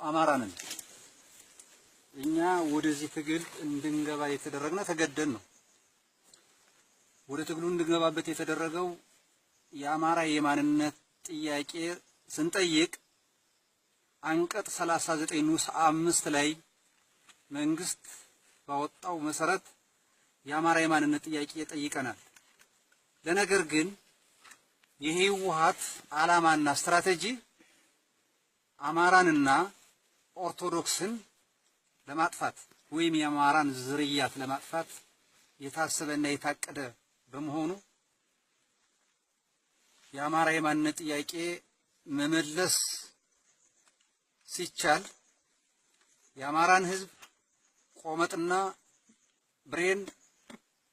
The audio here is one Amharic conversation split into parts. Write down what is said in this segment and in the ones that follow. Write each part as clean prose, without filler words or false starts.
አማራ ነን። እኛ ወደዚህ ትግል እንድንገባ የተደረግነ ተገደን ነው። ወደ ትግሉ እንድንገባበት የተደረገው የአማራ የማንነት ጥያቄ ስንጠይቅ አንቀጽ 39 ንዑስ 5 ላይ መንግስት ባወጣው መሰረት የአማራ የማንነት ጥያቄ ጠይቀናል። ለነገር ግን የህወሓት ዓላማና ስትራቴጂ አማራንና ኦርቶዶክስን ለማጥፋት ወይም የአማራን ዝርያት ለማጥፋት የታሰበና የታቀደ በመሆኑ የአማራ የማንነት ጥያቄ መመለስ ሲቻል የአማራን ህዝብ ቆመጥና ብሬን፣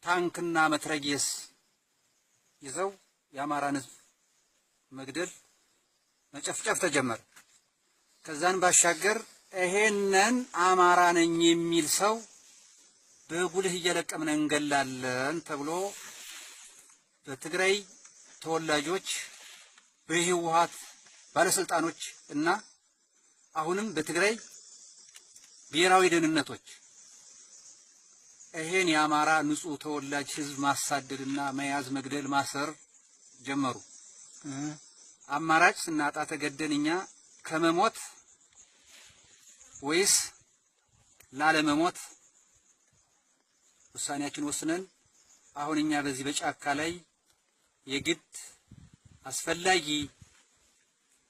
ታንክና መትረየስ ይዘው የአማራን ህዝብ መግደል፣ መጨፍጨፍ ተጀመረ። ከዛን ባሻገር ይሄንን አማራ ነኝ የሚል ሰው በጉልህ እየለቀምን እንገላለን ተብሎ በትግራይ ተወላጆች፣ በህወሓት ባለስልጣኖች እና አሁንም በትግራይ ብሔራዊ ደህንነቶች ይሄን የአማራ ንጹህ ተወላጅ ህዝብ ማሳደድና መያዝ፣ መግደል፣ ማሰር ጀመሩ። አማራጭ ስናጣ ተገደን እኛ ከመሞት ወይስ ላለመሞት ውሳኔያችን ወስነን አሁን እኛ በዚህ በጫካ ላይ የግድ አስፈላጊ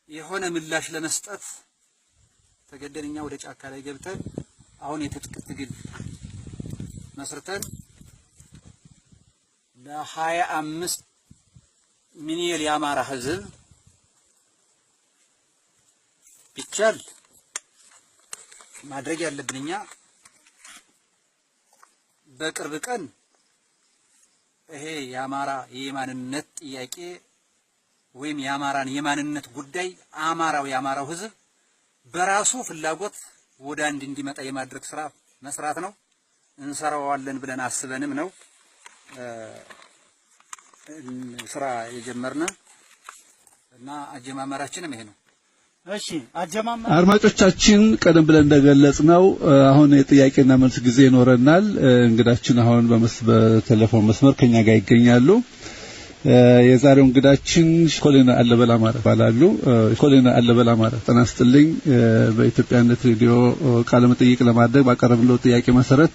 የሆነ ምላሽ ለመስጠት ተገደን እኛ ወደ ጫካ ላይ ገብተን አሁን የትጥቅ ትግል መስርተን ለ25 ሚሊዮን የአማራ ህዝብ ቢቻል ማድረግ ያለብን እኛ በቅርብ ቀን ይሄ የአማራ የማንነት ጥያቄ ወይም የአማራን የማንነት ጉዳይ አማራው የአማራው ህዝብ በራሱ ፍላጎት ወደ አንድ እንዲመጣ የማድረግ ስራ መስራት ነው። እንሰራዋለን ብለን አስበንም ነው ስራ የጀመርነ እና አጀማመራችንም ይሄ ነው። እሺ፣ አጀማመር። አድማጮቻችን፣ ቀደም ብለን እንደገለጽነው አሁን የጥያቄና መልስ ጊዜ ይኖረናል። እንግዳችን አሁን በቴሌፎን መስመር ከኛ ጋር ይገኛሉ። የዛሬው እንግዳችን ኮሎኔል አለበል አማረ ይባላሉ። ኮሎኔል አለበል አማረ፣ ጤና ይስጥልኝ። በኢትዮጵያነት ሬዲዮ ቃለ መጠይቅ ለማድረግ ባቀረብነው ጥያቄ መሰረት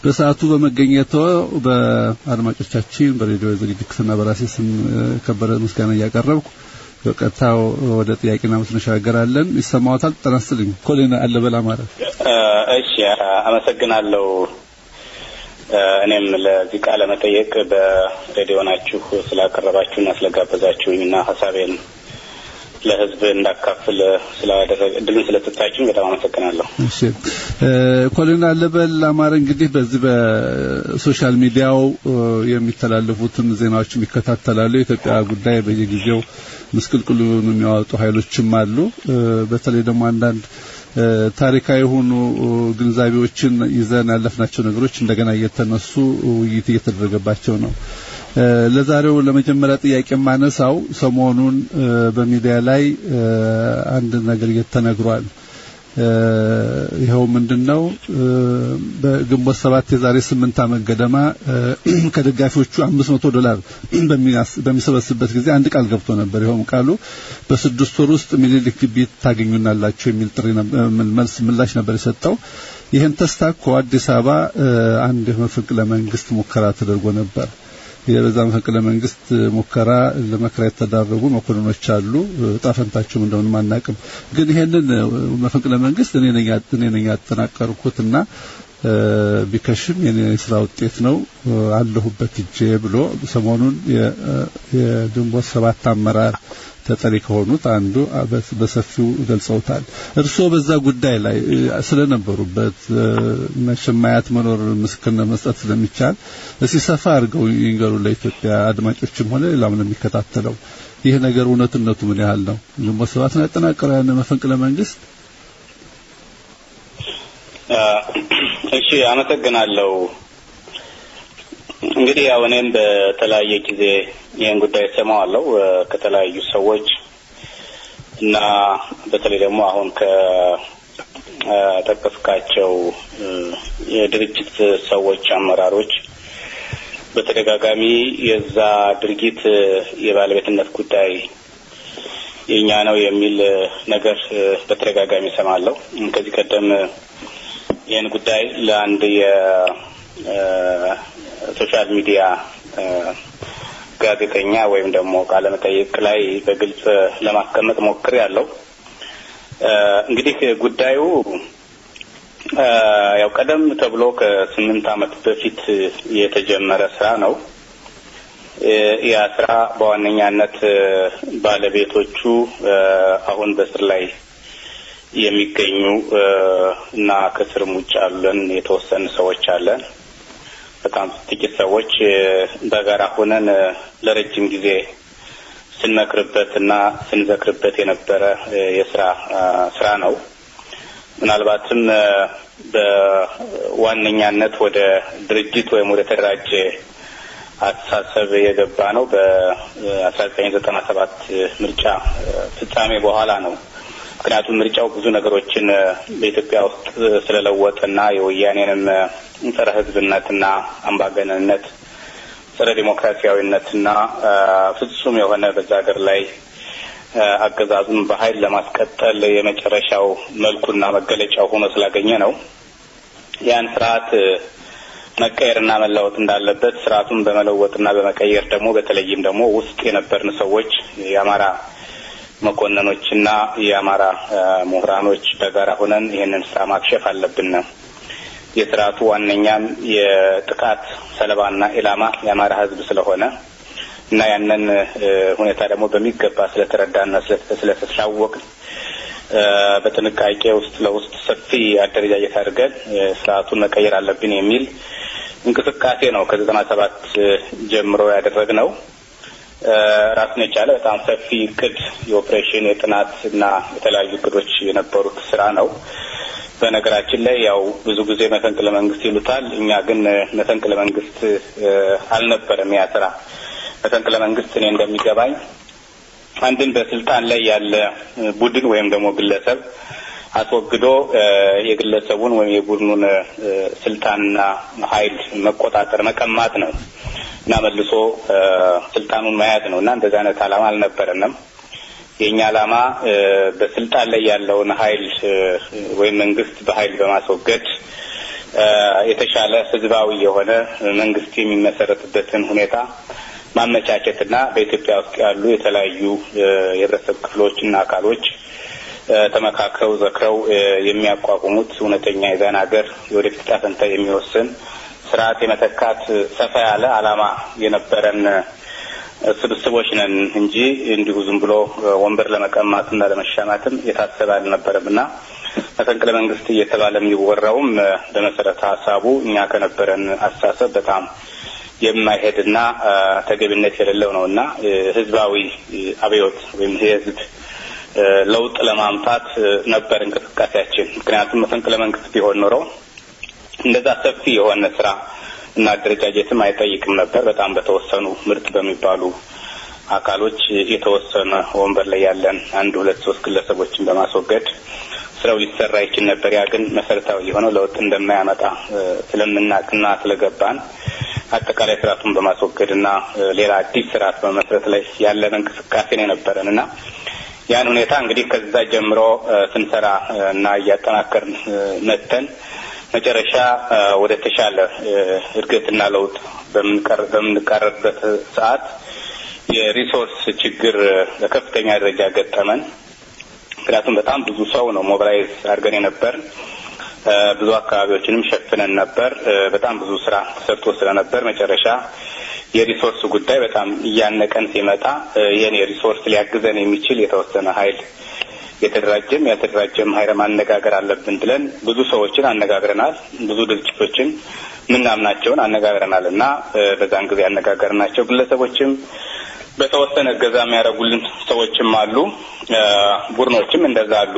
በሰዓቱ በመገኘቶ በአድማጮቻችን፣ በሬዲዮ ዝግጅት ክፍልና በራሴ ስም ከበረ ምስጋና እያቀረብኩ በቀጥታው ወደ ጥያቄና መልስ እንሻገራለን። ይሰማዎታል? ጤና ይስጥልኝ ኮሎኔል አለበል አማረ። እሺ፣ አመሰግናለሁ። እኔም ለዚህ ቃለ መጠየቅ በሬዲዮናችሁ ስላቀረባችሁና ስለጋበዛችሁኝ እና ሀሳቤን ለሕዝብ እንዳካፍል ስላደረገ እድሉን ስለሰጣችሁኝ በጣም አመሰግናለሁ። እሺ፣ ኮሎኔል አለበል አማረ፣ እንግዲህ በዚህ በ social media ው የሚተላለፉትን ዜናዎችም ይከታተላሉ። የኢትዮጵያ ጉዳይ በየጊዜው ምስቅልቅሉን የሚያወጡ ኃይሎችም አሉ። በተለይ ደግሞ አንዳንድ ታሪካዊ የሆኑ ግንዛቤዎችን ይዘን ያለፍናቸው ነገሮች እንደገና እየተነሱ ውይይት እየተደረገባቸው ነው። ለዛሬው ለመጀመሪያ ጥያቄ የማነሳው ሰሞኑን በሚዲያ ላይ አንድ ነገር እየተነግሯል። ይኸው ምንድነው? በግንቦት 7 የዛሬ 8 ዓመት ገደማ ከደጋፊዎቹ $500 በሚሰበስብበት ጊዜ አንድ ቃል ገብቶ ነበር። ይኸውም ቃሉ በ6 ወር ውስጥ ሚኒሊክ ግቢ ታገኙናላችሁ የሚል ጥሪ፣ መልስ ምላሽ ነበር የሰጠው። ይህን ተስታኮ አዲስ አበባ አንድ መፈንቅለ መንግስት ሙከራ ተደርጎ ነበር። የበዛ መፈንቅለ መንግስት ሙከራ ለመከራ የተዳረጉ መኮንኖች አሉ። እጣ ፈንታቸውም እንደሆነ አናውቅም። ግን ይሄንን መፈንቅለ መንግስት እኔ ነኝ ያጠናቀርኩትና ቢከሽም የኔ ስራ ውጤት ነው፣ አለሁበት እጄ ብሎ ሰሞኑን የግንቦት 7 አመራር ተጠሪ ከሆኑት አንዱ በሰፊው ገልጸውታል። እርስዎ በዛ ጉዳይ ላይ ስለነበሩበት፣ መቼም ማየት መኖር ምስክርነት መስጠት ስለሚቻል፣ እስቲ ሰፋ አድርገው ይንገሩ ለኢትዮጵያ አድማጮችም ሆነ ሌላም ለሚከታተለው። ይህ ነገር እውነትነቱ ምን ያህል ነው? ግንቦት 7 ነው ያጠናቀረው ያን መፈንቅለ መንግስት? እሺ፣ አመሰግናለሁ። እንግዲህ ያው እኔም በተለያየ ጊዜ ይህን ጉዳይ ሰማዋለሁ ከተለያዩ ሰዎች እና በተለይ ደግሞ አሁን የጠቀስካቸው የድርጅት ሰዎች አመራሮች በተደጋጋሚ የዛ ድርጊት የባለቤትነት ጉዳይ የኛ ነው የሚል ነገር በተደጋጋሚ እሰማለሁ። ከዚህ ቀደም ይህን ጉዳይ ለአንድ የ social media ጋዜጠኛ ወይም ደግሞ ቃለ መጠይቅ ላይ በግልጽ ለማስቀመጥ ሞክሬያለሁ። እንግዲህ ጉዳዩ ያው ቀደም ተብሎ ከ8 ዓመት በፊት የተጀመረ ስራ ነው። ያ ስራ በዋነኛነት ባለቤቶቹ አሁን በስር ላይ የሚገኙ እና ከስርም ውጭ ያለን የተወሰኑ ሰዎች አለን። በጣም ጥቂት ሰዎች በጋራ ሆነን ለረጅም ጊዜ ስንመክርበትና ስንዘክርበት የነበረ የስራ ስራ ነው። ምናልባትም በዋነኛነት ወደ ድርጅት ወይም ወደ ተደራጀ አስተሳሰብ የገባ ነው በ1997 ምርጫ ፍጻሜ በኋላ ነው። ምክንያቱም ምርጫው ብዙ ነገሮችን በኢትዮጵያ ውስጥ ስለለወጠና የወያኔንም ጸረ ሕዝብነትና አምባገነንነት፣ ጸረ ዲሞክራሲያዊነትና ፍጹም የሆነ በዛ ሀገር ላይ አገዛዙን በኃይል ለማስቀጠል የመጨረሻው መልኩና መገለጫው ሆኖ ስላገኘ ነው። ያን ስርዓት መቀየርና መለወጥ እንዳለበት፣ ስርዓቱን በመለወጥና በመቀየር ደግሞ በተለይም ደግሞ ውስጥ የነበርን ሰዎች የአማራ መኮንኖችና የአማራ ምሁራኖች በጋራ ሆነን ይህንን ስራ ማክሸፍ አለብን። የስርዓቱ ዋነኛም የጥቃት ሰለባና ኢላማ የአማራ ህዝብ ስለሆነ እና ያንን ሁኔታ ደግሞ በሚገባ ስለተረዳና ስለተሳወቅን በጥንቃቄ ውስጥ ለውስጥ ሰፊ አደረጃጀት አድርገን ስርዓቱን መቀየር አለብን የሚል እንቅስቃሴ ነው ከ97 ጀምሮ ያደረግነው። ራሱን የቻለ በጣም ሰፊ እቅድ፣ የኦፕሬሽን፣ የጥናት እና የተለያዩ እቅዶች የነበሩት ስራ ነው። በነገራችን ላይ ያው ብዙ ጊዜ መፈንቅለ መንግስት ይሉታል። እኛ ግን መፈንቅለ መንግስት አልነበረም ያ ስራ። መፈንቅለ መንግስት እኔ እንደሚገባኝ አንድን በስልጣን ላይ ያለ ቡድን ወይም ደግሞ ግለሰብ አስወግዶ የግለሰቡን ወይም የቡድኑን ስልጣንና ኃይል መቆጣጠር፣ መቀማት ነው እና መልሶ ስልጣኑን መያዝ ነው። እና እንደዚህ አይነት ዓላማ አልነበረንም። የኛ ዓላማ በስልጣን ላይ ያለውን ኃይል ወይም መንግስት በኃይል በማስወገድ የተሻለ ህዝባዊ የሆነ መንግስት የሚመሰረትበትን ሁኔታ ማመቻቸትና በኢትዮጵያ ውስጥ ያሉ የተለያዩ የህብረተሰብ ክፍሎችና አካሎች ተመካክረው ዘክረው የሚያቋቁሙት እውነተኛ የዛን ሀገር የወደፊት ዕጣ ፈንታ የሚወስን ስርዓት የመተካት ሰፋ ያለ ዓላማ የነበረን ስብስቦች ነን እንጂ እንዲሁ ዝም ብሎ ወንበር ለመቀማትና ለመሻማትም የታሰበ አልነበረም። እና መፈንቅለ መንግስት እየተባለ የሚወራውም በመሰረተ ሀሳቡ እኛ ከነበረን አስተሳሰብ በጣም የማይሄድና ተገቢነት የሌለው ነው። እና ህዝባዊ አብዮት ወይም የህዝብ ለውጥ ለማምጣት ነበር እንቅስቃሴያችን። ምክንያቱም መፈንቅለ መንግስት ቢሆን ኖሮ እንደዛ ሰፊ የሆነ ስራ እና አደረጃጀትም አይጠይቅም ነበር። በጣም በተወሰኑ ምርጥ በሚባሉ አካሎች የተወሰነ ወንበር ላይ ያለን አንድ፣ ሁለት፣ ሶስት ግለሰቦችን በማስወገድ ስራው ሊሰራ ይችል ነበር። ያ ግን መሰረታዊ የሆነው ለውጥ እንደማያመጣ ስለምናውቅና ስለገባን አጠቃላይ ስርዓቱን በማስወገድና ሌላ አዲስ ስርዓት በመመስረት ላይ ያለን እንቅስቃሴ ነው የነበረን። እና ያን ሁኔታ እንግዲህ ከዛ ጀምሮ ስንሰራ እና እያጠናከርን መተን መጨረሻ ወደ ተሻለ እድገትና ለውጥ በምንቃረብበት ሰዓት የ resource ችግር በከፍተኛ ደረጃ ገጠመን። ምክንያቱም በጣም ብዙ ሰው ነው mobilize አድርገን የነበር፣ ብዙ አካባቢዎችንም ሸፍነን ነበር። በጣም ብዙ ስራ ተሰርቶ ስለነበር መጨረሻ የ resource ጉዳይ በጣም እያነቀን ሲመጣ ይህን የ resource ሊያግዘን የሚችል የተወሰነ ኃይል፣ የተደራጀም ያልተደራጀም ኃይል ማነጋገር አለብን ብለን ብዙ ሰዎችን አነጋግረናል። ብዙ ድርጅቶችን ምናምናቸውን አነጋግረናል። እና በዛን ጊዜ ያነጋገርናቸው ግለሰቦችም በተወሰነ እገዛ የሚያደርጉልን ሰዎችም አሉ፣ ቡድኖችም እንደዛ አሉ።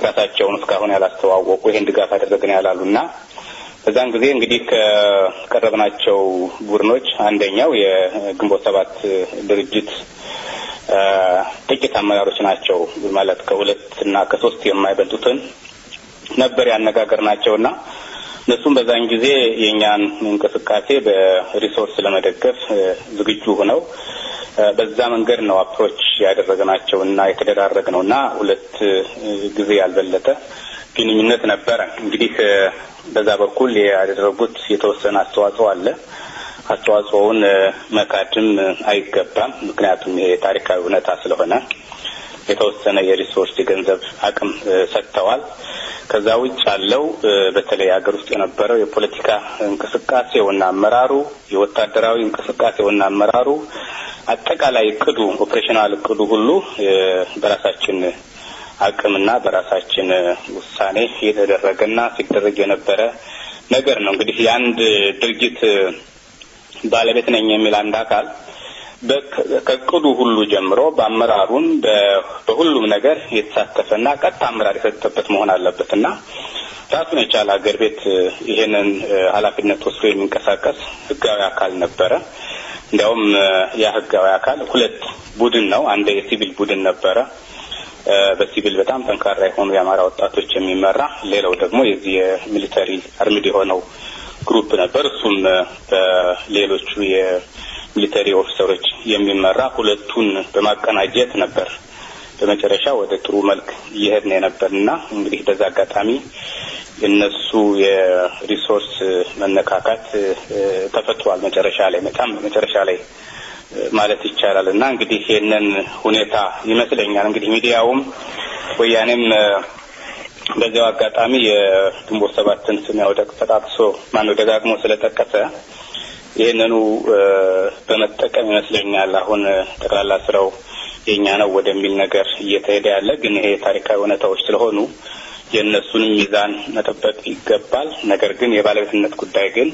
ራሳቸውን እስካሁን ያላስተዋወቁ፣ ይሄን ድጋፍ አደረግን ያላሉ። እና በዛን ጊዜ እንግዲህ ከቀረብናቸው ቡድኖች አንደኛው የግንቦት 7 ድርጅት ጥቂት አመራሮች ናቸው። ማለት ከሁለት እና ከሶስት የማይበልጡትን ነበር ያነጋገርናቸውና እነሱም በዛን ጊዜ የኛን እንቅስቃሴ በ resource ለመደገፍ ዝግጁ ሆነው በዛ መንገድ ነው approach ያደረግናቸውና የተደራረግነውና ሁለት ጊዜ ያልበለጠ ግንኙነት ነበረ። እንግዲህ በዛ በኩል ያደረጉት የተወሰነ አስተዋጽኦ አለ። አስተዋጽኦውን መካድም አይገባም። ምክንያቱም ይሄ ታሪካዊ እውነታ ስለሆነ የተወሰነ የ resource የገንዘብ አቅም ሰጥተዋል። ከዛ ውጭ ያለው በተለይ ሀገር ውስጥ የነበረው የፖለቲካ እንቅስቃሴውና አመራሩ፣ የወታደራዊ እንቅስቃሴውና አመራሩ፣ አጠቃላይ እቅዱ፣ operational እቅዱ ሁሉ በራሳችን አቅምና በራሳችን ውሳኔ የተደረገና ሲደረግ የነበረ ነገር ነው። እንግዲህ የአንድ ድርጅት ባለቤት ነኝ የሚል አንድ አካል ከእቅዱ ሁሉ ጀምሮ በአመራሩን በሁሉም ነገር የተሳተፈና ቀጥታ አመራር የሰጠበት መሆን አለበትና ራሱን የቻለ ሀገር ቤት ይሄንን ኃላፊነት ወስዶ የሚንቀሳቀስ ህጋዊ አካል ነበረ። እንዲያውም ያ ህጋዊ አካል ሁለት ቡድን ነው። አንድ የሲቪል ቡድን ነበረ፣ በሲቪል በጣም ጠንካራ የሆኑ የአማራ ወጣቶች የሚመራ፣ ሌላው ደግሞ የዚህ የ military armed የሆነው group ነበር። እሱም በሌሎቹ የ military officer ኦች የሚመራ፣ ሁለቱን በማቀናጀት ነበር በመጨረሻ ወደ ጥሩ መልክ እየሄድን የነበርና እንግዲህ በዛ አጋጣሚ የነሱ የ resource መነካካት ተፈጥሯል። መጨረሻ ላይ፣ በጣም መጨረሻ ላይ ማለት ይቻላል። እና እንግዲህ ይሄንን ሁኔታ ይመስለኛል እንግዲህ ሚዲያውም ወያኔም በዚያው አጋጣሚ የግንቦት ሰባትን ስም ያው ጠቅሶ፣ ማነው፣ ደጋግሞ ስለጠቀሰ ይህንኑ በመጠቀም ይመስለኛል አሁን ጠቅላላ ስራው የኛ ነው ወደሚል ነገር እየተሄደ ያለ። ግን ይሄ ታሪካዊ እውነታዎች ስለሆኑ የእነሱንም ሚዛን መጠበቅ ይገባል። ነገር ግን የባለቤትነት ጉዳይ ግን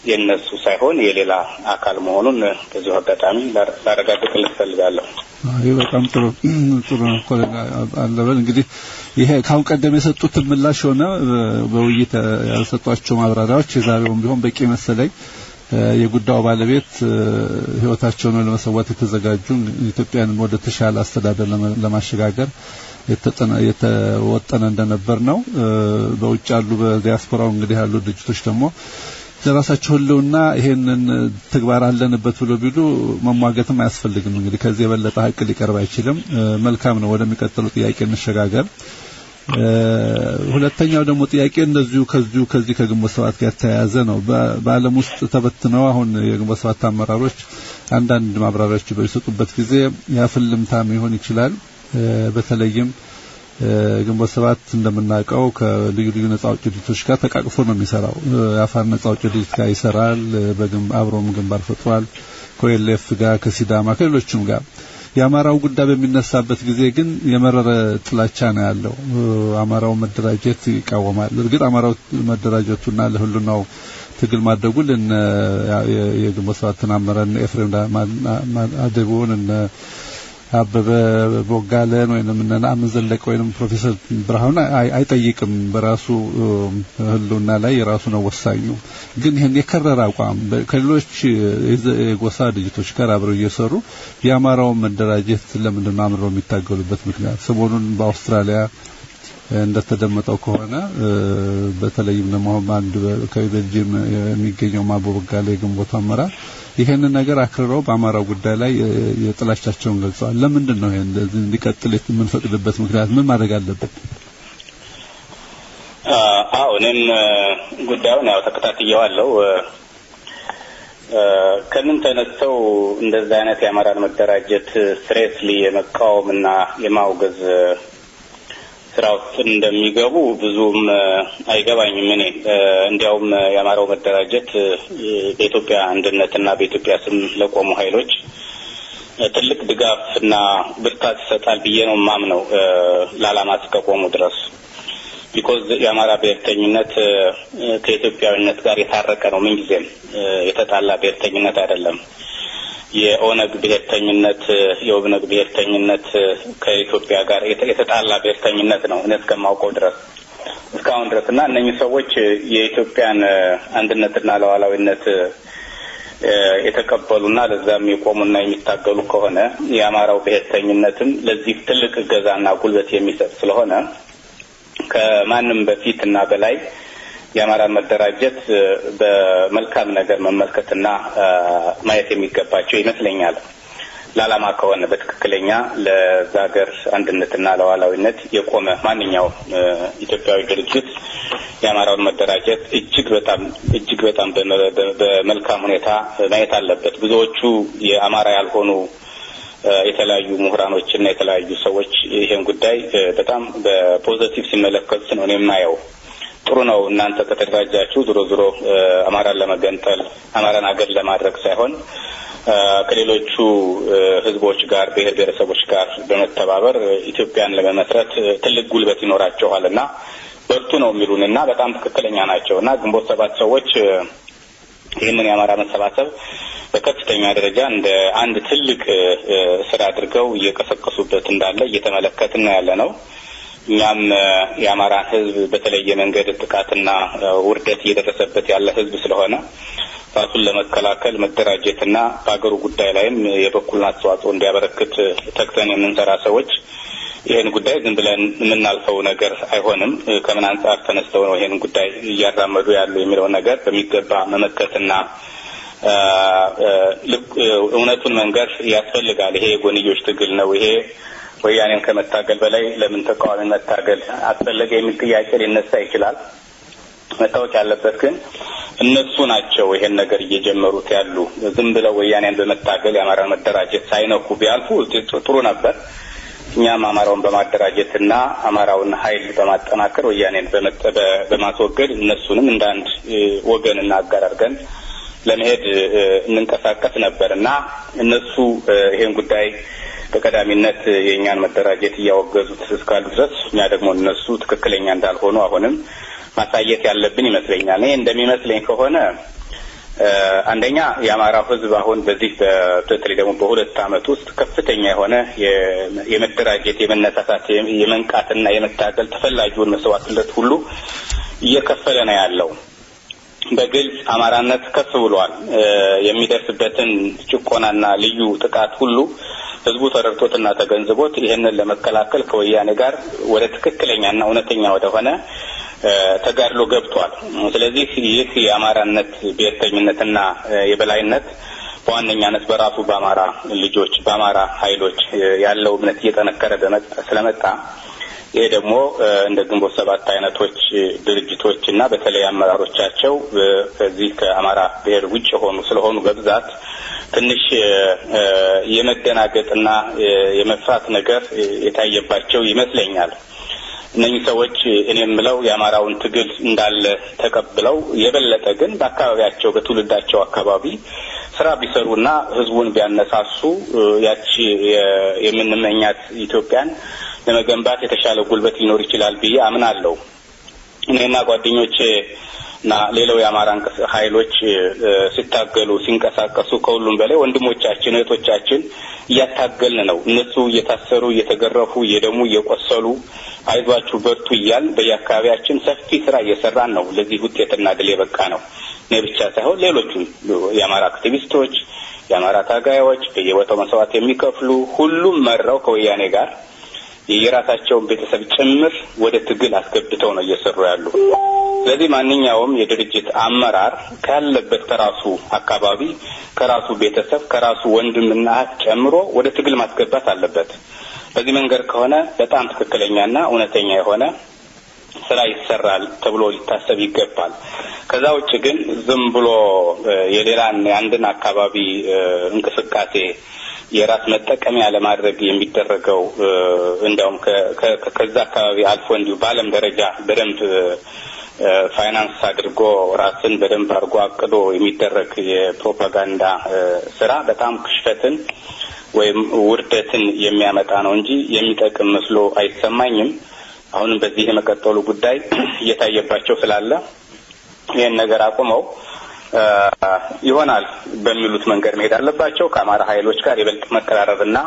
የእነሱ ሳይሆን የሌላ አካል መሆኑን በዚሁ አጋጣሚ ላረጋግጥልህ እፈልጋለሁ። ይህ በጣም ጥሩ ጥሩ ነው። ኮሎኔል አለበል፣ እንግዲህ ይሄ ካሁን ቀደም የሰጡትን ምላሽ ሆነ በውይይት ያልሰጧቸው ማብራሪያዎች የዛሬውም ቢሆን በቂ መሰለኝ። የጉዳዩ ባለቤት ህይወታቸውን ለመሰዋት የተዘጋጁ፣ ኢትዮጵያን ወደ ተሻለ አስተዳደር ለማሸጋገር የተወጠነ እንደነበር ነው። በውጭ ያሉ፣ በዲያስፖራው እንግዲህ ያሉ ድርጅቶች ደግሞ ለራሳቸው ህልውና ይሄንን ተግባር አለንበት ብሎ ቢሉ መሟገትም አያስፈልግም። እንግዲህ ከዚህ የበለጠ ሀቅ ሊቀርብ አይችልም። መልካም ነው። ወደሚቀጥለው ጥያቄ እንሸጋገር። ሁለተኛው ደግሞ ጥያቄ እንደዚሁ ከዚሁ ከዚህ ከግንቦት ሰባት ጋር ተያያዘ ነው። በዓለም ውስጥ ተበትነው አሁን የግንቦት ሰባት አመራሮች አንዳንድ ማብራሪያዎች በሚሰጡበት ጊዜ ያፍልምታም ይሆን ይችላል። በተለይም ግንቦት ሰባት እንደምናውቀው ከልዩ ልዩ ነጻ አውጪ ድርጅቶች ጋር ተቃቅፎ ነው የሚሰራው። የአፋር ነጻ አውጪ ድርጅት ጋር ይሰራል። አብሮም ግንባር ፈጥሯል። ከ OLF ጋር፣ ከሲዳማ፣ ከሌሎችም ጋር። የአማራው ጉዳይ በሚነሳበት ጊዜ ግን የመረረ ጥላቻ ነው ያለው። አማራው መደራጀት ይቃወማል። እርግጥ አማራው መደራጀቱና ለህልውናው ትግል ማድረጉ ለነ የግንቦት ሰባትን አመራር እነ ኤፍሬም አደቦን፣ እነ አበበ ቦጋለን ወይንም እነ ነአምን ዘለቀ ወይንም ፕሮፌሰር ብርሃኑን አይጠይቅም። በራሱ ህልውና ላይ የራሱ ነው ወሳኙ። ግን ይህን የከረረ አቋም ከሌሎች የጎሳ ድርጅቶች ጋር አብረው እየሰሩ የአማራውን መደራጀት ለምንድን ነው አምረው የሚታገሉበት ምክንያት? ሰሞኑን በአውስትራሊያ እንደተደመጠው ከሆነ በተለይም ደግሞ አንድ ከቤልጅየም የሚገኘው ማቦ ቦጋለ የግንቦቱ አመራር ይሄንን ነገር አክርረው በአማራው ጉዳይ ላይ የጥላቻቸውን ገልጸዋል። ለምንድን ነው ይሄን እንደዚህ እንዲቀጥል የምንፈቅድበት ምክንያት? ምን ማድረግ አለብን? አዎ፣ እኔም ጉዳዩን ያው ተከታትየዋለሁ። ከምን ተነስተው እንደዛ አይነት የአማራን መደራጀት seriously የመቃወምና የማውገዝ ስራ ውስጥ እንደሚገቡ ብዙም አይገባኝም። እኔ እንዲያውም የአማራው መደራጀት በኢትዮጵያ አንድነትና በኢትዮጵያ ስም ለቆሙ ኃይሎች ትልቅ ድጋፍ እና ብርታት ይሰጣል ብዬ ነው የማምነው ለዓላማ እስከቆሙ ድረስ። Because የአማራ ብሔርተኝነት ከኢትዮጵያዊነት ጋር የታረቀ ነው። ምንጊዜም የተጣላ ብሔርተኝነት አይደለም። የኦነግ ብሔርተኝነት፣ የኦብነግ ብሔርተኝነት ከኢትዮጵያ ጋር የተጣላ ብሔርተኝነት ነው እኔ እስከማውቀው ድረስ፣ እስካሁን ድረስ። እና እነኚህ ሰዎች የኢትዮጵያን አንድነትና ሉዓላዊነት የተቀበሉና ለዛም የቆሙና የሚታገሉ ከሆነ የአማራው ብሔርተኝነትም ለዚህ ትልቅ እገዛና ጉልበት የሚሰጥ ስለሆነ ከማንም በፊት እና በላይ የአማራን መደራጀት በመልካም ነገር መመልከትና ማየት የሚገባቸው ይመስለኛል። ለዓላማ ከሆነ በትክክለኛ ለዛ ሀገር አንድነትና ለሉዓላዊነት የቆመ ማንኛውም ኢትዮጵያዊ ድርጅት የአማራውን መደራጀት እጅግ በጣም በመልካም ሁኔታ ማየት አለበት። ብዙዎቹ የአማራ ያልሆኑ የተለያዩ ምሁራኖች እና የተለያዩ ሰዎች ይሄን ጉዳይ በጣም በ positive ሲመለከቱት ነው የማየው። ጥሩ ነው እናንተ ከተደራጃችሁ ዞሮ ዞሮ አማራን ለመገንጠል አማራን አገር ለማድረግ ሳይሆን ከሌሎቹ ህዝቦች ጋር ብሔር ብሔረሰቦች ጋር በመተባበር ኢትዮጵያን ለመመስረት ትልቅ ጉልበት ይኖራቸዋልና በርቱ ነው የሚሉንና በጣም ትክክለኛ ናቸውና ግንቦት ሰባት ሰዎች ይህንን የአማራ መሰባሰብ በከፍተኛ ደረጃ እንደ አንድ ትልቅ ስራ አድርገው እየቀሰቀሱበት እንዳለ እየተመለከትን ነው ያለነው። እኛም የአማራ ህዝብ በተለየ መንገድ ጥቃትና ውርደት እየደረሰበት ያለ ህዝብ ስለሆነ ራሱን ለመከላከል መደራጀትና በአገሩ ጉዳይ ላይም የበኩሉን አስተዋጽኦ እንዲያበረክት ተግተን የምንሰራ ሰዎች ይሄን ጉዳይ ዝም ብለን የምናልፈው ነገር አይሆንም። ከምን አንጻር ተነስተው ነው ይሄን ጉዳይ እያራመዱ ያሉ የሚለው ነገር በሚገባ መመከትና እውነቱን መንገር ያስፈልጋል። ይሄ የጎንዮሽ ትግል ነው፣ ይሄ ወያኔን ከመታገል በላይ ለምን ተቃዋሚን መታገል አስፈለገ የሚል ጥያቄ ሊነሳ ይችላል። መታወቅ ያለበት ግን እነሱ ናቸው ይሄን ነገር እየጀመሩት ያሉ። ዝም ብለው ወያኔን በመታገል የአማራን መደራጀት ሳይነኩ ቢያልፉ ጥሩ ነበር። እኛም አማራውን በማደራጀትና አማራውን ኃይል በማጠናከር ወያኔን በማስወገድ እነሱንም እንደ አንድ ወገንና አጋር አድርገን ለመሄድ እንንቀሳቀስ ነበርና እነሱ ይሄን ጉዳይ በቀዳሚነት የኛን መደራጀት እያወገዙት እስካሉ ድረስ እኛ ደግሞ እነሱ ትክክለኛ እንዳልሆኑ አሁንም ማሳየት ያለብን ይመስለኛል። እኔ እንደሚመስለኝ ከሆነ አንደኛ የአማራው ህዝብ አሁን በዚህ በተለይ ደግሞ በሁለት አመት ውስጥ ከፍተኛ የሆነ የመደራጀት የመነሳሳት የመንቃትና የመታገል ተፈላጊውን መስዋዕትነት ሁሉ እየከፈለ ነው ያለው። በግልጽ አማራነት ከፍ ብሏል። የሚደርስበትን ጭቆናና ልዩ ጥቃት ሁሉ ህዝቡ ተረድቶትና ተገንዝቦት ይሄንን ለመከላከል ከወያኔ ጋር ወደ ትክክለኛና እውነተኛ ወደሆነ ተጋድሎ ገብቷል። ስለዚህ ይህ የአማራነት ብሔርተኝነትና የበላይነት በዋነኛነት በራሱ በአማራ ልጆች በአማራ ኃይሎች ያለው እምነት እየጠነከረ ስለመጣ ይሄ ደግሞ እንደ ግንቦት ሰባት አይነቶች ድርጅቶችና በተለይ አመራሮቻቸው ከዚህ ከአማራ ብሔር ውጭ ሆኑ ስለሆኑ በብዛት ትንሽ የመደናገጥና የመፍራት ነገር የታየባቸው ይመስለኛል። እነኚህ ሰዎች እኔ የምለው የአማራውን ትግል እንዳለ ተቀብለው የበለጠ ግን በአካባቢያቸው በትውልዳቸው አካባቢ ስራ ቢሰሩና ህዝቡን ቢያነሳሱ ያቺ የምንመኛት ኢትዮጵያን ለመገንባት የተሻለ ጉልበት ሊኖር ይችላል ብዬ አምናለሁ። እኔና ጓደኞቼ እና ሌላው የአማራ ኃይሎች ሲታገሉ ሲንቀሳቀሱ ከሁሉም በላይ ወንድሞቻችን እህቶቻችን እያታገልን ነው። እነሱ እየታሰሩ እየተገረፉ እየደሙ እየቆሰሉ አይዟችሁ በርቱ እያልን በየአካባቢያችን ሰፊ ስራ እየሰራን ነው። ለዚህ ውጤትና ድል የበቃ ነው። እኔ ብቻ ሳይሆን ሌሎቹም የአማራ አክቲቪስቶች፣ የአማራ ታጋዮች፣ በየቦታው መስዋዕት የሚከፍሉ ሁሉም መራው ከወያኔ ጋር የራሳቸውን ቤተሰብ ጭምር ወደ ትግል አስገብተው ነው እየሰሩ ያሉ። ስለዚህ ማንኛውም የድርጅት አመራር ካለበት ከራሱ አካባቢ ከራሱ ቤተሰብ ከራሱ ወንድምና እህት ጨምሮ ወደ ትግል ማስገባት አለበት። በዚህ መንገድ ከሆነ በጣም ትክክለኛና እውነተኛ የሆነ ስራ ይሰራል ተብሎ ሊታሰብ ይገባል። ከዛ ውጭ ግን ዝም ብሎ የሌላን የአንድን አካባቢ እንቅስቃሴ የራስ መጠቀሚያ ለማድረግ የሚደረገው እንዲያውም ከዛ አካባቢ አልፎ እንዲሁ በዓለም ደረጃ በደንብ ፋይናንስ አድርጎ ራስን በደንብ አድርጎ አቅዶ የሚደረግ የፕሮፓጋንዳ ስራ በጣም ክሽፈትን ወይም ውርደትን የሚያመጣ ነው እንጂ የሚጠቅም መስሎ አይሰማኝም። አሁንም በዚህ የመቀጠሉ ጉዳይ እየታየባቸው ስላለ ይሄን ነገር አቁመው ይሆናል በሚሉት መንገድ መሄድ አለባቸው። ከአማራ ኃይሎች ጋር ይበልጥ መቀራረብና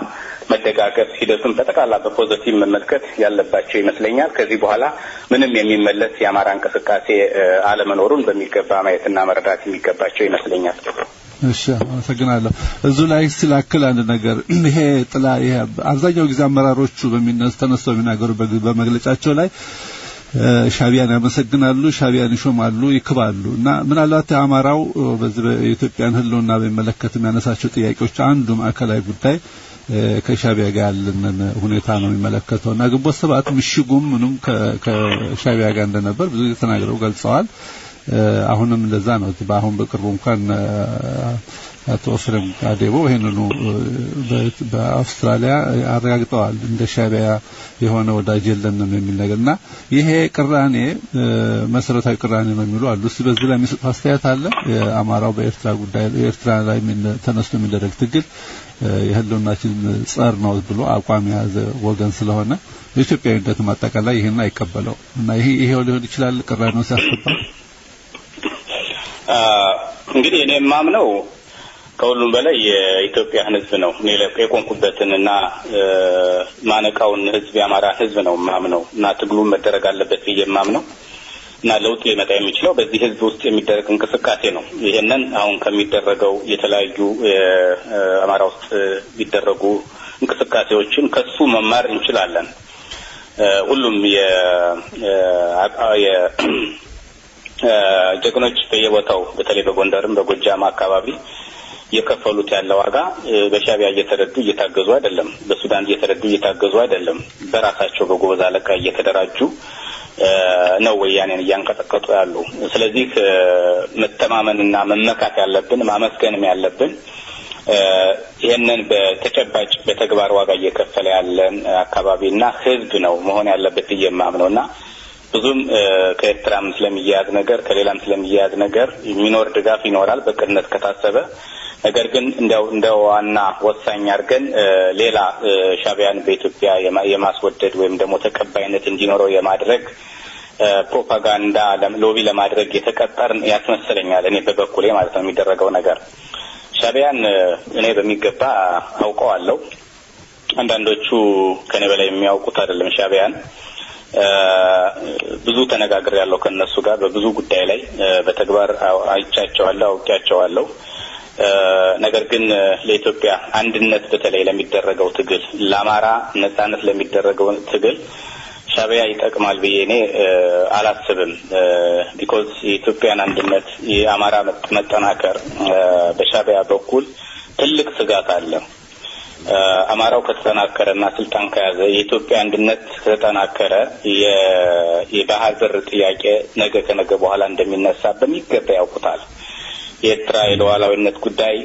መደጋገፍ ሂደቱን በጠቅላላ በ positive መመልከት ያለባቸው ይመስለኛል። ከዚህ በኋላ ምንም የሚመለስ የአማራ እንቅስቃሴ አለመኖሩን በሚገባ ማየትና መረዳት የሚገባቸው ይመስለኛል። እሺ፣ አመሰግናለሁ። እዚሁ ላይ ስላክል አንድ ነገር ይሄ ጥላ ይሄ አብዛኛው ጊዜ አመራሮቹ በሚነሱ ተነስተው የሚናገሩ በመግለጫቸው ላይ ሻቢያን ያመሰግናሉ፣ ሻቢያን ይሾማሉ፣ ይክባሉ። እና ምናልባት አማራው በዚህ በኢትዮጵያን ህልውና በሚመለከት የሚያነሳቸው ጥያቄዎች አንዱ ማዕከላዊ ጉዳይ ከሻቢያ ጋር ያለንን ሁኔታ ነው የሚመለከተው። እና ግንቦት 7 ምሽጉም ምኑም ከሻቢያ ጋር እንደነበር ብዙ ጊዜ ተናግረው ገልጸዋል። አሁንም እንደዛ ነው። በአሁን በቅርቡ እንኳን አቶ ኤፍሬም አዴቦ ይሄንኑ በአውስትራሊያ አረጋግጠዋል። እንደ ሻቢያ የሆነ ወዳጅ የለንም የሚል ነገርና ይሄ ቅራኔ መሰረታዊ ቅራኔ ነው የሚሉ አሉ። እስቲ በዚህ ላይ የሚሰጡት አስተያየት አለ? የአማራው በኤርትራ ጉዳይ ኤርትራ ላይ ተነስቶ የሚደረግ ትግል የህልውናችን ጸር ነው ብሎ አቋም የያዘ ወገን ስለሆነ ኢትዮጵያዊነትም አጠቃላይ ይሄን አይቀበለው እና ይሄው ሊሆን ይችላል ቅራኔው ሲያስገባ። እንግዲህ እኔ የማምነው ከሁሉም በላይ የኢትዮጵያን ህዝብ ነው። እኔ የቆምኩበትንና ማነቃውን ህዝብ የአማራ ህዝብ ነው የማምነው እና ትግሉን መደረግ አለበት ብዬ የማምነው እና ለውጥ ሊመጣ የሚችለው በዚህ ህዝብ ውስጥ የሚደረግ እንቅስቃሴ ነው። ይሄንን አሁን ከሚደረገው የተለያዩ አማራ ውስጥ የሚደረጉ እንቅስቃሴዎችን ከሱ መማር እንችላለን። ሁሉም የ ጀግኖች በየቦታው በተለይ በጎንደርም በጎጃም አካባቢ የከፈሉት ያለ ዋጋ በሻቢያ እየተረዱ እየታገዙ አይደለም፣ በሱዳን እየተረዱ እየታገዙ አይደለም። በራሳቸው በጎበዝ አለቃ እየተደራጁ ነው ወያኔን እያንቀጠቀጡ ያሉ። ስለዚህ መተማመንና መመካት ያለብን ማመስገንም ያለብን ይሄንን በተጨባጭ በተግባር ዋጋ እየከፈለ ያለን አካባቢና ህዝብ ነው መሆን ያለበት ብዬ የማምነውና ብዙም ከኤርትራም ስለሚያያዝ ነገር ከሌላም ስለሚያያዝ ነገር የሚኖር ድጋፍ ይኖራል በቅንነት ከታሰበ። ነገር ግን እንደው ዋና ወሳኝ አድርገን ሌላ ሻቢያን በኢትዮጵያ የማስወደድ ወይም ደግሞ ተቀባይነት እንዲኖረው የማድረግ ፕሮፓጋንዳ lobby ለማድረግ የተቀጠርን ያስመስለኛል እኔ በበኩሌ ማለት ነው የሚደረገው ነገር። ሻቢያን እኔ በሚገባ አውቀዋለሁ። አንዳንዶቹ ከኔ በላይ የሚያውቁት አይደለም ሻቢያን። ብዙ ተነጋግሬያለሁ ከነሱ ጋር በብዙ ጉዳይ ላይ በተግባር አይቻቸዋለሁ፣ አውቄያቸዋለሁ። ነገር ግን ለኢትዮጵያ አንድነት በተለይ ለሚደረገው ትግል ለአማራ ነጻነት ለሚደረገው ትግል ሻቢያ ይጠቅማል ብዬ እኔ አላስብም። because የኢትዮጵያን አንድነት የአማራ መጠናከር በሻቢያ በኩል ትልቅ ስጋት አለ። አማራው ከተጠናከረና ስልጣን ከያዘ የኢትዮጵያ አንድነት ከተጠናከረ የባህር በር ጥያቄ ነገ ከነገ በኋላ እንደሚነሳ በሚገባ ያውቁታል። የኤርትራ የሉዓላዊነት ጉዳይ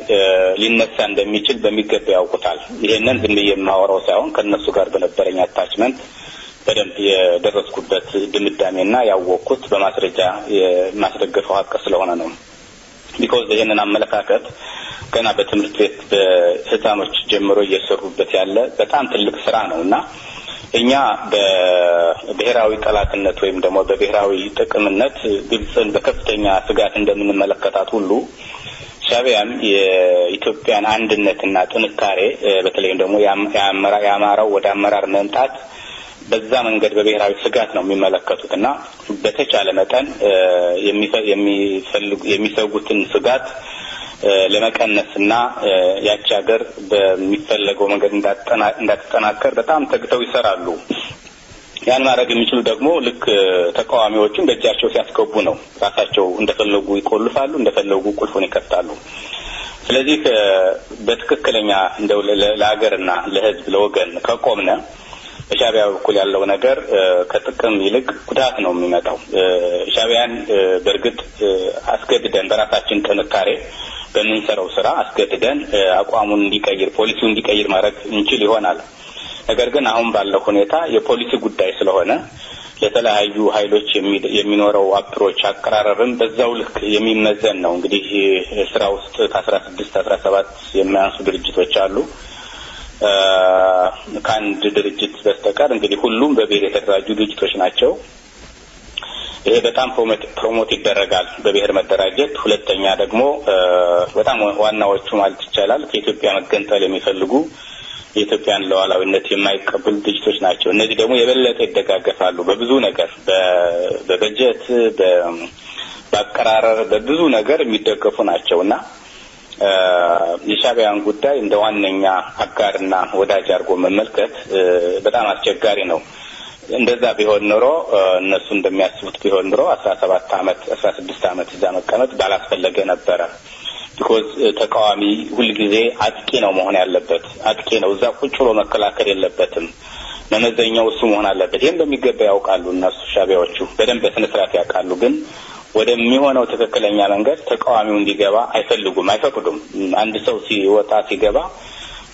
ሊነሳ እንደሚችል በሚገባ ያውቁታል። ይሄንን ዝም ብዬ የማወራው ሳይሆን ከነሱ ጋር በነበረኝ attachment በደንብ የደረስኩበት ድምዳሜና ያወቅኩት በማስረጃ የማስደገፈው ሀቅ ስለሆነ ነው። because ይሄንን አመለካከት ገና በትምህርት ቤት በህፃኖች ጀምሮ እየሰሩበት ያለ በጣም ትልቅ ስራ ነውና እኛ በብሔራዊ ጠላትነት ወይም ደግሞ በብሔራዊ ጥቅምነት ግብጽን በከፍተኛ ስጋት እንደምንመለከታት ሁሉ ሻቢያም የኢትዮጵያን አንድነትና ጥንካሬ በተለይም ደግሞ የአማራው ወደ አመራር መምጣት በዛ መንገድ በብሔራዊ ስጋት ነው የሚመለከቱትና በተቻለ መጠን የሚሰጉትን ስጋት ለመቀነስና ያቺ ሀገር በሚፈለገው መንገድ እንዳትጠናከር በጣም ተግተው ይሰራሉ። ያን ማድረግ የሚችሉ ደግሞ ልክ ተቃዋሚዎችን በእጃቸው ሲያስገቡ ነው። ራሳቸው እንደፈለጉ ይቆልፋሉ፣ እንደፈለጉ ቁልፉን ይከፍታሉ። ስለዚህ በትክክለኛ እንደው ለሀገርና ለህዝብ ለወገን ከቆምነ በሻቢያ በኩል ያለው ነገር ከጥቅም ይልቅ ጉዳት ነው የሚመጣው። ሻቢያን በእርግጥ አስገድደን በራሳችን ጥንካሬ በምንሰራው ስራ አስገድደን አቋሙን እንዲቀይር ፖሊሲውን እንዲቀይር ማድረግ እንችል ይሆናል። ነገር ግን አሁን ባለው ሁኔታ የፖሊሲ ጉዳይ ስለሆነ ለተለያዩ ኃይሎች የሚኖረው approach አቀራረብም በዛው ልክ የሚመዘን ነው። እንግዲህ ስራ ውስጥ ከ16 17 የማያንሱ ድርጅቶች አሉ። ከአንድ ድርጅት በስተቀር እንግዲህ ሁሉም በብሔር የተደራጁ ድርጅቶች ናቸው። ይሄ በጣም promote ይደረጋል በብሔር መደራጀት። ሁለተኛ ደግሞ በጣም ዋናዎቹ ማለት ይቻላል ከኢትዮጵያ መገንጠል የሚፈልጉ የኢትዮጵያን ሉዓላዊነት የማይቀበሉ ድርጅቶች ናቸው። እነዚህ ደግሞ የበለጠ ይደጋገፋሉ በብዙ ነገር፣ በበጀት፣ በአቀራረብ፣ በብዙ ነገር የሚደገፉ ናቸውና የሻቢያን ጉዳይ እንደ ዋነኛ አጋርና ወዳጅ አድርጎ መመልከት በጣም አስቸጋሪ ነው። እንደዛ ቢሆን ኖሮ፣ እነሱ እንደሚያስቡት ቢሆን ኖሮ 17 አመት፣ 16 አመት እዛ መቀመጥ ባላስፈለገ ነበረ። Because ተቃዋሚ ሁልጊዜ አጥቂ ነው መሆን ያለበት፣ አጥቂ ነው። እዛ ቁጭ ብሎ መከላከል የለበትም። መመዘኛው እሱ መሆን አለበት። ይህን በሚገባ ያውቃሉ እነሱ፣ ሻቢያዎቹ በደንብ በስነ ስርዓት ያውቃሉ። ግን ወደሚሆነው ትክክለኛ መንገድ ተቃዋሚው እንዲገባ አይፈልጉም፣ አይፈቅዱም። አንድ ሰው ሲወጣ ሲገባ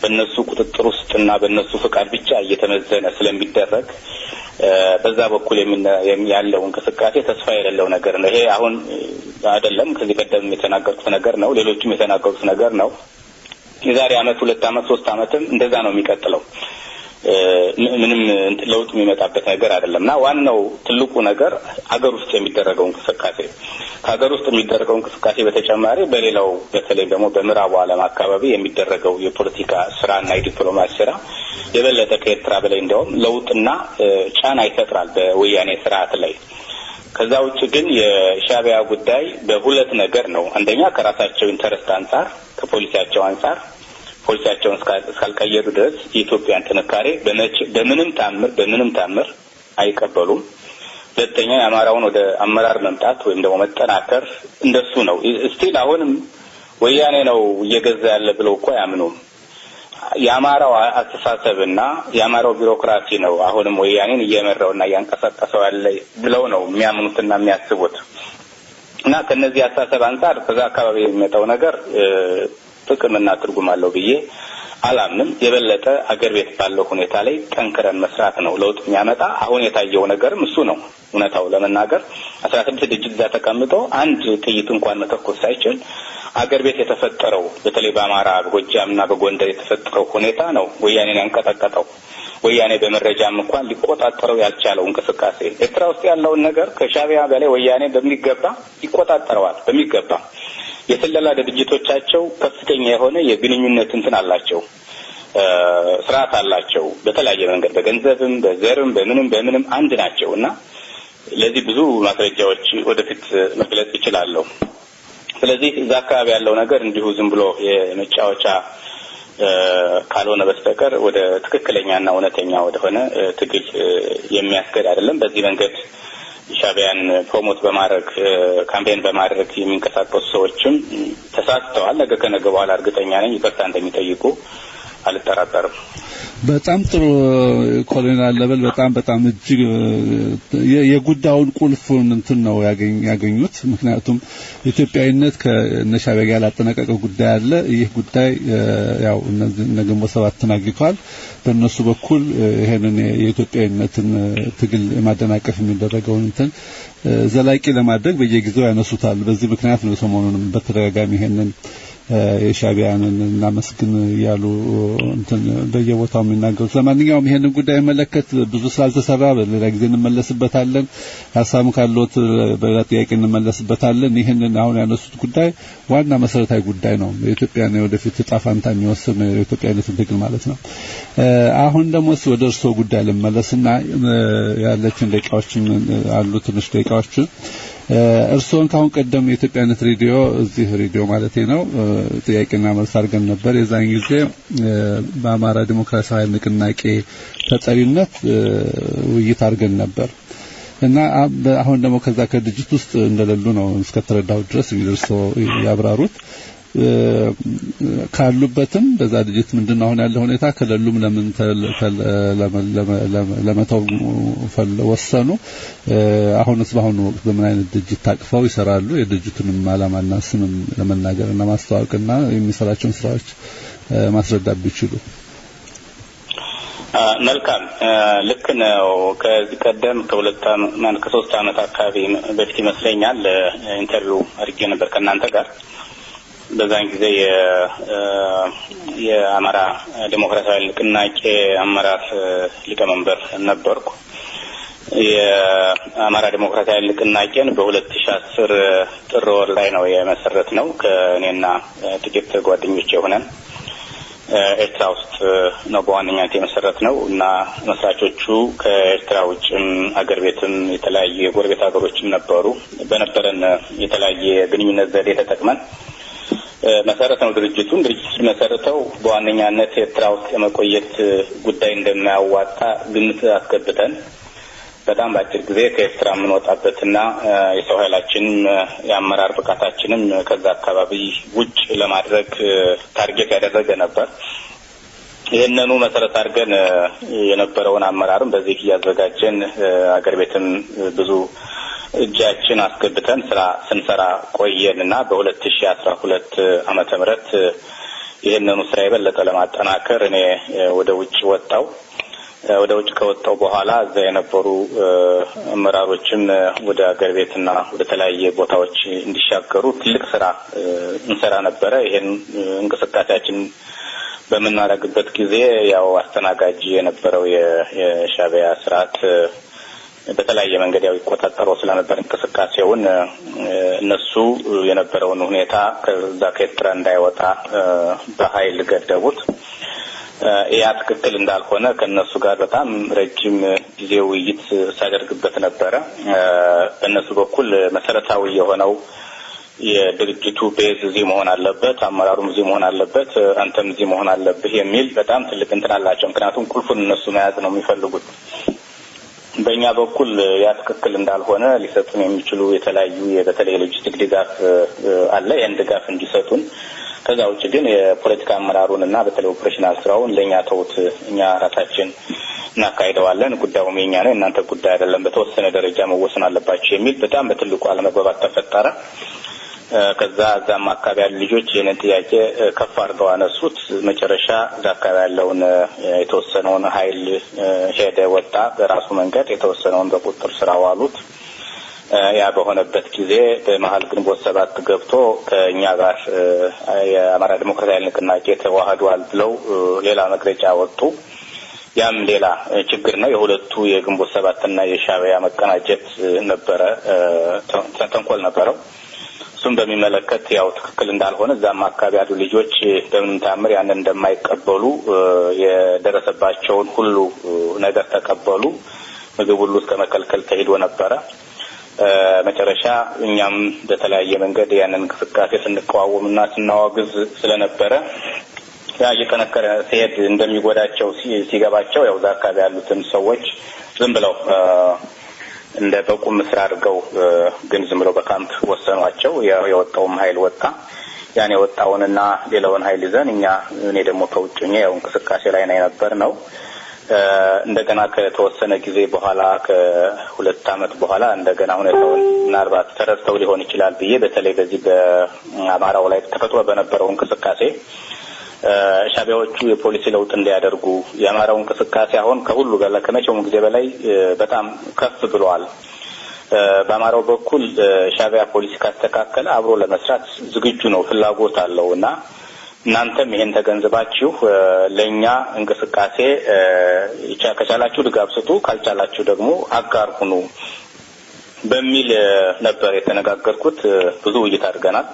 በእነሱ ቁጥጥር ውስጥና በእነሱ ፍቃድ ብቻ እየተመዘነ ስለሚደረግ በዛ በኩል ያለው እንቅስቃሴ ተስፋ የሌለው ነገር ነው። ይሄ አሁን አይደለም፣ ከዚህ ቀደም የተናገርኩት ነገር ነው። ሌሎችም የተናገሩት ነገር ነው። የዛሬ አመት፣ 2 አመት፣ 3 አመትም እንደዛ ነው የሚቀጥለው። ምንም ለውጥ የሚመጣበት ነገር አይደለም። እና ዋናው ትልቁ ነገር አገር ውስጥ የሚደረገው እንቅስቃሴ፣ ከሀገር ውስጥ የሚደረገው እንቅስቃሴ በተጨማሪ በሌላው፣ በተለይ ደግሞ በምዕራቡ ዓለም አካባቢ የሚደረገው የፖለቲካ ስራና የዲፕሎማሲ ስራ የበለጠ ከኤርትራ በላይ እንዲያውም ለውጥና ጫና ይፈጥራል በወያኔ ስርዓት ላይ። ከዛ ውጭ ግን የሻቢያ ጉዳይ በሁለት ነገር ነው። አንደኛ ከራሳቸው interest አንጻር፣ ከፖሊሲያቸው አንጻር፣ ፖሊሲያቸውን እስካልቀየሩ ድረስ የኢትዮጵያን ጥንካሬ በምንም ታምር፣ በምንም ታምር አይቀበሉም። ሁለተኛ የአማራውን ወደ አመራር መምጣት ወይም ደግሞ መጠናከር እንደሱ ነው። Still አሁንም ወያኔ ነው እየገዛ ያለ ብለው እኮ አያምኑም። የአማራው አስተሳሰብና የአማራው ቢሮክራሲ ነው አሁንም ወያኔን እየመራውና እያንቀሳቀሰው ያለ ብለው ነው የሚያምኑትና የሚያስቡት። እና ከነዚህ አስተሳሰብ አንጻር ከዛ አካባቢ የሚመጣው ነገር ጥቅምና ትርጉም አለው ብዬ አላምንም። የበለጠ አገር ቤት ባለው ሁኔታ ላይ ጠንክረን መስራት ነው ለውጥ የሚያመጣ። አሁን የታየው ነገርም እሱ ነው። እውነታው ለመናገር 16 ድርጅት እዛ ተቀምጦ አንድ ጥይት እንኳን መተኮስ ሳይችል አገር ቤት የተፈጠረው፣ በተለይ በአማራ፣ በጎጃምና በጎንደር የተፈጠረው ሁኔታ ነው ወያኔን ያንቀጠቀጠው። ወያኔ በመረጃም እንኳን ሊቆጣጠረው ያልቻለው እንቅስቃሴ፣ ኤርትራ ውስጥ ያለውን ነገር ከሻቢያ በላይ ወያኔ በሚገባ ይቆጣጠረዋል። በሚገባ የስለላ ድርጅቶቻቸው ከፍተኛ የሆነ የግንኙነት እንትን አላቸው፣ ስርዓት አላቸው። በተለያየ መንገድ በገንዘብም፣ በዘርም፣ በምንም በምንም አንድ ናቸው እና ለዚህ ብዙ ማስረጃዎች ወደፊት መግለጽ ይችላለሁ። ስለዚህ እዛ አካባቢ ያለው ነገር እንዲሁ ዝም ብሎ የመጫወቻ ካልሆነ በስተቀር ወደ ትክክለኛና እውነተኛ ወደሆነ ትግል የሚያስገድ አይደለም። በዚህ መንገድ ሻቢያን promote በማድረግ፣ campaign በማድረግ የሚንቀሳቀሱ ሰዎችም ተሳስተዋል። ነገ ከነገ በኋላ እርግጠኛ ነኝ ይቅርታ እንደሚጠይቁ አልጠራጠርም። በጣም ጥሩ ኮሎኔል አለበል፣ በጣም በጣም እጅግ የጉዳዩን ቁልፉን እንትን ነው ያገኙት። ምክንያቱም ኢትዮጵያዊነት ከነሻቢያ ጋር ያላጠናቀቀው ጉዳይ አለ። ይህ ጉዳይ ያው እነዚህ እነ ግንቦት ሰባትን አግኝቷል። በእነሱ በኩል ይሄንን የኢትዮጵያዊነትን ትግል የማደናቀፍ የሚደረገውን እንትን ዘላቂ ለማድረግ በየጊዜው ያነሱታል። በዚህ ምክንያት ነው ሰሞኑንም በተደጋጋሚ ይሄንን የሻቢያንን እናመስግን እያሉ እንትን በየቦታው የሚናገሩት። ለማንኛውም ይሄንን ጉዳይ መለከት ብዙ ስላልተሰራ በሌላ ጊዜ እንመለስበታለን። ሀሳብም ካለዎት በሌላ ጥያቄ እንመለስበታለን። ይሄንን አሁን ያነሱት ጉዳይ ዋና መሰረታዊ ጉዳይ ነው። የኢትዮጵያን የወደፊት ዕጣ ፈንታ የሚወስን የኢትዮጵያዊነትን ትግል ማለት ነው። አሁን ደግሞ ወደ እርስዎ ጉዳይ ልመለስና ያለችን ደቂቃዎችን አሉ፣ ትንሽ ደቂቃዎችን፣ እርስዎን ካሁን ቀደም የኢትዮጵያነት ሬዲዮ፣ እዚህ ሬዲዮ ማለቴ ነው፣ ጥያቄና መልስ አድርገን ነበር። የዛን ጊዜ በአማራ ዲሞክራሲያዊ ኃይል ንቅናቄ ተጠሪነት ውይይት አድርገን ነበር እና አሁን ደግሞ ከዛ ከድርጅት ውስጥ እንደሌሉ ነው እስከተረዳሁት ድረስ። እንግዲህ እርስዎ ያብራሩት። ካሉበትም በዛ ድርጅት ምንድነው አሁን ያለ ሁኔታ? ከሌሉም ለምን ለመተው ወሰኑ? አሁንስ በአሁኑ ወቅት በምን አይነት ድርጅት ታቅፈው ይሰራሉ? የድርጅቱንም ዓላማና ስምም ለመናገርና ማስተዋወቅና የሚሰራቸውን ስራዎች ማስረዳት ቢችሉ። መልካም፣ ልክ ነው። ከዚህ ቀደም ከ2 ከ3 ዓመት አካባቢ በፊት ይመስለኛል interview አድርጌ ነበር ከእናንተ ጋር። በዛን ጊዜ የአማራ ዴሞክራሲያዊ ንቅናቄ አመራር ሊቀመንበር ነበርኩ። የአማራ ዴሞክራሲያዊ ንቅናቄን በ2010 ጥር ወር ላይ ነው የመሰረትነው። ከእኔና ጥቂት ጓደኞች የሆነን ኤርትራ ውስጥ ነው በዋነኛነት የመሰረትነው እና መስራቾቹ ከኤርትራ ውጭም አገር ቤትም የተለያዩ የጎረቤት ሀገሮችም ነበሩ። በነበረን የተለያየ ግንኙነት ዘዴ ተጠቅመን መሰረትነው ድርጅቱን። ድርጅቱ መሰረተው በዋነኛነት ኤርትራ ውስጥ የመቆየት ጉዳይ እንደማያዋጣ ግምት አስገብተን በጣም በአጭር ጊዜ ከኤርትራ የምንወጣበትና የሰው ኃይላችንም የአመራር ብቃታችንም ከዛ አካባቢ ውጭ ለማድረግ target ያደረገ ነበር። ይህንኑ መሰረት አድርገን የነበረውን አመራርም በዚህ እያዘጋጀን አገር ቤትም ብዙ እጃችን አስገብተን ስራ ስንሰራ ቆየን እና በ2012 ዓመተ ምህረት ይህንኑ ስራ የበለጠ ለማጠናከር እኔ ወደ ውጭ ወጣው። ወደ ውጭ ከወጣው በኋላ እዛ የነበሩ አመራሮችም ወደ አገር ቤትና ወደ ተለያየ ቦታዎች እንዲሻገሩ ትልቅ ስራ እንሰራ ነበረ። ይሄን እንቅስቃሴያችን በምናደርግበት ጊዜ ያው አስተናጋጅ የነበረው የሻዕቢያ ስርዓት በተለያየ መንገድ ያው ይቆጣጠረው ስለነበር እንቅስቃሴውን እነሱ የነበረውን ሁኔታ ከዛ ከኤርትራ እንዳይወጣ በኃይል ገደቡት። ያ ትክክል እንዳልሆነ ከነሱ ጋር በጣም ረጅም ጊዜ ውይይት ሳደርግበት ነበረ። በእነሱ በኩል መሰረታዊ የሆነው የድርጅቱ base እዚህ መሆን አለበት፣ አመራሩም እዚህ መሆን አለበት፣ አንተም እዚህ መሆን አለብህ የሚል በጣም ትልቅ እንትን አላቸው። ምክንያቱም ቁልፉን እነሱ መያዝ ነው የሚፈልጉት። በእኛ በኩል ያ ትክክል እንዳልሆነ ሊሰጡን የሚችሉ የተለያዩ በተለይ የሎጂስቲክ ድጋፍ አለ። ያን ድጋፍ እንዲሰጡን፣ ከዛ ውጭ ግን የፖለቲካ አመራሩን እና በተለይ operational ስራውን ለእኛ ተውት፣ እኛ ራሳችን እናካሂደዋለን፣ ጉዳዩም የኛ ነው፣ የእናንተ ጉዳይ አይደለም፣ በተወሰነ ደረጃ መወሰን አለባቸው የሚል በጣም በትልቁ አለመግባባት ተፈጠረ። ከዛ እዛም አካባቢ ያሉ ልጆች ይህንን ጥያቄ ከፍ አድርገው አነሱት። መጨረሻ እዛ አካባቢ ያለውን የተወሰነውን ኃይል ሄደ ወጣ በራሱ መንገድ፣ የተወሰነውን በቁጥጥር ስር አዋሉት። ያ በሆነበት ጊዜ በመሀል ግንቦት 7 ገብቶ ከእኛ ጋር የአማራ ዲሞክራሲያዊ ንቅናቄ ተዋህዷል ብለው ሌላ መግለጫ ወጡ። ያም ሌላ ችግር ነው። የሁለቱ የግንቦት 7 እና የሻዕቢያ መቀናጀት ነበረ፣ ተንኮል ነበረው። እሱም በሚመለከት ያው ትክክል እንዳልሆነ እዛም አካባቢ ያሉ ልጆች በምንም ታምር ያንን እንደማይቀበሉ የደረሰባቸውን ሁሉ ነገር ተቀበሉ። ምግብ ሁሉ እስከ መከልከል ተሄዶ ነበረ። መጨረሻ እኛም በተለያየ መንገድ ያንን እንቅስቃሴ ስንቃወምና ስናወግዝ ስለነበረ ያ እየጠነከረ ሲሄድ እንደሚጎዳቸው ሲገባቸው ያው እዛ አካባቢ ያሉትን ሰዎች ዝም ብለው እንደ በቁም ስራ አድርገው ግን ዝም ብለው በካምፕ ወሰኗቸው። የወጣውም ኃይል ወጣ። ያን የወጣውንና ሌላውን ኃይል ይዘን እኛ እኔ ደግሞ ከውጭ ሆኜ ያው እንቅስቃሴ ላይ ነው የነበርነው። እንደገና ከተወሰነ ጊዜ በኋላ ከ2 ዓመት በኋላ እንደገና ሁኔታውን ምናልባት ተረድተው ሊሆን ይችላል ብዬ በተለይ በዚህ በአማራው ላይ ተፈጥሮ በነበረው እንቅስቃሴ ሻዕቢያዎቹ የፖሊሲ ለውጥ እንዲያደርጉ የአማራው እንቅስቃሴ አሁን ከሁሉ በላይ ከመቼውም ጊዜ በላይ በጣም ከፍ ብሏል። በአማራው በኩል ሻዕቢያ ፖሊሲ ካስተካከለ አብሮ ለመስራት ዝግጁ ነው፣ ፍላጎት አለውና እናንተም ይሄን ተገንዝባችሁ ለኛ እንቅስቃሴ ከቻላችሁ ድጋፍ ስጡ፣ ካልቻላችሁ ደግሞ አጋር ሁኑ በሚል ነበር የተነጋገርኩት። ብዙ ውይይት አድርገናል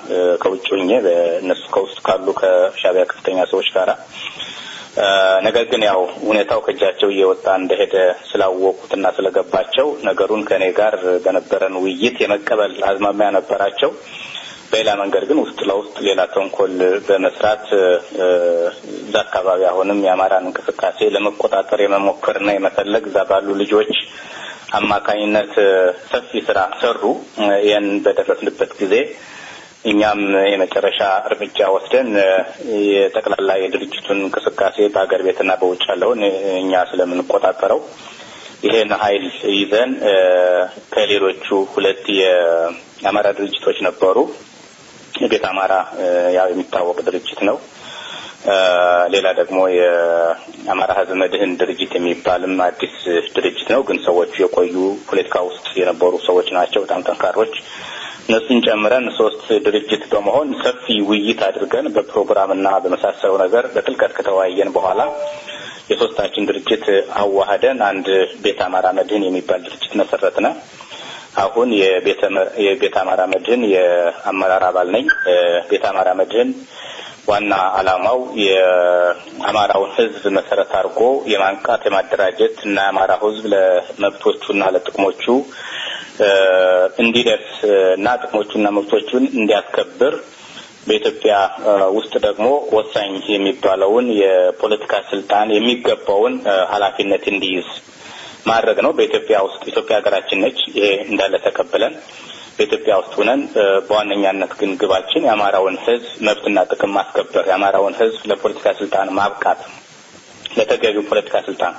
ከውጭ ሆኜ በእነሱ ከውስጥ ካሉ ከሻዕቢያ ከፍተኛ ሰዎች ጋራ። ነገር ግን ያው ሁኔታው ከእጃቸው እየወጣ እንደሄደ ስላወቁትና ስለገባቸው ነገሩን ከኔ ጋር በነበረን ውይይት የመቀበል አዝማሚያ ነበራቸው። በሌላ መንገድ ግን ውስጥ ለውስጥ ሌላ ተንኮል በመስራት እዛ አካባቢ አሁንም የአማራን እንቅስቃሴ ለመቆጣጠር የመሞከርና የመፈለግ እዛ ባሉ ልጆች አማካኝነት ሰፊ ስራ ሰሩ። ይህን በደረስንበት ጊዜ እኛም የመጨረሻ እርምጃ ወስደን የጠቅላላ የድርጅቱን እንቅስቃሴ በሀገር ቤትና በውጭ ያለውን እኛ ስለምንቆጣጠረው ይሄን ኃይል ይዘን ከሌሎቹ 2 የአማራ ድርጅቶች ነበሩ። ቤት አማራ ያው የሚታወቅ ድርጅት ነው። ሌላ ደግሞ የአማራ ሕዝብ መድህን ድርጅት የሚባልም አዲስ ድርጅት ነው። ግን ሰዎቹ የቆዩ ፖለቲካ ውስጥ የነበሩ ሰዎች ናቸው፣ በጣም ጠንካሮች። እነሱን ጨምረን 3 ድርጅት በመሆን ሰፊ ውይይት አድርገን በፕሮግራምና በመሳሰለው ነገር በጥልቀት ከተወያየን በኋላ የሶስታችን ድርጅት አዋህደን አንድ ቤት አማራ መድህን የሚባል ድርጅት መሰረትነ። አሁን የቤት አማራ መድህን የአመራር አባል ነኝ። ቤት አማራ መድህን ዋና ዓላማው የአማራውን ሕዝብ መሰረት አድርጎ የማንቃት የማደራጀት እና የአማራ ሕዝብ ለመብቶቹና ለጥቅሞቹ እንዲደርስ እና ጥቅሞቹና መብቶቹን እንዲያስከብር በኢትዮጵያ ውስጥ ደግሞ ወሳኝ የሚባለውን የፖለቲካ ስልጣን የሚገባውን ኃላፊነት እንዲይዝ ማድረግ ነው። በኢትዮጵያ ውስጥ ኢትዮጵያ ሀገራችን ነች። ይሄ እንዳለ ተቀብለን በኢትዮጵያ ውስጥ ሆነን በዋነኛነት ግን ግባችን የአማራውን ሕዝብ መብትና ጥቅም ማስከበር፣ የአማራውን ሕዝብ ለፖለቲካ ስልጣን ማብቃት፣ ለተገቢው ፖለቲካ ስልጣን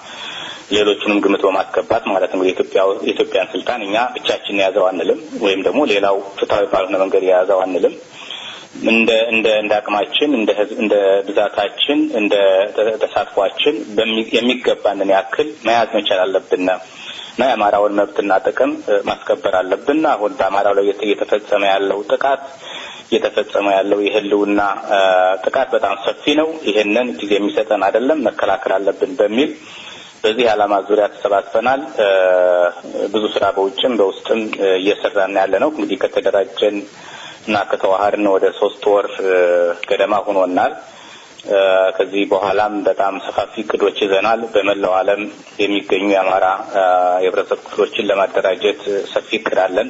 ሌሎቹንም ግምት በማስገባት ማለት ነው። የኢትዮጵያን ስልጣን እኛ ብቻችን የያዘው አንልም፣ ወይም ደግሞ ሌላው ፍትሐዊ ባልሆነ መንገድ የያዘው አንልም። እንደ እንደ እንደ አቅማችን፣ እንደ ህዝብ፣ እንደ ብዛታችን፣ እንደ ተሳትፏችን የሚገባንን ያክል መያዝ መቻል አለብን እና የአማራውን መብትና ጥቅም ማስከበር አለብን። አሁን በአማራው ላይ እየተፈጸመ ያለው ጥቃት፣ እየተፈጸመ ያለው የህልውና ጥቃት በጣም ሰፊ ነው። ይሄንን ጊዜ የሚሰጠን አይደለም፣ መከላከል አለብን በሚል በዚህ ዓላማ ዙሪያ ተሰባስበናል። ብዙ ስራ በውጭም በውስጥም እየሰራን ያለ ነው። እንግዲህ ከተደራጀን እና ከተዋሃድን ወደ 3 ወር ገደማ ሆኖናል። ከዚህ በኋላም በጣም ሰፋፊ እቅዶች ይዘናል። በመላው ዓለም የሚገኙ የአማራ የህብረተሰብ ክፍሎችን ለማደራጀት ሰፊ እቅድ አለን።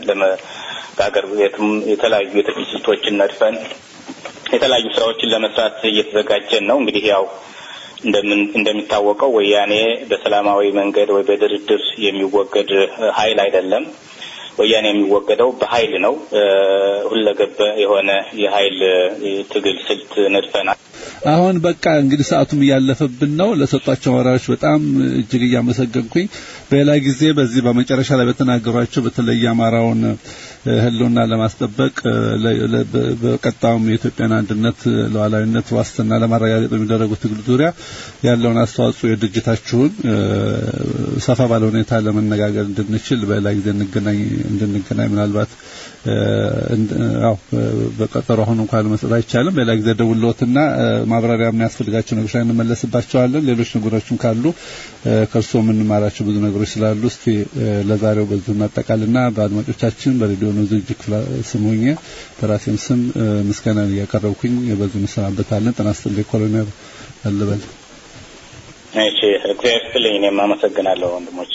በሀገር ቤትም የተለያዩ የትግል ስልቶችን ነድፈን የተለያዩ ስራዎችን ለመስራት እየተዘጋጀን ነው። እንግዲህ ያው እንደሚታወቀው ወያኔ በሰላማዊ መንገድ ወይ በድርድር የሚወገድ ኃይል አይደለም። ወያኔ የሚወገደው በኃይል ነው። ሁለገብ የሆነ የኃይል ትግል ስልት ነድፈናል። አሁን በቃ እንግዲህ ሰዓቱም እያለፈብን ነው። ለሰጧቸው ወራዎች በጣም እጅግ እያመሰገንኩኝ በሌላ ጊዜ በዚህ በመጨረሻ ላይ በተናገሯቸው በተለይ አማራውን ህልውና ለማስጠበቅ፣ በቀጣዩም የኢትዮጵያን አንድነት ሉዓላዊነት ዋስትና ለማረጋገጥ በሚደረጉ ትግል ዙሪያ ያለውን አስተዋጽኦ የድርጅታችሁን ሰፋ ባለ ሁኔታ ለመነጋገር እንድንችል በሌላ ጊዜ እንድንገናኝ ምናልባት ያው በቀጠሮ አሁን እንኳን መስጠት አይቻልም። በሌላ ጊዜ ደውሎትና ማብራሪያ የሚያስፈልጋቸው ነገሮች ላይ እንመለስባቸዋለን። ሌሎች ነገሮችም ካሉ ከእርስዎ የምንማራቸው ብዙ ነገሮች ስላሉ እስቲ ለዛሬው በዚሁ እናጠቃልና በአድማጮቻችን በሬዲዮ ነው ዝግጅት ክፍል ስም ሆኜ በራሴም ስም ምስጋና እያቀረብኩኝ በዚሁ እንሰናበታለን። ጤና ይስጥልኝ ኮሎኔል አለበል። እሺ፣ እግዚአብሔር ይስጥልኝ። እኔም አመሰግናለሁ ወንድሞች።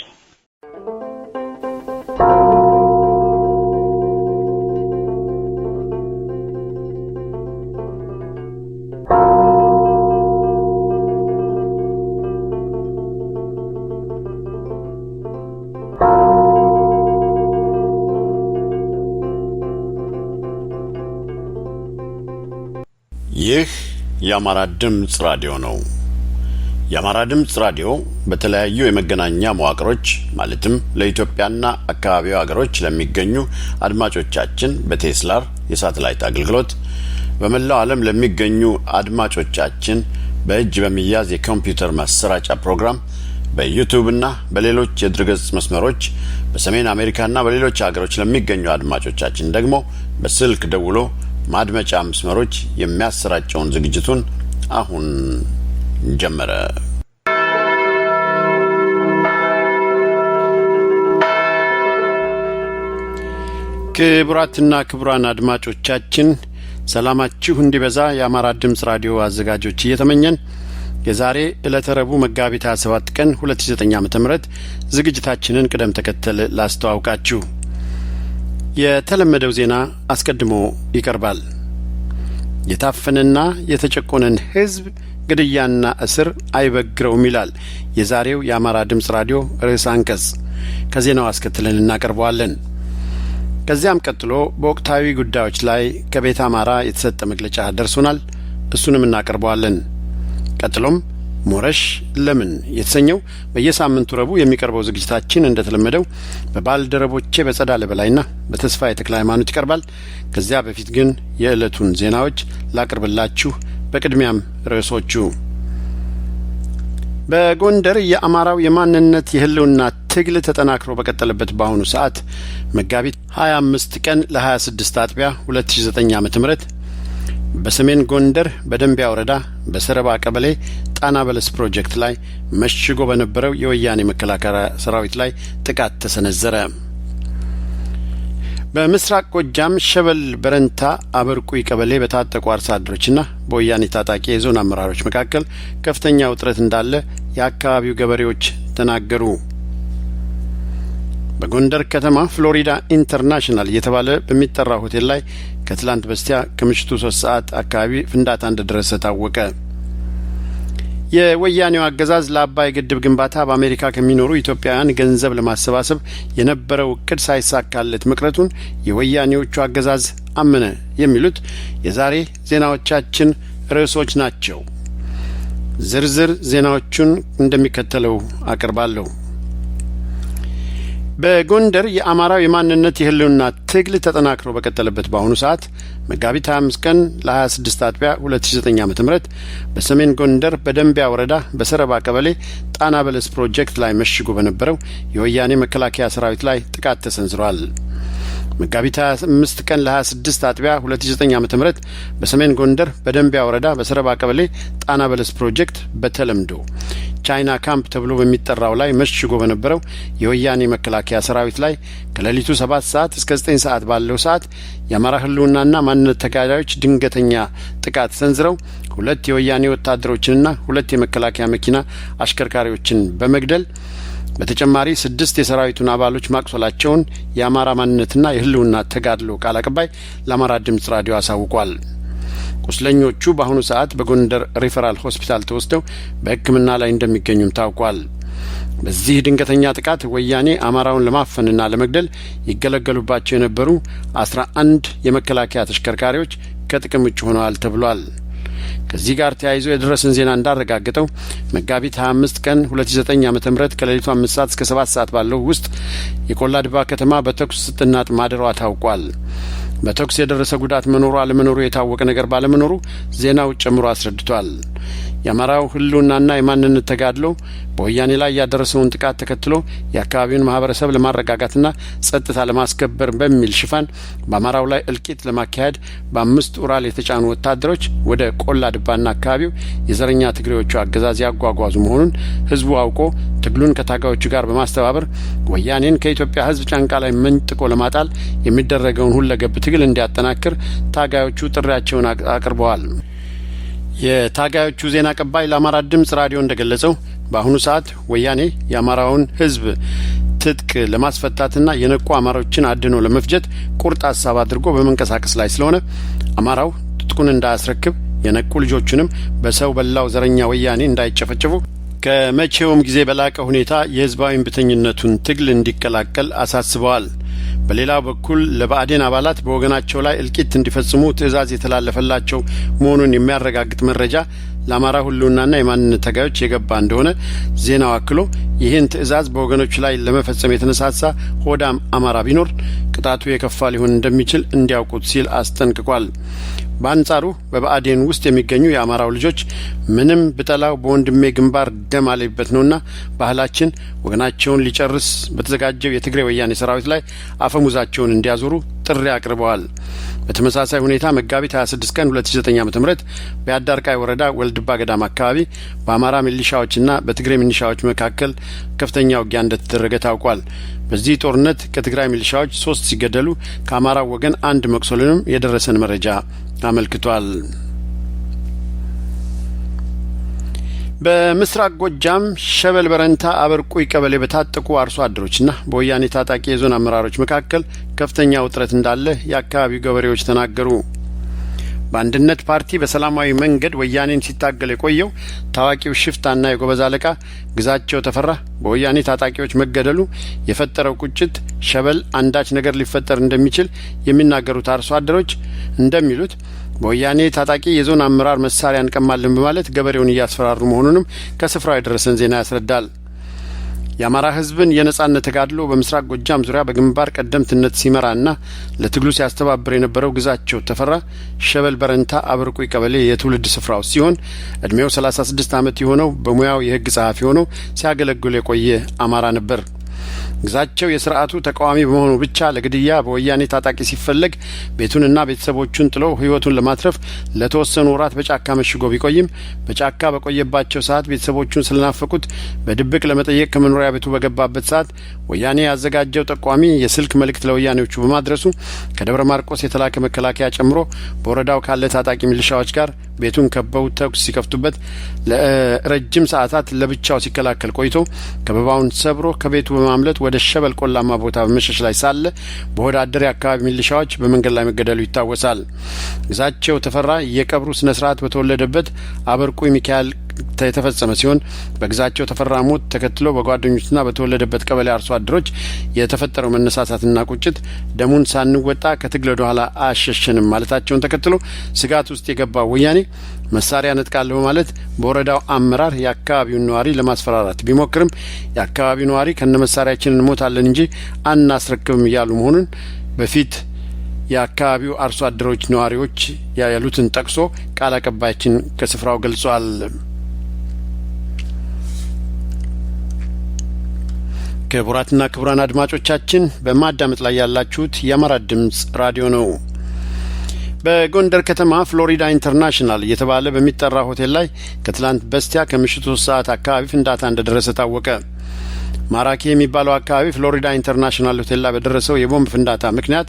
ይህ የአማራ ድምጽ ራዲዮ ነው። የአማራ ድምጽ ራዲዮ በተለያዩ የመገናኛ መዋቅሮች ማለትም ለኢትዮጵያና አካባቢው ሀገሮች ለሚገኙ አድማጮቻችን በቴስላር የሳተላይት አገልግሎት፣ በመላው ዓለም ለሚገኙ አድማጮቻችን በእጅ በሚያዝ የኮምፒውተር ማሰራጫ ፕሮግራም፣ በዩቲዩብና በሌሎች የድረገጽ መስመሮች፣ በሰሜን አሜሪካና በሌሎች ሀገሮች ለሚገኙ አድማጮቻችን ደግሞ በስልክ ደውሎ ማድመጫ መስመሮች የሚያሰራጨውን ዝግጅቱን አሁን ጀመረ። ክቡራትና ክቡራን አድማጮቻችን፣ ሰላማችሁ እንዲበዛ የአማራ ድምጽ ራዲዮ አዘጋጆች እየተመኘን የዛሬ ዕለተ ረቡዕ መጋቢት 27 ቀን 2009 ዓ.ም ዝግጅታችንን ቅደም ተከተል ላስተዋውቃችሁ። የተለመደው ዜና አስቀድሞ ይቀርባል። የታፈነና የተጨቆነን ሕዝብ ግድያና እስር አይበግረውም ይላል የዛሬው የአማራ ድምጽ ራዲዮ ርዕሰ አንቀጽ። ከዜናው አስከትለን እናቀርበዋለን። ከዚያም ቀጥሎ በወቅታዊ ጉዳዮች ላይ ከቤተ አማራ የተሰጠ መግለጫ ደርሶናል። እሱንም እናቀርበዋለን። ቀጥሎም ሞረሽ ለምን የተሰኘው በየሳምንቱ ረቡዕ የሚቀርበው ዝግጅታችን እንደተለመደው በባልደረቦቼ በጸዳለ በላይና በተስፋዬ ተክለ ሃይማኖት ይቀርባል። ከዚያ በፊት ግን የዕለቱን ዜናዎች ላቅርብላችሁ። በቅድሚያም ርዕሶቹ። በጎንደር የአማራው የማንነት የህልውና ትግል ተጠናክሮ በቀጠለበት በአሁኑ ሰዓት መጋቢት 25 ቀን ለ26 አጥቢያ 2009 ዓ.ም በሰሜን ጎንደር በደንቢያ ወረዳ በሰረባ ቀበሌ ጣና በለስ ፕሮጀክት ላይ መሽጎ በነበረው የወያኔ መከላከያ ሰራዊት ላይ ጥቃት ተሰነዘረ። በምስራቅ ጎጃም ሸበል በረንታ አበርቁይ ቀበሌ በታጠቁ አርሶ አደሮችና በወያኔ ታጣቂ የዞን አመራሮች መካከል ከፍተኛ ውጥረት እንዳለ የአካባቢው ገበሬዎች ተናገሩ። በጎንደር ከተማ ፍሎሪዳ ኢንተርናሽናል እየተባለ በሚጠራው ሆቴል ላይ ከትላንት በስቲያ ከምሽቱ 3 ሰዓት አካባቢ ፍንዳታ እንደደረሰ ታወቀ። የወያኔው አገዛዝ ለአባይ ግድብ ግንባታ በአሜሪካ ከሚኖሩ ኢትዮጵያውያን ገንዘብ ለማሰባሰብ የነበረው እቅድ ሳይሳካለት መቅረቱን የወያኔዎቹ አገዛዝ አመነ። የሚሉት የዛሬ ዜናዎቻችን ርዕሶች ናቸው። ዝርዝር ዜናዎቹን እንደሚከተለው አቀርባለሁ። በጎንደር የአማራው የማንነት የህልውና ትግል ተጠናክሮ በቀጠለበት በአሁኑ ሰዓት መጋቢት 25 ቀን ለ26 አጥቢያ 2009 ዓ.ም በሰሜን ጎንደር በደንቢያ ወረዳ በሰረባ ቀበሌ ጣና በለስ ፕሮጀክት ላይ መሽጎ በነበረው የወያኔ መከላከያ ሰራዊት ላይ ጥቃት ተሰንዝሯል። መጋቢት 25 ቀን ለ26 አጥቢያ 2009 ዓ.ም በሰሜን ጎንደር በደንቢያ ወረዳ በሰረባ ቀበሌ ጣና በለስ ፕሮጀክት በተለምዶ ቻይና ካምፕ ተብሎ በሚጠራው ላይ መሽጎ በነበረው የወያኔ መከላከያ ሰራዊት ላይ ከሌሊቱ 7 ሰዓት እስከ 9 ሰዓት ባለው ሰዓት የአማራ ህልውናና ማንነት ተጋዳዮች ድንገተኛ ጥቃት ሰንዝረው 2 የወያኔ ወታደሮችንና 2 የመከላከያ መኪና አሽከርካሪዎችን በመግደል በተጨማሪ 6 የሰራዊቱን አባሎች ማቁሰላቸውን የአማራ ማንነትና የህልውና ተጋድሎ ቃል አቀባይ ለአማራ ድምጽ ራዲዮ አሳውቋል። ቁስለኞቹ በአሁኑ ሰዓት በጎንደር ሪፈራል ሆስፒታል ተወስደው በሕክምና ላይ እንደሚገኙም ታውቋል። በዚህ ድንገተኛ ጥቃት ወያኔ አማራውን ለማፈንና ለመግደል ይገለገሉባቸው የነበሩ 11 የመከላከያ ተሽከርካሪዎች ከጥቅም ውጭ ሆነዋል ተብሏል። ከዚህ ጋር ተያይዞ የደረሰን ዜና እንዳረጋገጠው መጋቢት 25 ቀን 2009 ዓ.ም ከሌሊቱ 5 ሰዓት እስከ 7 ሰዓት ባለው ውስጥ የቆላ ድባ ከተማ በተኩስ ስትናጥ ማደሯ ታውቋል። በተኩስ የደረሰ ጉዳት መኖሩ አለመኖሩ የታወቀ ነገር ባለመኖሩ ዜናው ጨምሮ አስረድቷል። የአማራው ህልውናና የማንነት ተጋድሎ በወያኔ ላይ ያደረሰውን ጥቃት ተከትሎ የአካባቢውን ማህበረሰብ ለማረጋጋትና ጸጥታ ለማስከበር በሚል ሽፋን በአማራው ላይ እልቂት ለማካሄድ በ5 ኡራል የተጫኑ ወታደሮች ወደ ቆላ ድባና አካባቢው የዘረኛ ትግሬዎቹ አገዛዝ ያጓጓዙ መሆኑን ህዝቡ አውቆ ትግሉን ከታጋዮቹ ጋር በማስተባበር ወያኔን ከኢትዮጵያ ህዝብ ጫንቃ ላይ መንጥቆ ለማጣል የሚደረገውን ሁለገብ ትግል እንዲያጠናክር ታጋዮቹ ጥሪያቸውን አቅርበዋል። የታጋዮቹ ዜና አቀባይ ለአማራ ድምጽ ራዲዮ እንደገለጸው በአሁኑ ሰዓት ወያኔ የአማራውን ህዝብ ትጥቅ ለማስፈታትና የነቁ አማሮችን አድኖ ለመፍጀት ቁርጥ ሀሳብ አድርጎ በመንቀሳቀስ ላይ ስለሆነ አማራው ትጥቁን እንዳያስረክብ የነቁ ልጆቹንም በሰው በላው ዘረኛ ወያኔ እንዳይጨፈጨፉ ከመቼውም ጊዜ በላቀ ሁኔታ የህዝባዊ እምቢተኝነቱን ትግል እንዲቀላቀል አሳስበዋል። በሌላው በኩል ለብአዴን አባላት በወገናቸው ላይ እልቂት እንዲፈጽሙ ትዕዛዝ የተላለፈላቸው መሆኑን የሚያረጋግጥ መረጃ ለአማራ ህልውናና የማንነት ታጋዮች የገባ እንደሆነ ዜናው አክሎ ይህን ትዕዛዝ በወገኖች ላይ ለመፈጸም የተነሳሳ ሆዳም አማራ ቢኖር ቅጣቱ የከፋ ሊሆን እንደሚችል እንዲያውቁት ሲል አስጠንቅቋል። በአንጻሩ በብአዴን ውስጥ የሚገኙ የአማራው ልጆች ምንም ብጠላው በወንድሜ ግንባር ደም አለበት ነውና ባህላችን ወገናቸውን ሊጨርስ በተዘጋጀው የትግሬ ወያኔ ሰራዊት ላይ አፈሙዛቸውን እንዲያዞሩ ጥሪ አቅርበዋል። በተመሳሳይ ሁኔታ መጋቢት 26 ቀን 2009 ዓ.ም በአዳርቃይ ወረዳ ወልድባ ገዳም አካባቢ በአማራ ሚሊሻዎችና በትግሬ ሚሊሻዎች መካከል ከፍተኛ ውጊያ እንደተደረገ ታውቋል። በዚህ ጦርነት ከትግራይ ሚሊሻዎች 3 ሲገደሉ ከአማራው ወገን 1 መቁሰሉንም የደረሰን መረጃ አመልክቷል። በምስራቅ ጎጃም ሸበል በረንታ አበርቁይ ቀበሌ በታጠቁ አርሶ አደሮችና በወያኔ ታጣቂ የዞን አመራሮች መካከል ከፍተኛ ውጥረት እንዳለ የአካባቢው ገበሬዎች ተናገሩ። በአንድነት ፓርቲ በሰላማዊ መንገድ ወያኔን ሲታገል የቆየው ታዋቂው ሽፍታና የጎበዝ አለቃ ግዛቸው ተፈራ በወያኔ ታጣቂዎች መገደሉ የፈጠረው ቁጭት ሸበል አንዳች ነገር ሊፈጠር እንደሚችል የሚናገሩት አርሶ አደሮች እንደሚሉት በወያኔ ታጣቂ የዞን አመራር መሳሪያ እንቀማለን በማለት ገበሬውን እያስፈራሩ መሆኑንም ከስፍራው የደረሰን ዜና ያስረዳል። የአማራ ሕዝብን የነጻነት ተጋድሎ በምስራቅ ጎጃም ዙሪያ በግንባር ቀደምትነት ሲመራና ለትግሉ ሲያስተባብር የነበረው ግዛቸው ተፈራ ሸበል በረንታ አበርቁይ ቀበሌ የትውልድ ስፍራው ሲሆን እድሜው 36 ዓመት የሆነው በሙያው የሕግ ጸሐፊ ሆኖ ሲያገለግል የቆየ አማራ ነበር። ግዛቸው የስርዓቱ ተቃዋሚ በመሆኑ ብቻ ለግድያ በወያኔ ታጣቂ ሲፈለግ ቤቱንና ቤተሰቦቹን ጥሎ ህይወቱን ለማትረፍ ለተወሰኑ ወራት በጫካ መሽጎ ቢቆይም በጫካ በቆየባቸው ሰዓት ቤተሰቦቹን ስለናፈቁት በድብቅ ለመጠየቅ ከመኖሪያ ቤቱ በገባበት ሰዓት ወያኔ ያዘጋጀው ጠቋሚ የስልክ መልእክት ለወያኔዎቹ በማድረሱ ከደብረ ማርቆስ የተላከ መከላከያ ጨምሮ በወረዳው ካለ ታጣቂ ሚሊሻዎች ጋር ቤቱን ከበው ተኩስ ሲከፍቱበት ለረጅም ሰዓታት ለብቻው ሲከላከል ቆይቶ ከበባውን ሰብሮ ከቤቱ በማምለጥ ወደ ሸበል ቆላማ ቦታ በመሸሽ ላይ ሳለ በሆዳደር የአካባቢ ሚሊሻዎች በመንገድ ላይ መገደሉ ይታወሳል። ግዛቸው ተፈራ የቀብሩ ስነ ስርዓት በተወለደበት አበርቁይ ሚካኤል የተፈጸመ ሲሆን በግዛቸው ተፈራ ሞት ተከትሎ በጓደኞችና በተወለደበት ቀበሌ አርሶ አደሮች የተፈጠረው መነሳሳትና ቁጭት ደሙን ሳንወጣ ከትግል ወደ ኋላ አያሸሸንም ማለታቸውን ተከትሎ ስጋት ውስጥ የገባው ወያኔ መሳሪያ ነጥቃለሁ በማለት በወረዳው አመራር የአካባቢውን ነዋሪ ለማስፈራራት ቢሞክርም የአካባቢው ነዋሪ ከነ መሳሪያችን እንሞታለን እንጂ አናስረክብም እያሉ መሆኑን በፊት የአካባቢው አርሶ አደሮች ነዋሪዎች ያሉትን ጠቅሶ ቃል አቀባያችን ከስፍራው ገልጿል። ክቡራትና ክቡራን አድማጮቻችን በማዳመጥ ላይ ያላችሁት የአማራ ድምጽ ራዲዮ ነው። በጎንደር ከተማ ፍሎሪዳ ኢንተርናሽናል እየተባለ በሚጠራ ሆቴል ላይ ከትላንት በስቲያ ከምሽቱ 3 ሰዓት አካባቢ ፍንዳታ እንደደረሰ ታወቀ። ማራኪ የሚባለው አካባቢ ፍሎሪዳ ኢንተርናሽናል ሆቴል ላይ በደረሰው የቦምብ ፍንዳታ ምክንያት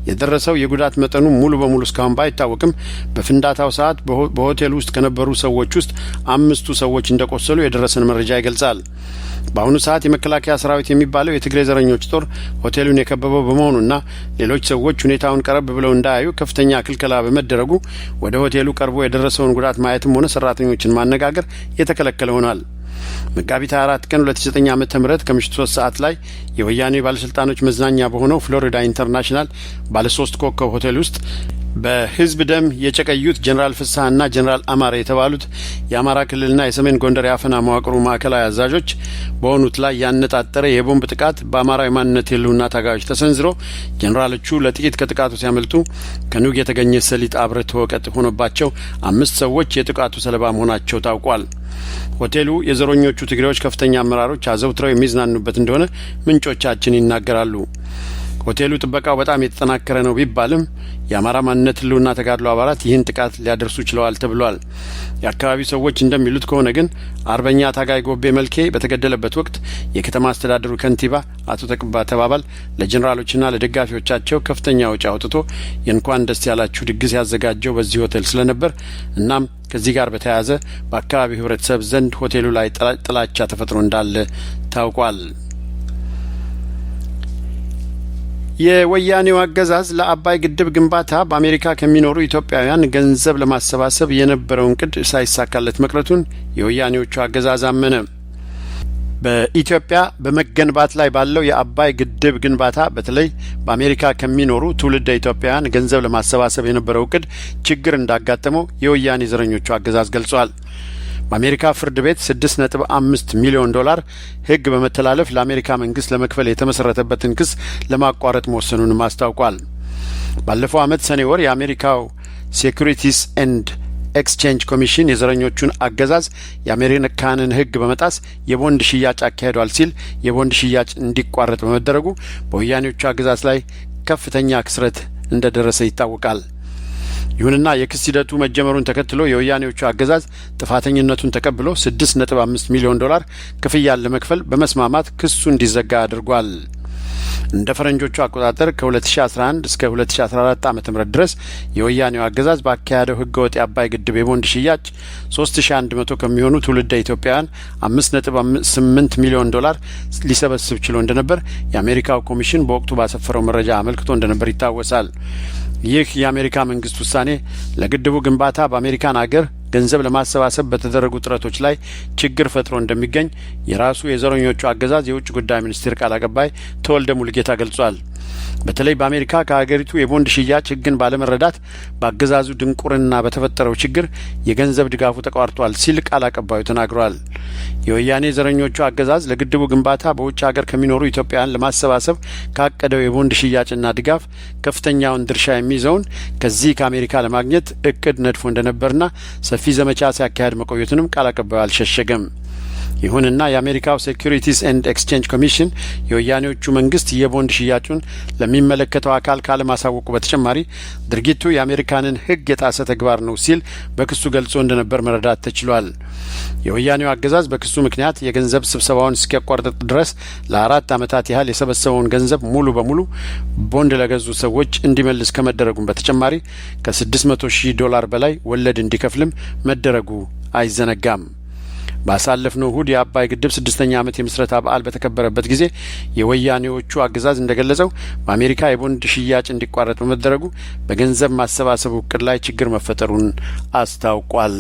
የደረሰው የጉዳት መጠኑ ሙሉ በሙሉ እስካሁን ባይታወቅም በፍንዳታው ሰዓት በሆቴሉ ውስጥ ከነበሩ ሰዎች ውስጥ 5 ሰዎች እንደቆሰሉ የደረሰን መረጃ ይገልጻል። በአሁኑ ሰዓት የመከላከያ ሰራዊት የሚባለው የትግሬ ዘረኞች ጦር ሆቴሉን የከበበው በመሆኑና ሌሎች ሰዎች ሁኔታውን ቀረብ ብለው እንዳያዩ ከፍተኛ ክልከላ በመደረጉ ወደ ሆቴሉ ቀርቦ የደረሰውን ጉዳት ማየትም ሆነ ሰራተኞችን ማነጋገር የተከለከለ ሆኗል። መጋቢት 24 ቀን 2009 ዓመተ ምህረት ከምሽቱ 3 ሰዓት ላይ የወያኔ ባለስልጣኖች መዝናኛ በሆነው ፍሎሪዳ ኢንተርናሽናል ባለ 3 ኮከብ ሆቴል ውስጥ በህዝብ ደም የጨቀዩት ጀነራል ፍስሐና ጀነራል አማረ የተባሉት የአማራ ክልልና የሰሜን ጎንደር የአፈና መዋቅሩ ማዕከላዊ አዛዦች በሆኑት ላይ ያነጣጠረ የቦምብ ጥቃት በአማራ የማንነት የህልውና ታጋዮች ተሰንዝሮ ጀነራሎቹ ለጥቂት ከጥቃቱ ሲያመልጡ ከኑግ የተገኘ ሰሊጥ አብረህ ተወቀጥ ሆኖባቸው 5 ሰዎች የጥቃቱ ሰለባ መሆናቸው ታውቋል። ሆቴሉ የዘረኞቹ ትግሬዎች ከፍተኛ አመራሮች አዘውትረው የሚዝናኑበት እንደሆነ ምንጮቻችን ይናገራሉ። ሆቴሉ ጥበቃው በጣም የተጠናከረ ነው ቢባልም የአማራ ማንነት ህልውና ተጋድሎ አባላት ይህን ጥቃት ሊያደርሱ ችለዋል ተብሏል። የአካባቢው ሰዎች እንደሚሉት ከሆነ ግን አርበኛ ታጋይ ጎቤ መልኬ በተገደለበት ወቅት የከተማ አስተዳደሩ ከንቲባ አቶ ተቀባ ተባባል ለጀነራሎችና ለደጋፊዎቻቸው ከፍተኛ ወጪ አውጥቶ የእንኳን ደስ ያላችሁ ድግስ ያዘጋጀው በዚህ ሆቴል ስለነበር እናም ከዚህ ጋር በተያያዘ በአካባቢው ህብረተሰብ ዘንድ ሆቴሉ ላይ ጥላቻ ተፈጥሮ እንዳለ ታውቋል። የወያኔው አገዛዝ ለአባይ ግድብ ግንባታ በአሜሪካ ከሚኖሩ ኢትዮጵያውያን ገንዘብ ለማሰባሰብ የነበረውን እቅድ ሳይሳካለት መቅረቱን የወያኔዎቹ አገዛዝ አመነ። በኢትዮጵያ በመገንባት ላይ ባለው የአባይ ግድብ ግንባታ በተለይ በአሜሪካ ከሚኖሩ ትውልደ ኢትዮጵያውያን ገንዘብ ለማሰባሰብ የነበረው እቅድ ችግር እንዳጋጠመው የወያኔ ዘረኞቹ አገዛዝ ገልጿል። በአሜሪካ ፍርድ ቤት 6.5 ሚሊዮን ዶላር ህግ በመተላለፍ ለአሜሪካ መንግስት ለመክፈል የተመሰረተበትን ክስ ለማቋረጥ መወሰኑንም አስታውቋል። ባለፈው አመት ሰኔ ወር የአሜሪካው Securities and Exchange Commission የዘረኞቹን አገዛዝ የአሜሪካንን ህግ በመጣስ የቦንድ ሽያጭ አካሂዷል ሲል የቦንድ ሽያጭ እንዲቋረጥ በመደረጉ በወያኔዎቹ አገዛዝ ላይ ከፍተኛ ክስረት እንደደረሰ ይታወቃል። ይሁንና የክስ ሂደቱ መጀመሩን ተከትሎ የወያኔዎቹ አገዛዝ ጥፋተኝነቱን ተቀብሎ 6.5 ሚሊዮን ዶላር ክፍያን ለመክፈል በመስማማት ክሱ እንዲዘጋ አድርጓል። እንደ ፈረንጆቹ አቆጣጠር ከ2011 እስከ 2014 ዓመተ ምህረት ድረስ የወያኔው አገዛዝ ባካሄደው ህገወጥ የአባይ ግድብ የቦንድ ሽያጭ 3100 ከሚሆኑ ትውልደ ኢትዮጵያውያን 5.8 ሚሊዮን ዶላር ሊሰበስብ ችሎ እንደነበር የአሜሪካው ኮሚሽን በወቅቱ ባሰፈረው መረጃ አመልክቶ እንደነበር ይታወሳል። ይህ የአሜሪካ መንግስት ውሳኔ ለግድቡ ግንባታ በአሜሪካን አገር ገንዘብ ለማሰባሰብ በተደረጉ ጥረቶች ላይ ችግር ፈጥሮ እንደሚገኝ የራሱ የዘረኞቹ አገዛዝ የውጭ ጉዳይ ሚኒስቴር ቃል አቀባይ ተወልደ ሙሉጌታ ገልጿል። በተለይ በአሜሪካ ከሀገሪቱ የቦንድ ሽያጭ ህግን ባለመረዳት በአገዛዙ ድንቁርና በተፈጠረው ችግር የገንዘብ ድጋፉ ተቋርጧል ሲል ቃል አቀባዩ ተናግሯል። የወያኔ ዘረኞቹ አገዛዝ ለግድቡ ግንባታ በውጭ ሀገር ከሚኖሩ ኢትዮጵያውያን ለማሰባሰብ ካቀደው የቦንድ ሽያጭና ድጋፍ ከፍተኛውን ድርሻ የሚይዘውን ከዚህ ከአሜሪካ ለማግኘት እቅድ ነድፎ እንደነበርና ሰፊ ዘመቻ ሲያካሂድ መቆየቱንም ቃል አቀባዩ አልሸሸገም። ይሁንና የአሜሪካው Securities and Exchange Commission የወያኔዎቹ መንግስት የቦንድ ሽያጩን ለሚመለከተው አካል ካለማሳወቁ በተጨማሪ ድርጊቱ የአሜሪካንን ህግ የጣሰ ተግባር ነው ሲል በክሱ ገልጾ እንደነበር መረዳት ተችሏል። የወያኔው አገዛዝ በክሱ ምክንያት የገንዘብ ስብሰባውን እስኪያቋርጥ ድረስ ለ4 ዓመታት ያህል የሰበሰበውን ገንዘብ ሙሉ በሙሉ ቦንድ ለገዙ ሰዎች እንዲመልስ ከመደረጉም በተጨማሪ ከ600,000 ዶላር በላይ ወለድ እንዲከፍልም መደረጉ አይዘነጋም። ባሳለፍነው እሁድ የአባይ ግድብ 6ኛ ዓመት የምስረታ በዓል በተከበረበት ጊዜ የወያኔዎቹ አገዛዝ እንደገለጸው በአሜሪካ የቦንድ ሽያጭ እንዲቋረጥ በመደረጉ በገንዘብ ማሰባሰቡ እቅድ ላይ ችግር መፈጠሩን አስታውቋል።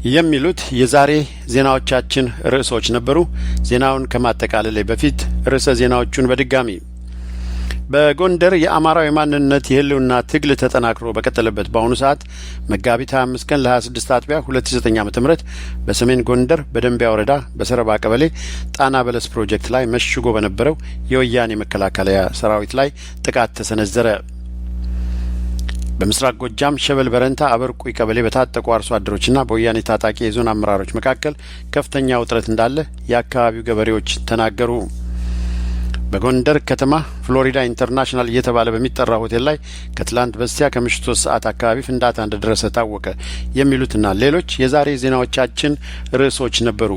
የሚሉት የዛሬ ዜናዎቻችን ርዕሶች ነበሩ። ዜናውን ከማጠቃለሌ በፊት ርዕሰ ዜናዎቹን በድጋሚ። በጎንደር የአማራው የማንነት የህልውና ትግል ተጠናክሮ በቀጠለበት በአሁኑ ሰዓት መጋቢት 25 ቀን ለ26 አጥቢያ 2009 ዓ.ም በሰሜን ጎንደር በደንቢያ ወረዳ በሰረባ ቀበሌ ጣና በለስ ፕሮጀክት ላይ መሽጎ በነበረው የወያኔ መከላከያ ሰራዊት ላይ ጥቃት ተሰነዘረ። በምስራቅ ጎጃም ሸበል በረንታ አበርቁይ ቀበሌ በታጠቁ አርሶ አደሮችና በወያኔ ታጣቂ የዞን አመራሮች መካከል ከፍተኛ ውጥረት እንዳለ የአካባቢው ገበሬዎች ተናገሩ። በጎንደር ከተማ ፍሎሪዳ ኢንተርናሽናል እየተባለ በሚጠራ ሆቴል ላይ ከትላንት በስቲያ ከምሽቱ 3 ሰዓት አካባቢ ፍንዳታ እንደደረሰ ታወቀ። የሚሉትና ሌሎች የዛሬ ዜናዎቻችን ርዕሶች ነበሩ።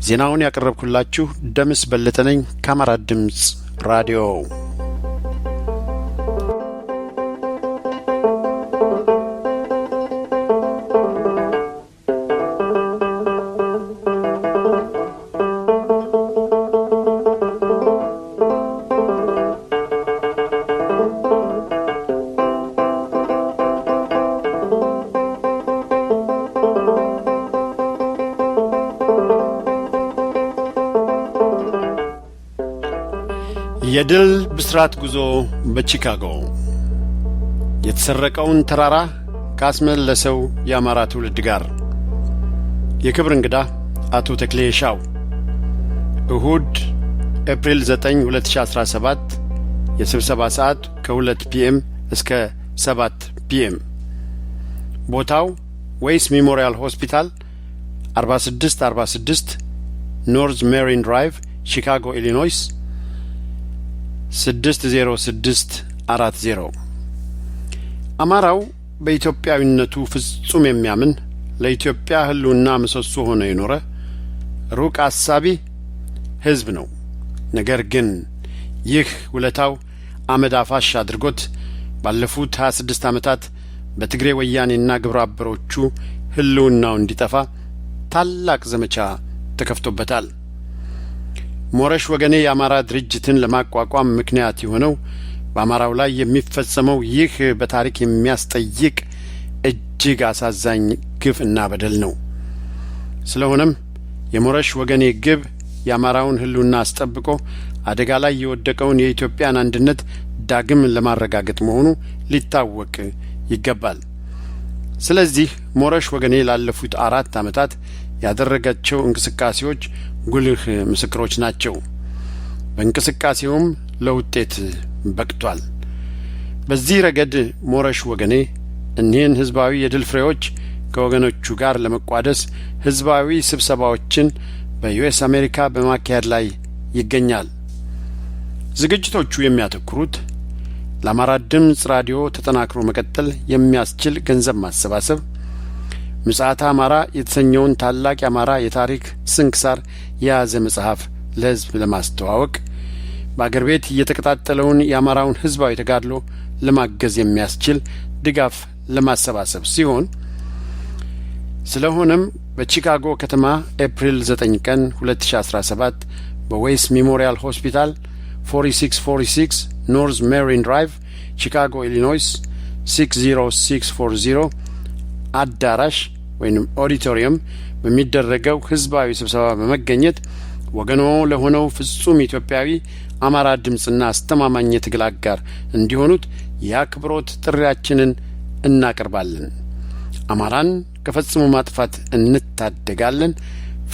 ዜናውን ያቀረብኩላችሁ ደምስ በለጠ ነኝ ከአማራ ድምጽ ራዲዮ። የድል ብስራት ጉዞ በቺካጎ። የተሰረቀውን ተራራ ካስመለሰው የአማራ ትውልድ ጋር። የክብር እንግዳ አቶ ተክሌ ሻው። እሁድ ኤፕሪል 9 2017፣ የስብሰባ ሰዓት ከ2 PM እስከ 7 PM፣ ቦታው Weiss Memorial Hospital፣ 4646 North Marion Drive፣ ቺካጎ ኢሊኖይስ 60640። አማራው በኢትዮጵያዊነቱ ፍጹም የሚያምን፣ ለኢትዮጵያ ሕልውና ምሰሶ ሆኖ የኖረ ሩቅ አሳቢ ሕዝብ ነው። ነገር ግን ይህ ውለታው አመድ አፋሽ አድርጎት ባለፉት 26 ዓመታት በትግሬ ወያኔና ግብረ አበሮቹ ሕልውናው እንዲጠፋ ታላቅ ዘመቻ ተከፍቶበታል። ሞረሽ ወገኔ የአማራ ድርጅትን ለማቋቋም ምክንያት የሆነው በአማራው ላይ የሚፈጸመው ይህ በታሪክ የሚያስጠይቅ እጅግ አሳዛኝ ግፍ እና በደል ነው። ስለሆነም የሞረሽ ወገኔ ግብ የአማራውን ሕልውና አስጠብቆ አደጋ ላይ የወደቀውን የኢትዮጵያን አንድነት ዳግም ለማረጋገጥ መሆኑ ሊታወቅ ይገባል። ስለዚህ ሞረሽ ወገኔ ላለፉት 4 ዓመታት ያደረጋቸው እንቅስቃሴዎች ጉልህ ምስክሮች ናቸው። በእንቅስቃሴውም ለውጤት በቅቷል። በዚህ ረገድ ሞረሽ ወገኔ እኒህን ህዝባዊ የድል ፍሬዎች ከወገኖቹ ጋር ለመቋደስ ህዝባዊ ስብሰባዎችን በዩኤስ አሜሪካ በማካሄድ ላይ ይገኛል። ዝግጅቶቹ የሚያተኩሩት ለአማራ ድምጽ ራዲዮ ተጠናክሮ መቀጠል የሚያስችል ገንዘብ ማሰባሰብ፣ ምጽአተ አማራ የተሰኘውን ታላቅ የአማራ የታሪክ ስንክሳር የያዘ መጽሐፍ ለህዝብ ለማስተዋወቅ፣ በአገር ቤት እየተቀጣጠለውን የአማራውን ህዝባዊ ተጋድሎ ለማገዝ የሚያስችል ድጋፍ ለማሰባሰብ ሲሆን፣ ስለሆነም በቺካጎ ከተማ ኤፕሪል 9 ቀን 2017 በ Weiss Memorial Hospital፣ 4646 North Marion Drive፣ ቺካጎ ኢሊኖይስ 60640 አዳራሽ ወይም auditorium በሚደረገው ህዝባዊ ስብሰባ በመገኘት ወገኖ ለሆነው ፍጹም ኢትዮጵያዊ አማራ ድምጽና አስተማማኝ የትግል አጋር እንዲሆኑት የአክብሮት ጥሪያችንን እናቀርባለን። አማራን ከፈጽሞ ማጥፋት እንታደጋለን።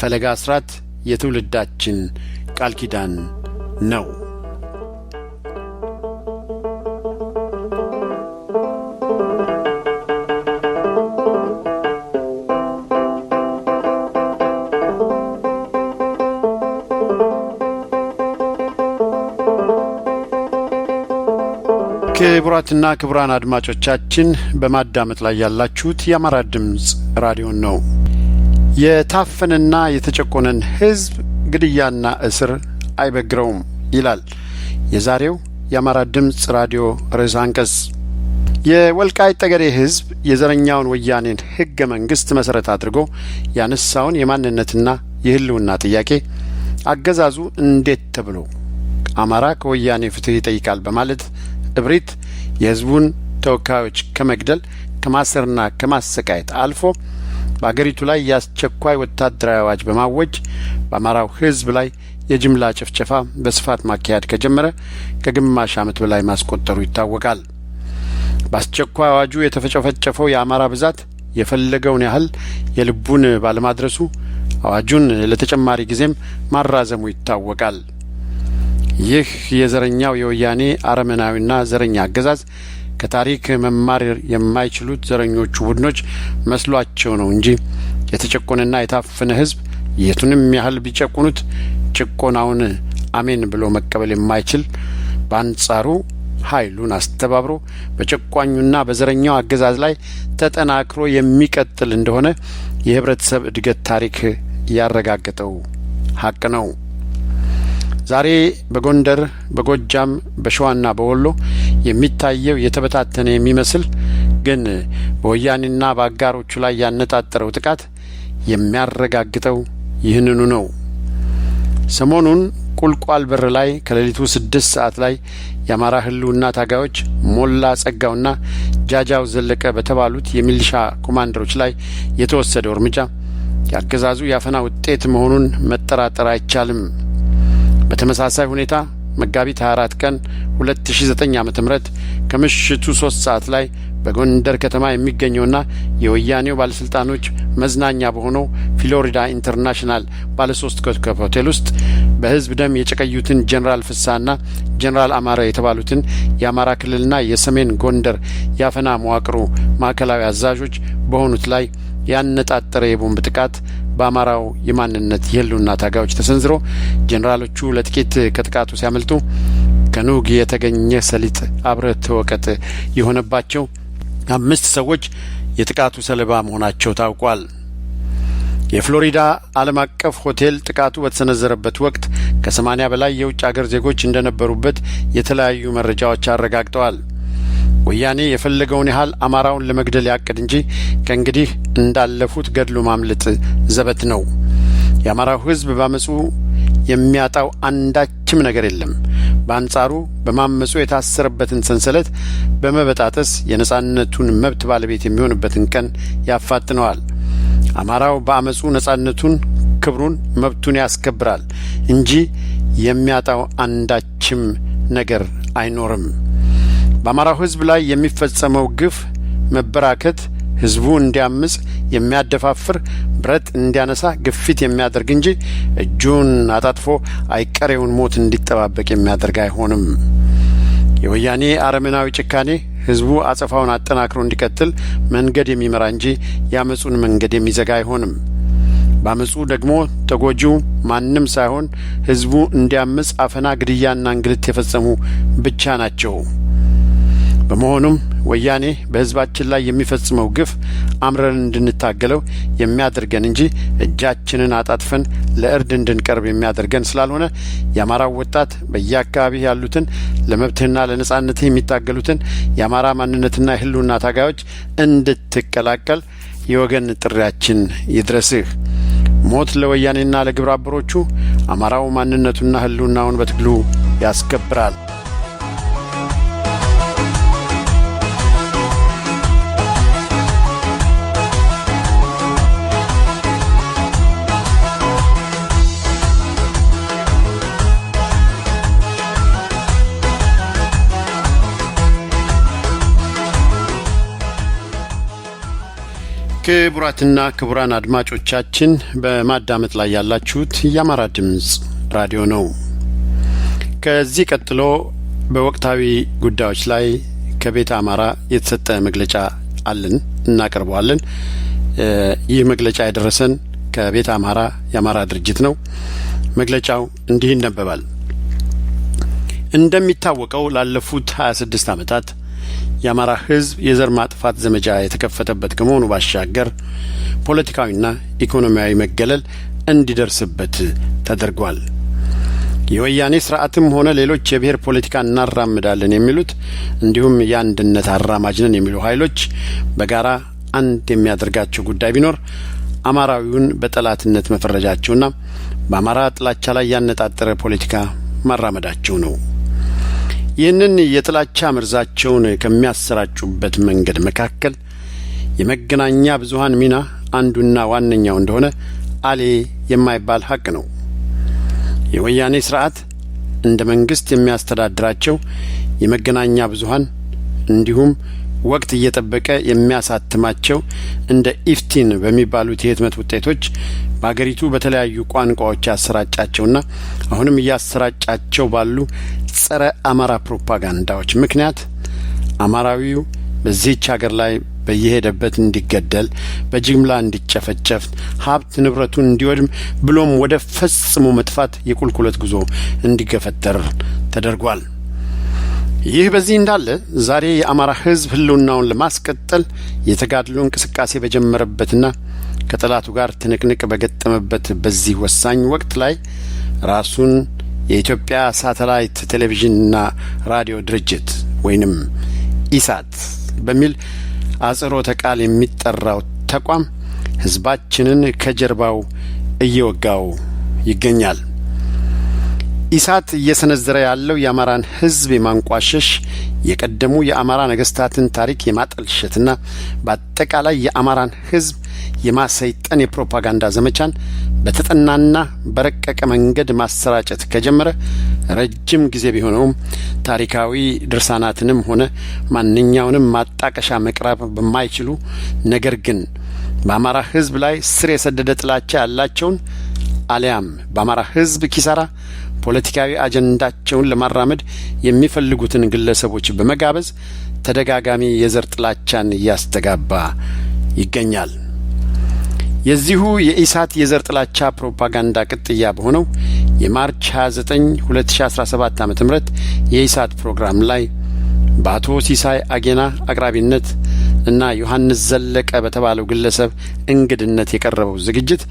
ፈለገ አስራት የትውልዳችን ቃል ኪዳን ነው። ክቡራትና ክቡራን አድማጮቻችን፣ በማዳመጥ ላይ ያላችሁት የአማራ ድምጽ ራዲዮን ነው። የታፈነና የተጨቆነን ህዝብ ግድያና እስር አይበግረውም ይላል የዛሬው የአማራ ድምጽ ራዲዮ ርዕሰ አንቀጽ። የወልቃይት ጠገዴ ህዝብ የዘረኛውን ወያኔን ህገ መንግስት መሰረት አድርጎ ያነሳውን የማንነትና የህልውና ጥያቄ አገዛዙ እንዴት ተብሎ አማራ ከወያኔ ፍትህ ይጠይቃል በማለት እብሪት የህዝቡን ተወካዮች ከመግደል፣ ከማሰርና ከማሰቃየት አልፎ በአገሪቱ ላይ የአስቸኳይ ወታደራዊ አዋጅ በማወጅ በአማራው ሕዝብ ላይ የጅምላ ጭፍጨፋ በስፋት ማካሄድ ከጀመረ ከግማሽ ዓመት በላይ ማስቆጠሩ ይታወቃል። በአስቸኳይ አዋጁ የተጨፈጨፈው የአማራ ብዛት የፈለገውን ያህል የልቡን ባለማድረሱ አዋጁን ለተጨማሪ ጊዜም ማራዘሙ ይታወቃል። ይህ የዘረኛው የወያኔ አረመናዊና ዘረኛ አገዛዝ ከታሪክ መማር የማይችሉት ዘረኞቹ ቡድኖች መስሏቸው ነው እንጂ የተጨቆነና የታፈነ ሕዝብ የቱንም ያህል ቢጨቁኑት ጭቆናውን አሜን ብሎ መቀበል የማይችል፣ በአንጻሩ ኃይሉን አስተባብሮ በጨቋኙና በዘረኛው አገዛዝ ላይ ተጠናክሮ የሚቀጥል እንደሆነ የህብረተሰብ እድገት ታሪክ ያረጋገጠው ሀቅ ነው። ዛሬ በጎንደር፣ በጎጃም፣ በሸዋና በወሎ የሚታየው የተበታተነ የሚመስል ግን በወያኔና በአጋሮቹ ላይ ያነጣጠረው ጥቃት የሚያረጋግጠው ይህንኑ ነው። ሰሞኑን ቁልቋል በር ላይ ከሌሊቱ 6 ሰዓት ላይ የአማራ ህልውና ታጋዮች ሞላ ጸጋውና ጃጃው ዘለቀ በተባሉት የሚሊሻ ኮማንደሮች ላይ የተወሰደው እርምጃ የአገዛዙ የአፈና ውጤት መሆኑን መጠራጠር አይቻልም። በተመሳሳይ ሁኔታ መጋቢት 24 ቀን 2009 ዓ.ም. ከምሽቱ 3 ሰዓት ላይ በጎንደር ከተማ የሚገኘውና የወያኔው ባለስልጣኖች መዝናኛ በሆነው ፍሎሪዳ ኢንተርናሽናል ባለሶስት ኮከብ ሆቴል ውስጥ በህዝብ ደም የጨቀዩትን ጀኔራል ፍስሐና ጀኔራል አማረ የተባሉትን የአማራ ክልልና የሰሜን ጎንደር የአፈና መዋቅሩ ማዕከላዊ አዛዦች በሆኑት ላይ ያነጣጠረ የቦምብ ጥቃት በአማራው የማንነት የህልውና ታጋዮች ተሰንዝሮ ጄኔራሎቹ ለጥቂት ከጥቃቱ ሲያመልጡ ከኑግ የተገኘ ሰሊጥ አብረህ ተወቀጥ የሆነባቸው አምስት ሰዎች የጥቃቱ ሰለባ መሆናቸው ታውቋል። የፍሎሪዳ ዓለም አቀፍ ሆቴል ጥቃቱ በተሰነዘረበት ወቅት ከ80 በላይ የውጭ አገር ዜጎች እንደነበሩበት የተለያዩ መረጃዎች አረጋግጠዋል። ወያኔ የፈለገውን ያህል አማራውን ለመግደል ያቅድ እንጂ ከእንግዲህ እንዳለፉት ገድሎ ማምለጥ ዘበት ነው። የአማራው ሕዝብ ባመጹ የሚያጣው አንዳችም ነገር የለም። በአንጻሩ በማመጹ የታሰረበትን ሰንሰለት በመበጣጠስ የነጻነቱን መብት ባለቤት የሚሆንበትን ቀን ያፋጥነዋል። አማራው በአመጹ ነጻነቱን፣ ክብሩን፣ መብቱን ያስከብራል እንጂ የሚያጣው አንዳችም ነገር አይኖርም። በአማራው ሕዝብ ላይ የሚፈጸመው ግፍ መበራከት ህዝቡ እንዲያምጽ የሚያደፋፍር፣ ብረት እንዲያነሳ ግፊት የሚያደርግ እንጂ እጁን አጣጥፎ አይቀሬውን ሞት እንዲጠባበቅ የሚያደርግ አይሆንም። የወያኔ አረመናዊ ጭካኔ ህዝቡ አጸፋውን አጠናክሮ እንዲቀጥል መንገድ የሚመራ እንጂ የአመጹን መንገድ የሚዘጋ አይሆንም። በአመጹ ደግሞ ተጎጂው ማንም ሳይሆን ህዝቡ እንዲያምጽ አፈና፣ ግድያና እንግልት የፈጸሙ ብቻ ናቸው። በመሆኑም ወያኔ በህዝባችን ላይ የሚፈጽመው ግፍ አምረን እንድንታገለው የሚያደርገን እንጂ እጃችንን አጣጥፈን ለእርድ እንድንቀርብ የሚያደርገን ስላልሆነ የአማራው ወጣት በየአካባቢ ያሉትን ለመብትህና ለነጻነትህ የሚታገሉትን የአማራ ማንነትና የህልውና ታጋዮች እንድትቀላቀል የወገን ጥሪያችን ይድረስህ። ሞት ለወያኔና ለግብረ አበሮቹ! አማራው ማንነቱና ህልውናውን በትግሉ ያስከብራል። ክቡራትና ክቡራን አድማጮቻችን፣ በማዳመጥ ላይ ያላችሁት የአማራ ድምጽ ራዲዮ ነው። ከዚህ ቀጥሎ በወቅታዊ ጉዳዮች ላይ ከቤተ አማራ የተሰጠ መግለጫ አለን፣ እናቀርበዋለን። ይህ መግለጫ የደረሰን ከቤተ አማራ የአማራ ድርጅት ነው። መግለጫው እንዲህ ይነበባል። እንደሚታወቀው ላለፉት 26 ዓመታት የአማራ ሕዝብ የዘር ማጥፋት ዘመቻ የተከፈተበት ከመሆኑ ባሻገር ፖለቲካዊና ኢኮኖሚያዊ መገለል እንዲደርስበት ተደርጓል። የወያኔ ስርዓትም ሆነ ሌሎች የብሔር ፖለቲካ እናራምዳለን የሚሉት እንዲሁም የአንድነት አራማጅ ነን የሚሉ ኃይሎች በጋራ አንድ የሚያደርጋቸው ጉዳይ ቢኖር አማራዊውን በጠላትነት መፈረጃቸውና በአማራ ጥላቻ ላይ ያነጣጠረ ፖለቲካ ማራመዳቸው ነው። ይህንን የጥላቻ መርዛቸውን ከሚያሰራጩበት መንገድ መካከል የመገናኛ ብዙኃን ሚና አንዱና ዋነኛው እንደሆነ አሌ የማይባል ሀቅ ነው። የወያኔ ስርዓት እንደ መንግስት የሚያስተዳድራቸው የመገናኛ ብዙሃን እንዲሁም ወቅት እየጠበቀ የሚያሳትማቸው እንደ ኢፍቲን በሚባሉት የህትመት ውጤቶች በአገሪቱ በተለያዩ ቋንቋዎች ያሰራጫቸውና አሁንም እያሰራጫቸው ባሉ ጸረ አማራ ፕሮፓጋንዳዎች ምክንያት አማራዊው በዚህች ሀገር ላይ በየሄደበት እንዲገደል፣ በጅምላ እንዲጨፈጨፍ፣ ሀብት ንብረቱን እንዲወድም ብሎም ወደ ፈጽሞ መጥፋት የቁልቁለት ጉዞ እንዲገፈተር ተደርጓል። ይህ በዚህ እንዳለ ዛሬ የአማራ ህዝብ ህልውናውን ለማስቀጠል የተጋድሎ እንቅስቃሴ በጀመረበትና ከጠላቱ ጋር ትንቅንቅ በገጠመበት በዚህ ወሳኝ ወቅት ላይ ራሱን የኢትዮጵያ ሳተላይት ቴሌቪዥንና ራዲዮ ድርጅት ወይንም ኢሳት በሚል አጽሮተ ቃል የሚጠራው ተቋም ህዝባችንን ከጀርባው እየወጋው ይገኛል። ኢሳት እየሰነዘረ ያለው የአማራን ህዝብ የማንቋሸሽ፣ የቀደሙ የአማራ ነገስታትን ታሪክ የማጠልሸትና በአጠቃላይ የአማራን ህዝብ የማሰይጠን የፕሮፓጋንዳ ዘመቻን በተጠናና በረቀቀ መንገድ ማሰራጨት ከጀመረ ረጅም ጊዜ ቢሆነውም ታሪካዊ ድርሳናትንም ሆነ ማንኛውንም ማጣቀሻ መቅረብ በማይችሉ፣ ነገር ግን በአማራ ህዝብ ላይ ስር የሰደደ ጥላቻ ያላቸውን አሊያም በአማራ ህዝብ ኪሳራ ፖለቲካዊ አጀንዳቸውን ለማራመድ የሚፈልጉትን ግለሰቦች በመጋበዝ ተደጋጋሚ የዘር ጥላቻን እያስተጋባ ይገኛል። የዚሁ የኢሳት የዘር ጥላቻ ፕሮፓጋንዳ ቅጥያ በሆነው የ March 29 2017 ዓ.ም. የኢሳት ፕሮግራም ላይ በአቶ ሲሳይ አጌና አቅራቢነት እና ዮሐንስ ዘለቀ በተባለው ግለሰብ እንግድነት የቀረበው ዝግጅት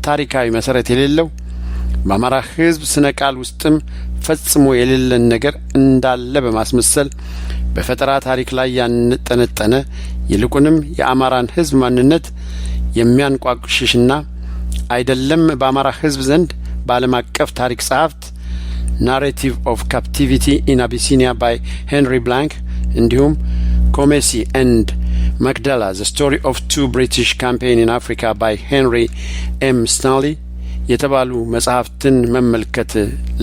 ታሪካዊ መሰረት የሌለው፣ በአማራ ሕዝብ ስነ ቃል ውስጥም ፈጽሞ የሌለን ነገር እንዳለ በማስመሰል በፈጠራ ታሪክ ላይ ያንጠነጠነ፣ ይልቁንም የአማራን ሕዝብ ማንነት የሚያንቋሽሽና አይደለም በአማራ ሕዝብ ዘንድ በዓለም አቀፍ ታሪክ ጸሐፍት Narrative of Captivity in Abyssinia by Henry Blanke እንዲሁም Comessi and Maqdala: The Story of Two British Campaign in Africa by Henry M Stanley የተባሉ መጽሐፍትን መመልከት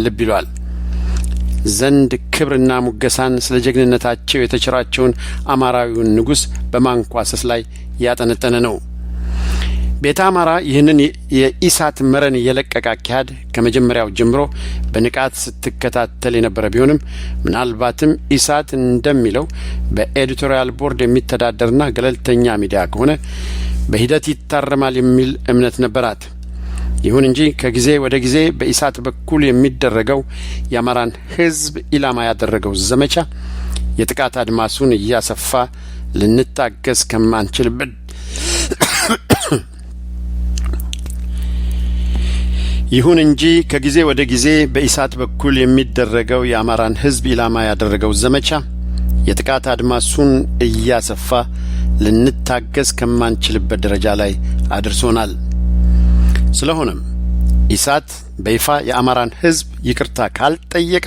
ልብ ይሏል ዘንድ ክብርና ሙገሳን ስለ ጀግንነታቸው የተቸራቸውን አማራዊውን ንጉሥ በማንኳሰስ ላይ ያጠነጠነ ነው። ቤተ አማራ ይህንን የኢሳት መረን የለቀቀ አካሄድ ከመጀመሪያው ጀምሮ በንቃት ስትከታተል የነበረ ቢሆንም ምናልባትም ኢሳት እንደሚለው በ editorial board የሚተዳደርና ገለልተኛ ሚዲያ ከሆነ በሂደት ይታረማል የሚል እምነት ነበራት። ይሁን እንጂ ከጊዜ ወደ ጊዜ በኢሳት በኩል የሚደረገው የአማራን ሕዝብ ኢላማ ያደረገው ዘመቻ የጥቃት አድማሱን እያሰፋ ልንታገስ ከማንችልበት ይሁን እንጂ ከጊዜ ወደ ጊዜ በኢሳት በኩል የሚደረገው የአማራን ሕዝብ ኢላማ ያደረገው ዘመቻ የጥቃት አድማሱን እያሰፋ ልንታገስ ከማንችልበት ደረጃ ላይ አድርሶናል። ስለሆነም ኢሳት በይፋ የአማራን ሕዝብ ይቅርታ ካልጠየቀ፣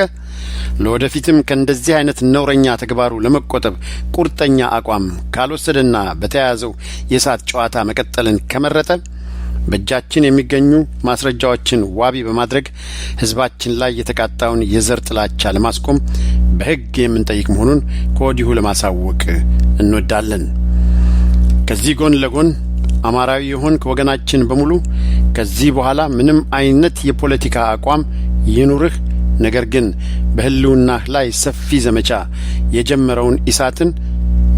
ለወደፊትም ከእንደዚህ አይነት ነውረኛ ተግባሩ ለመቆጠብ ቁርጠኛ አቋም ካልወሰደና በተያያዘው የእሳት ጨዋታ መቀጠልን ከመረጠ በእጃችን የሚገኙ ማስረጃዎችን ዋቢ በማድረግ ሕዝባችን ላይ የተቃጣውን የዘር ጥላቻ ለማስቆም በሕግ የምንጠይቅ መሆኑን ከወዲሁ ለማሳወቅ እንወዳለን። ከዚህ ጎን ለጎን አማራዊ የሆንክ ወገናችን በሙሉ ከዚህ በኋላ ምንም አይነት የፖለቲካ አቋም ይኑርህ፣ ነገር ግን በህልውናህ ላይ ሰፊ ዘመቻ የጀመረውን ኢሳትን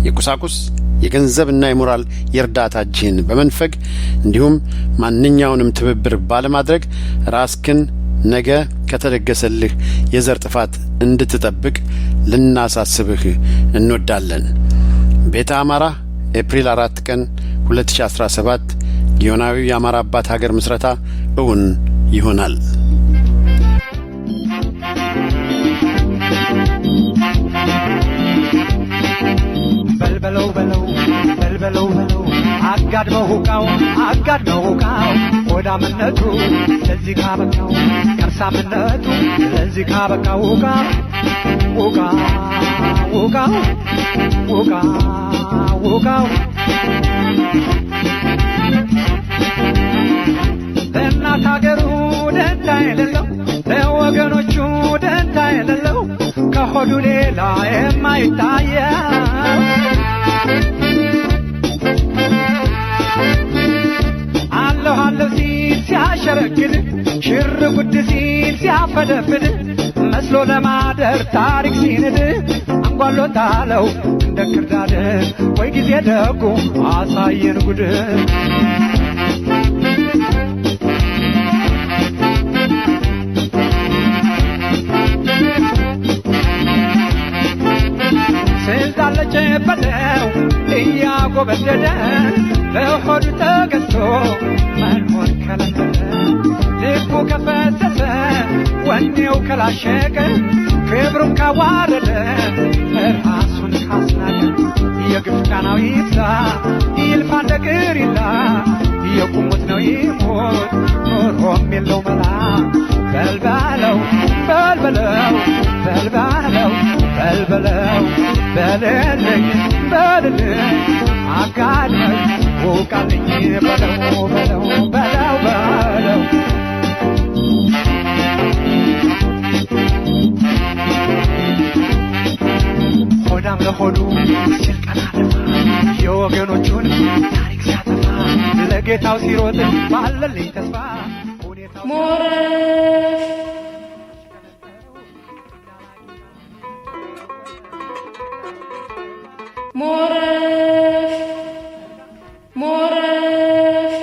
የቁሳቁስ፣ የገንዘብና የሞራል የእርዳታ እጅህን በመንፈግ እንዲሁም ማንኛውንም ትብብር ባለማድረግ ራስክን ነገ ከተደገሰልህ የዘር ጥፋት እንድትጠብቅ ልናሳስብህ እንወዳለን። ቤተ አማራ፣ ኤፕሪል 4 ቀን 2017። ጊዮናዊው የአማራ አባት ሀገር ምስረታ እውን ይሆናል። በልበለው በለው፣ በልበለው በለው፣ አጋድመው ሁቃው፣ አጋድመው ሁቃው። ሆዳምነቱ ለዚህ ካበቃው፣ ከርሳምነቱ ለዚህ ካበቃው፣ ውቃ ውቃ ውቃ ውቃ ውቃው። ለእናት ሀገሩ ደንታ የሌለው፣ ለወገኖቹ ደንታ የሌለው፣ ከሆዱ ሌላ የማይታየው። አለሁ አለሁ ሲል ሲያሸረግድ፣ ሽር ጉድ ሲል ሲያፈደፍድ፣ መስሎ ለማደር ታሪክ ሲንድ፣ አንጓሎ ጣለው እንደ ክርዳድ። ወይ ጊዜ ደጉ አሳየን ጉድ። ስልጣን ለጨበጠው እያጎበደደ፣ በሆዱ ተገዝቶ መኖር ከለመደ፣ ልቡ ከፈሰሰ ወኔው ከላሸቀ፣ ክብሩን ካዋረደ ራሱን ካስናቀ፣ የግፍ ጫናው ይብዛ ይልፋ እንደ ቅሪላ፣ የቁሙት ነው ይሞት ኖሮም የለው መላ። በልበለው በልበለው በልበለው በልበለው በልልኝ በልልኝ አጋድመኝ ውቃልኝ በለው በለው በለው በለው። ሆዳም ለሆዱ ሲል ቀና ደፋ፣ የወገኖቹን ታሪክ ሲያጠፋ፣ ለጌታው ሲሮጥ ባለልኝ ተስፋ ሁኔታው ሞረሽ ሞረሽ ሞረሽ።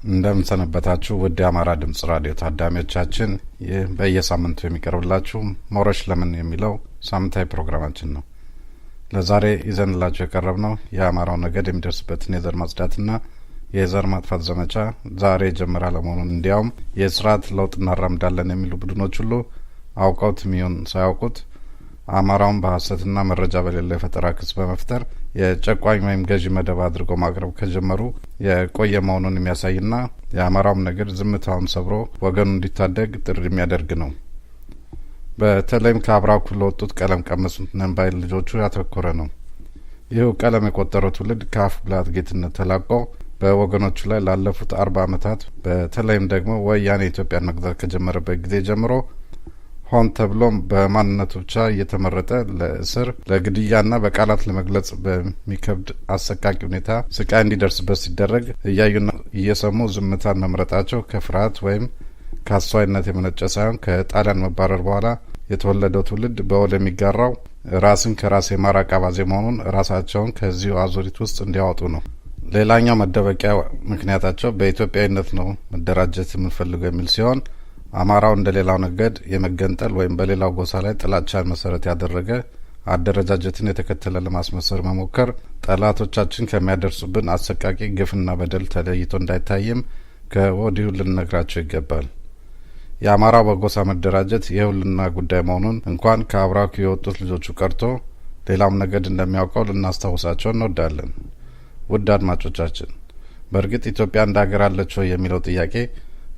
እንደምንሰነበታችሁ ውድ የአማራ ድምጽ ራዲዮ ታዳሚዎቻችን፣ ይህ በየሳምንቱ የሚቀርብላችሁ ሞረሽ ለምን የሚለው ሳምንታዊ ፕሮግራማችን ነው። ለዛሬ ይዘንላችሁ የቀረብነው የአማራው ነገድ የሚደርስበትን የዘር ማጽዳትና የዘር ማጥፋት ዘመቻ ዛሬ የጀመረ አለመሆኑን፣ እንዲያውም የስርዓት ለውጥ እናራምዳለን የሚሉ ቡድኖች ሁሉ አውቀውት የሚሆን ሳያውቁት አማራውን በሀሰትና መረጃ በሌለው የፈጠራ ክስ በመፍጠር የጨቋኝ ወይም ገዢ መደብ አድርጎ ማቅረብ ከጀመሩ የቆየ መሆኑን የሚያሳይና የአማራውም ነገድ ዝምታውን ሰብሮ ወገኑ እንዲታደግ ጥሪ የሚያደርግ ነው። በተለይም ከአብራኩ ለወጡት ቀለም ቀመስ ነን ባይ ልጆቹ ያተኮረ ነው። ይህው ቀለም የቆጠረው ትውልድ ከአፍ ብላት ጌትነት ተላቆ በወገኖቹ ላይ ላለፉት 40 ዓመታት፣ በተለይም ደግሞ ወያኔ ኢትዮጵያን መግዛት ከጀመረበት ጊዜ ጀምሮ፣ ሆን ተብሎም በማንነቱ ብቻ እየተመረጠ ለእስር፣ ለግድያና በቃላት ለመግለጽ በሚከብድ አሰቃቂ ሁኔታ ስቃይ እንዲደርስበት ሲደረግ እያዩና እየሰሙ ዝምታን መምረጣቸው ከፍርሃት ወይም ከአስተዋይነት የመነጨ ሳይሆን ከጣሊያን መባረር በኋላ የተወለደው ትውልድ በወል የሚጋራው ራስን ከራስ የማራቅ አባዜ መሆኑን ራሳቸውን ከዚሁ አዙሪት ውስጥ እንዲያወጡ ነው። ሌላኛው መደበቂያ ምክንያታቸው በኢትዮጵያዊነት ነው መደራጀት የምንፈልገው የሚል ሲሆን፣ አማራው እንደ ሌላው ነገድ የመገንጠል ወይም በሌላው ጎሳ ላይ ጥላቻን መሰረት ያደረገ አደረጃጀትን የተከተለ ለማስመሰል መሞከር ጠላቶቻችን ከሚያደርሱብን አሰቃቂ ግፍና በደል ተለይቶ እንዳይታይም ከወዲሁ ልንነግራቸው ይገባል። የአማራው በጎሳ መደራጀት የህልውና ጉዳይ መሆኑን እንኳን ከአብራኩ የወጡት ልጆቹ ቀርቶ ሌላውም ነገድ እንደሚያውቀው ልናስታውሳቸው እንወዳለን። ውድ አድማጮቻችን፣ በእርግጥ ኢትዮጵያ እንደ ሀገር አለች ወይ የሚለው ጥያቄ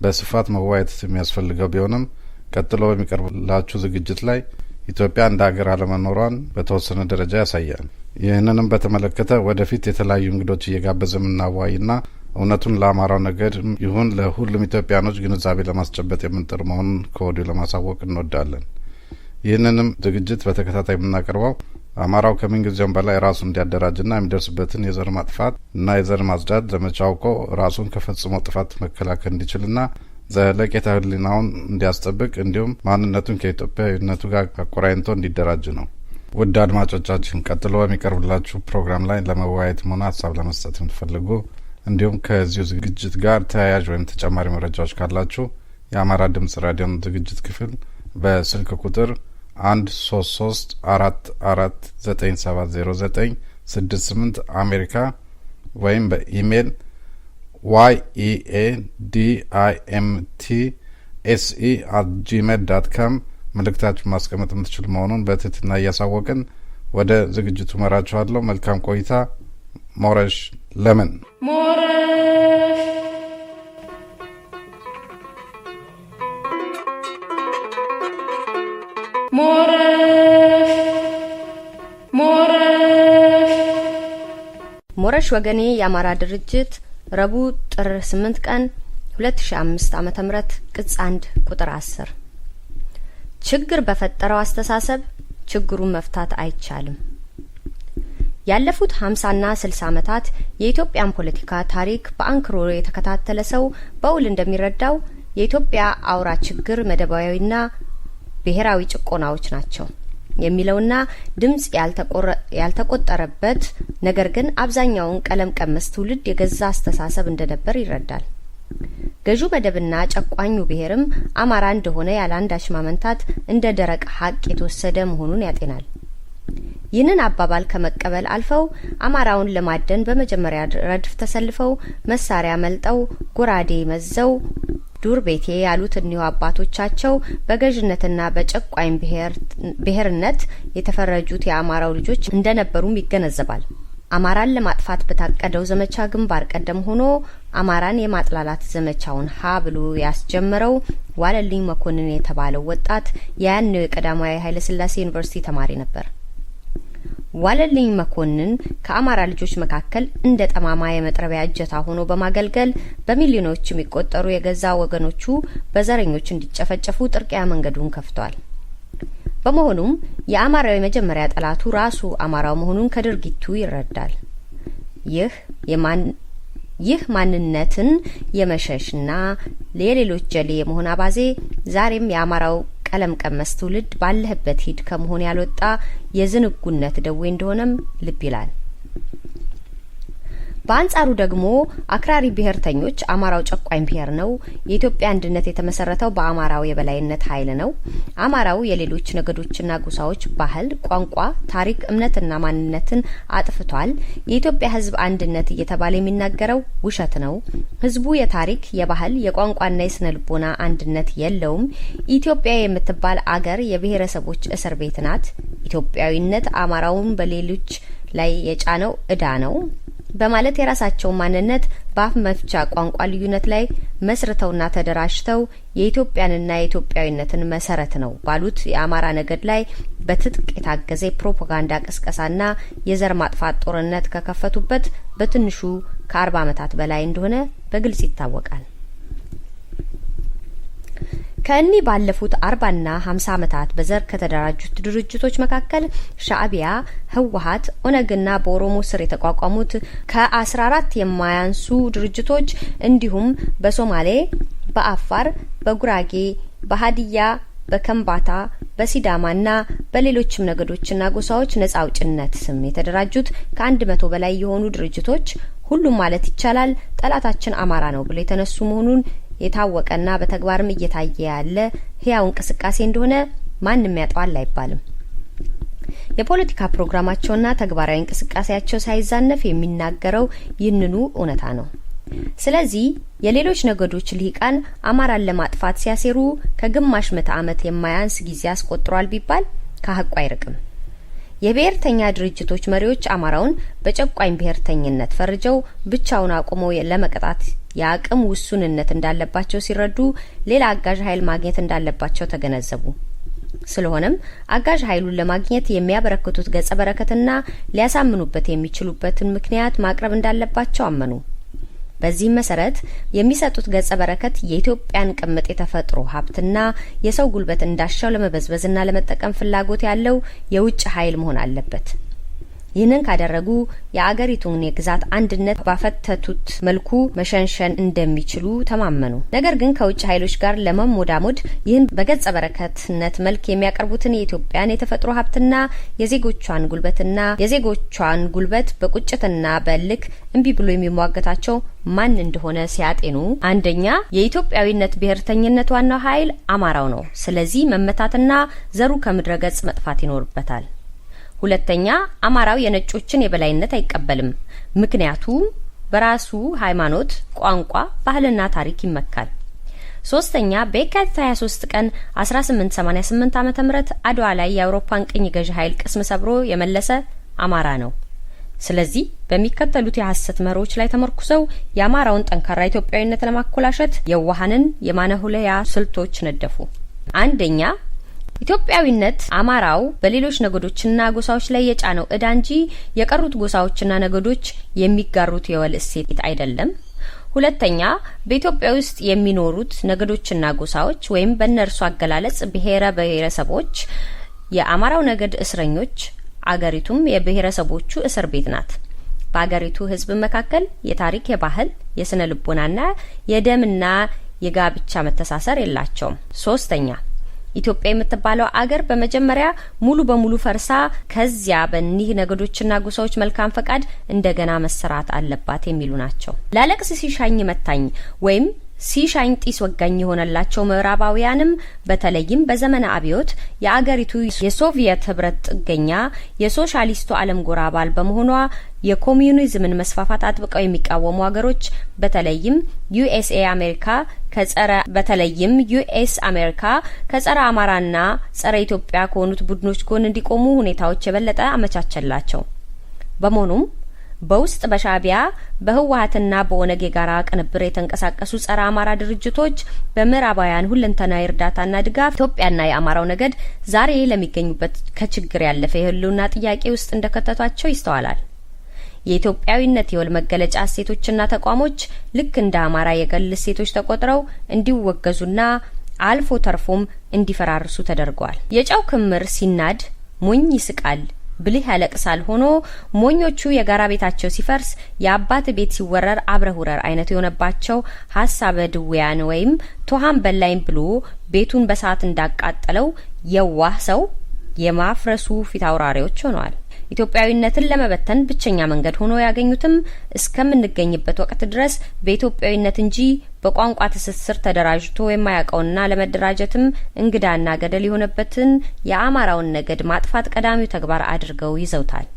በስፋት መወያየት የሚያስፈልገው ቢሆንም፣ ቀጥሎ በሚቀርብላችሁ ዝግጅት ላይ ኢትዮጵያ እንደ ሀገር አለመኖሯን በተወሰነ ደረጃ ያሳያል። ይህንንም በተመለከተ ወደፊት የተለያዩ እንግዶች እየጋበዘ የምናዋይና እውነቱን ለአማራው ነገድ ይሁን ለሁሉም ኢትዮጵያኖች ግንዛቤ ለማስጨበጥ የምንጥር መሆኑን ከወዲሁ ለማሳወቅ እንወዳለን። ይህንንም ዝግጅት በተከታታይ የምናቀርበው አማራው ከምንጊዜውም በላይ ራሱን እንዲያደራጅና የሚደርስበትን የዘር ማጥፋት እና የዘር ማጽዳት ዘመቻ አውቆ ራሱን ከፈጽሞ ጥፋት መከላከል እንዲችልና ዘለቄታ ሕሊናውን እንዲያስጠብቅ፣ እንዲሁም ማንነቱን ከኢትዮጵያዊነቱ ጋር አቆራኝቶ እንዲደራጅ ነው። ውድ አድማጮቻችን፣ ቀጥሎ በሚቀርብላችሁ ፕሮግራም ላይ ለመወያየትም ሆነ ሀሳብ ለመስጠት የምትፈልጉ፣ እንዲሁም ከዚሁ ዝግጅት ጋር ተያያዥ ወይም ተጨማሪ መረጃዎች ካላችሁ፣ የአማራ ድምጽ ራዲዮን ዝግጅት ክፍል በስልክ ቁጥር 13344970968 አሜሪካ ወይም በኢሜይል yeadimtse@gmail.com መልእክታችሁን ማስቀመጥ የምትችሉ መሆኑን በትህትና እያሳወቅን ወደ ዝግጅቱ መራችኋለሁ። መልካም ቆይታ። ሞረሽ ለምን? ሞረሽ ሞረሽ ሞረሽ። ሞረሽ ወገኔ የአማራ ድርጅት ረቡዕ ጥር 8 ቀን 2005 ዓ.ም ቅጽ 1 ቁጥር 10። ችግር በፈጠረው አስተሳሰብ ችግሩን መፍታት አይቻልም። ያለፉት 50 እና 60 ዓመታት የኢትዮጵያን ፖለቲካ ታሪክ በአንክሮ የተከታተለ ሰው በውል እንደሚረዳው የኢትዮጵያ አውራ ችግር መደባዊና ብሔራዊ ጭቆናዎች ናቸው የሚለውና ድምጽ ያልተቆጠረበት ነገር ግን አብዛኛውን ቀለም ቀመስ ትውልድ የገዛ አስተሳሰብ እንደነበር ይረዳል። ገዢው መደብና ጨቋኙ ብሔርም አማራ እንደሆነ ያለ አንዳች ማመንታት እንደ ደረቅ ሀቅ የተወሰደ መሆኑን ያጤናል። ይህንን አባባል ከመቀበል አልፈው አማራውን ለማደን በመጀመሪያ ረድፍ ተሰልፈው መሳሪያ መልጠው ጎራዴ መዘው ዱር ቤቴ ያሉት እኒሁ አባቶቻቸው በገዥነትና በጨቋኝ ብሔርነት የተፈረጁት የአማራው ልጆች እንደነበሩም ይገነዘባል። አማራን ለማጥፋት በታቀደው ዘመቻ ግንባር ቀደም ሆኖ አማራን የማጥላላት ዘመቻውን ሀ ብሎ ያስጀመረው ዋለልኝ መኮንን የተባለው ወጣት የያኔው የቀዳማዊ ኃይለሥላሴ ዩኒቨርሲቲ ተማሪ ነበር። ዋለልኝ መኮንን ከአማራ ልጆች መካከል እንደ ጠማማ የመጥረቢያ እጀታ ሆኖ በማገልገል በሚሊዮኖች የሚቆጠሩ የገዛ ወገኖቹ በዘረኞች እንዲጨፈጨፉ ጥርቅያ መንገዱን ከፍቷል። በመሆኑም የአማራው የመጀመሪያ ጠላቱ ራሱ አማራው መሆኑን ከድርጊቱ ይረዳል። ይህ ማንነትን የመሸሽና የሌሎች ጀሌ የመሆን አባዜ ዛሬም የአማራው ቀለም ቀመስ ትውልድ ባለህበት ሂድ ከመሆን ያልወጣ የዝንጉነት ደዌ እንደሆነም ልብ ይላል። በአንጻሩ ደግሞ አክራሪ ብሔርተኞች አማራው ጨቋኝ ብሔር ነው፣ የኢትዮጵያ አንድነት የተመሰረተው በአማራው የበላይነት ኃይል ነው፣ አማራው የሌሎች ነገዶችና ጎሳዎች ባህል፣ ቋንቋ፣ ታሪክ፣ እምነትና ማንነትን አጥፍቷል፣ የኢትዮጵያ ሕዝብ አንድነት እየተባለ የሚናገረው ውሸት ነው፣ ሕዝቡ የታሪክ፣ የባህል፣ የቋንቋና የስነ ልቦና አንድነት የለውም፣ ኢትዮጵያ የምትባል አገር የብሔረሰቦች እስር ቤት ናት፣ ኢትዮጵያዊነት አማራውን በሌሎች ላይ የጫነው እዳ ነው በማለት የራሳቸውን ማንነት በአፍ መፍቻ ቋንቋ ልዩነት ላይ መስርተውና ተደራጅተው የኢትዮጵያንና የኢትዮጵያዊነትን መሰረት ነው ባሉት የአማራ ነገድ ላይ በትጥቅ የታገዘ የፕሮፓጋንዳ ቅስቀሳና የዘር ማጥፋት ጦርነት ከከፈቱበት በትንሹ ከ40 ዓመታት በላይ እንደሆነ በግልጽ ይታወቃል። ከእኒህ ባለፉት 40ና 50 ዓመታት በዘር ከተደራጁት ድርጅቶች መካከል ሻዕቢያ፣ ህወሓት፣ ኦነግና በኦሮሞ ስር የተቋቋሙት ከ14 የማያንሱ ድርጅቶች እንዲሁም በሶማሌ፣ በአፋር፣ በጉራጌ፣ በሀዲያ፣ በከምባታ፣ በሲዳማና በሌሎችም ነገዶችና ጎሳዎች ነጻ አውጭነት ስም የተደራጁት ከ100 በላይ የሆኑ ድርጅቶች ሁሉም ማለት ይቻላል ጠላታችን አማራ ነው ብለው የተነሱ መሆኑን የታወቀና በተግባርም እየታየ ያለ ህያው እንቅስቃሴ እንደሆነ ማንም ያጠዋል አይባልም። የፖለቲካ ፕሮግራማቸውና ተግባራዊ እንቅስቃሴያቸው ሳይዛነፍ የሚናገረው ይህንኑ እውነታ ነው። ስለዚህ የሌሎች ነገዶች ልሂቃን አማራን ለማጥፋት ሲያሴሩ ከግማሽ ምዕተ ዓመት የማያንስ ጊዜ አስቆጥሯል ቢባል ከሀቁ አይርቅም። የብሔርተኛ ድርጅቶች መሪዎች አማራውን በጨቋኝ ብሔርተኝነት ፈርጀው ብቻውን አቁመው ለመቀጣት የአቅም ውሱንነት እንዳለባቸው ሲረዱ ሌላ አጋዥ ኃይል ማግኘት እንዳለባቸው ተገነዘቡ። ስለሆነም አጋዥ ኃይሉን ለማግኘት የሚያበረክቱት ገጸ በረከትና ሊያሳምኑበት የሚችሉበትን ምክንያት ማቅረብ እንዳለባቸው አመኑ። በዚህም መሰረት የሚሰጡት ገጸ በረከት የኢትዮጵያን ቅምጥ የተፈጥሮ ሀብትና የሰው ጉልበት እንዳሻው ለመበዝበዝና ለመጠቀም ፍላጎት ያለው የውጭ ኃይል መሆን አለበት። ይህንን ካደረጉ የአገሪቱን የግዛት አንድነት ባፈተቱት መልኩ መሸንሸን እንደሚችሉ ተማመኑ። ነገር ግን ከውጭ ኃይሎች ጋር ለመሞዳሞድ ይህን በገጸ በረከትነት መልክ የሚያቀርቡትን የኢትዮጵያን የተፈጥሮ ሀብትና የዜጎቿን ጉልበት በቁጭትና በእልክ እምቢ ብሎ የሚሟገታቸው ማን እንደሆነ ሲያጤኑ፣ አንደኛ የኢትዮጵያዊነት ብሔርተኝነት ዋናው ኃይል አማራው ነው። ስለዚህ መመታትና ዘሩ ከምድረ ገጽ መጥፋት ይኖርበታል። ሁለተኛ አማራው የነጮችን የበላይነት አይቀበልም። ምክንያቱም በራሱ ሃይማኖት፣ ቋንቋ፣ ባህልና ታሪክ ይመካል። ሶስተኛ በየካቲት 23 ቀን 1888 ዓ.ም አድዋ ላይ የአውሮፓን ቅኝ ገዢ ኃይል ቅስም ሰብሮ የመለሰ አማራ ነው። ስለዚህ በሚከተሉት የሐሰት መርሆች ላይ ተመርኩዘው የአማራውን ጠንካራ ኢትዮጵያዊነት ለማኮላሸት የዋሃንን የማነሁለያ ስልቶች ነደፉ። አንደኛ ኢትዮጵያዊነት አማራው በሌሎች ነገዶችና ጎሳዎች ላይ የጫነው እዳ እንጂ የቀሩት ጎሳዎችና ነገዶች የሚጋሩት የወል እሴት አይደለም። ሁለተኛ፣ በኢትዮጵያ ውስጥ የሚኖሩት ነገዶችና ጎሳዎች ወይም በእነርሱ አገላለጽ ብሔረ ብሔረሰቦች የአማራው ነገድ እስረኞች፣ አገሪቱም የብሔረሰቦቹ እስር ቤት ናት። በአገሪቱ ሕዝብ መካከል የታሪክ፣ የባህል፣ የስነ ልቦናና የደምና የጋብቻ መተሳሰር የላቸውም። ሶስተኛ፣ ኢትዮጵያ የምትባለው አገር በመጀመሪያ ሙሉ በሙሉ ፈርሳ ከዚያ በእኒህ ነገዶችና ጎሳዎች መልካም ፈቃድ እንደገና መሰራት አለባት የሚሉ ናቸው። ላለቅስ ሲሻኝ መታኝ ወይም ሲሻኝ ጢስ ወጋኝ የሆነላቸው ምዕራባውያንም በተለይም በዘመነ አብዮት የአገሪቱ የሶቪየት ህብረት ጥገኛ የሶሻሊስቱ ዓለም ጎራ አባል በመሆኗ የኮሚዩኒዝምን መስፋፋት አጥብቀው የሚቃወሙ ሀገሮች በተለይም ዩኤስ አሜሪካ ከጸረ አማራና ጸረ ኢትዮጵያ ከሆኑት ቡድኖች ጎን እንዲቆሙ ሁኔታዎች የበለጠ አመቻቸላቸው። በመሆኑም በውስጥ በሻዕቢያ፣ በህወሀትና በኦነግ የጋራ ቅንብር የተንቀሳቀሱ ጸረ አማራ ድርጅቶች በምዕራባውያን ሁለንተናዊ እርዳታና ድጋፍ ኢትዮጵያና የአማራው ነገድ ዛሬ ለሚገኙበት ከችግር ያለፈ የህልውና ጥያቄ ውስጥ እንደከተቷቸው ይስተዋላል። የኢትዮጵያዊነት የወል መገለጫ እሴቶችና ተቋሞች ልክ እንደ አማራ የግል እሴቶች ተቆጥረው እንዲወገዙና አልፎ ተርፎም እንዲፈራርሱ ተደርጓል። የጨው ክምር ሲናድ ሞኝ ይስቃል፣ ብልህ ያለቅሳል ሆኖ ሞኞቹ የጋራ ቤታቸው ሲፈርስ የአባት ቤት ሲወረር አብረህ ውረር አይነት የሆነባቸው ሀሳበ ድውያን ወይም ቶሃን በላይም ብሎ ቤቱን በሰዓት እንዳቃጠለው የዋህ ሰው የማፍረሱ ፊት አውራሪዎች ሆነዋል። ኢትዮጵያዊነትን ለመበተን ብቸኛ መንገድ ሆኖ ያገኙትም እስከምንገኝበት ወቅት ድረስ በኢትዮጵያዊነት እንጂ በቋንቋ ትስስር ተደራጅቶ የማያውቀውና ለመደራጀትም እንግዳና ገደል የሆነበትን የአማራውን ነገድ ማጥፋት ቀዳሚው ተግባር አድርገው ይዘውታል።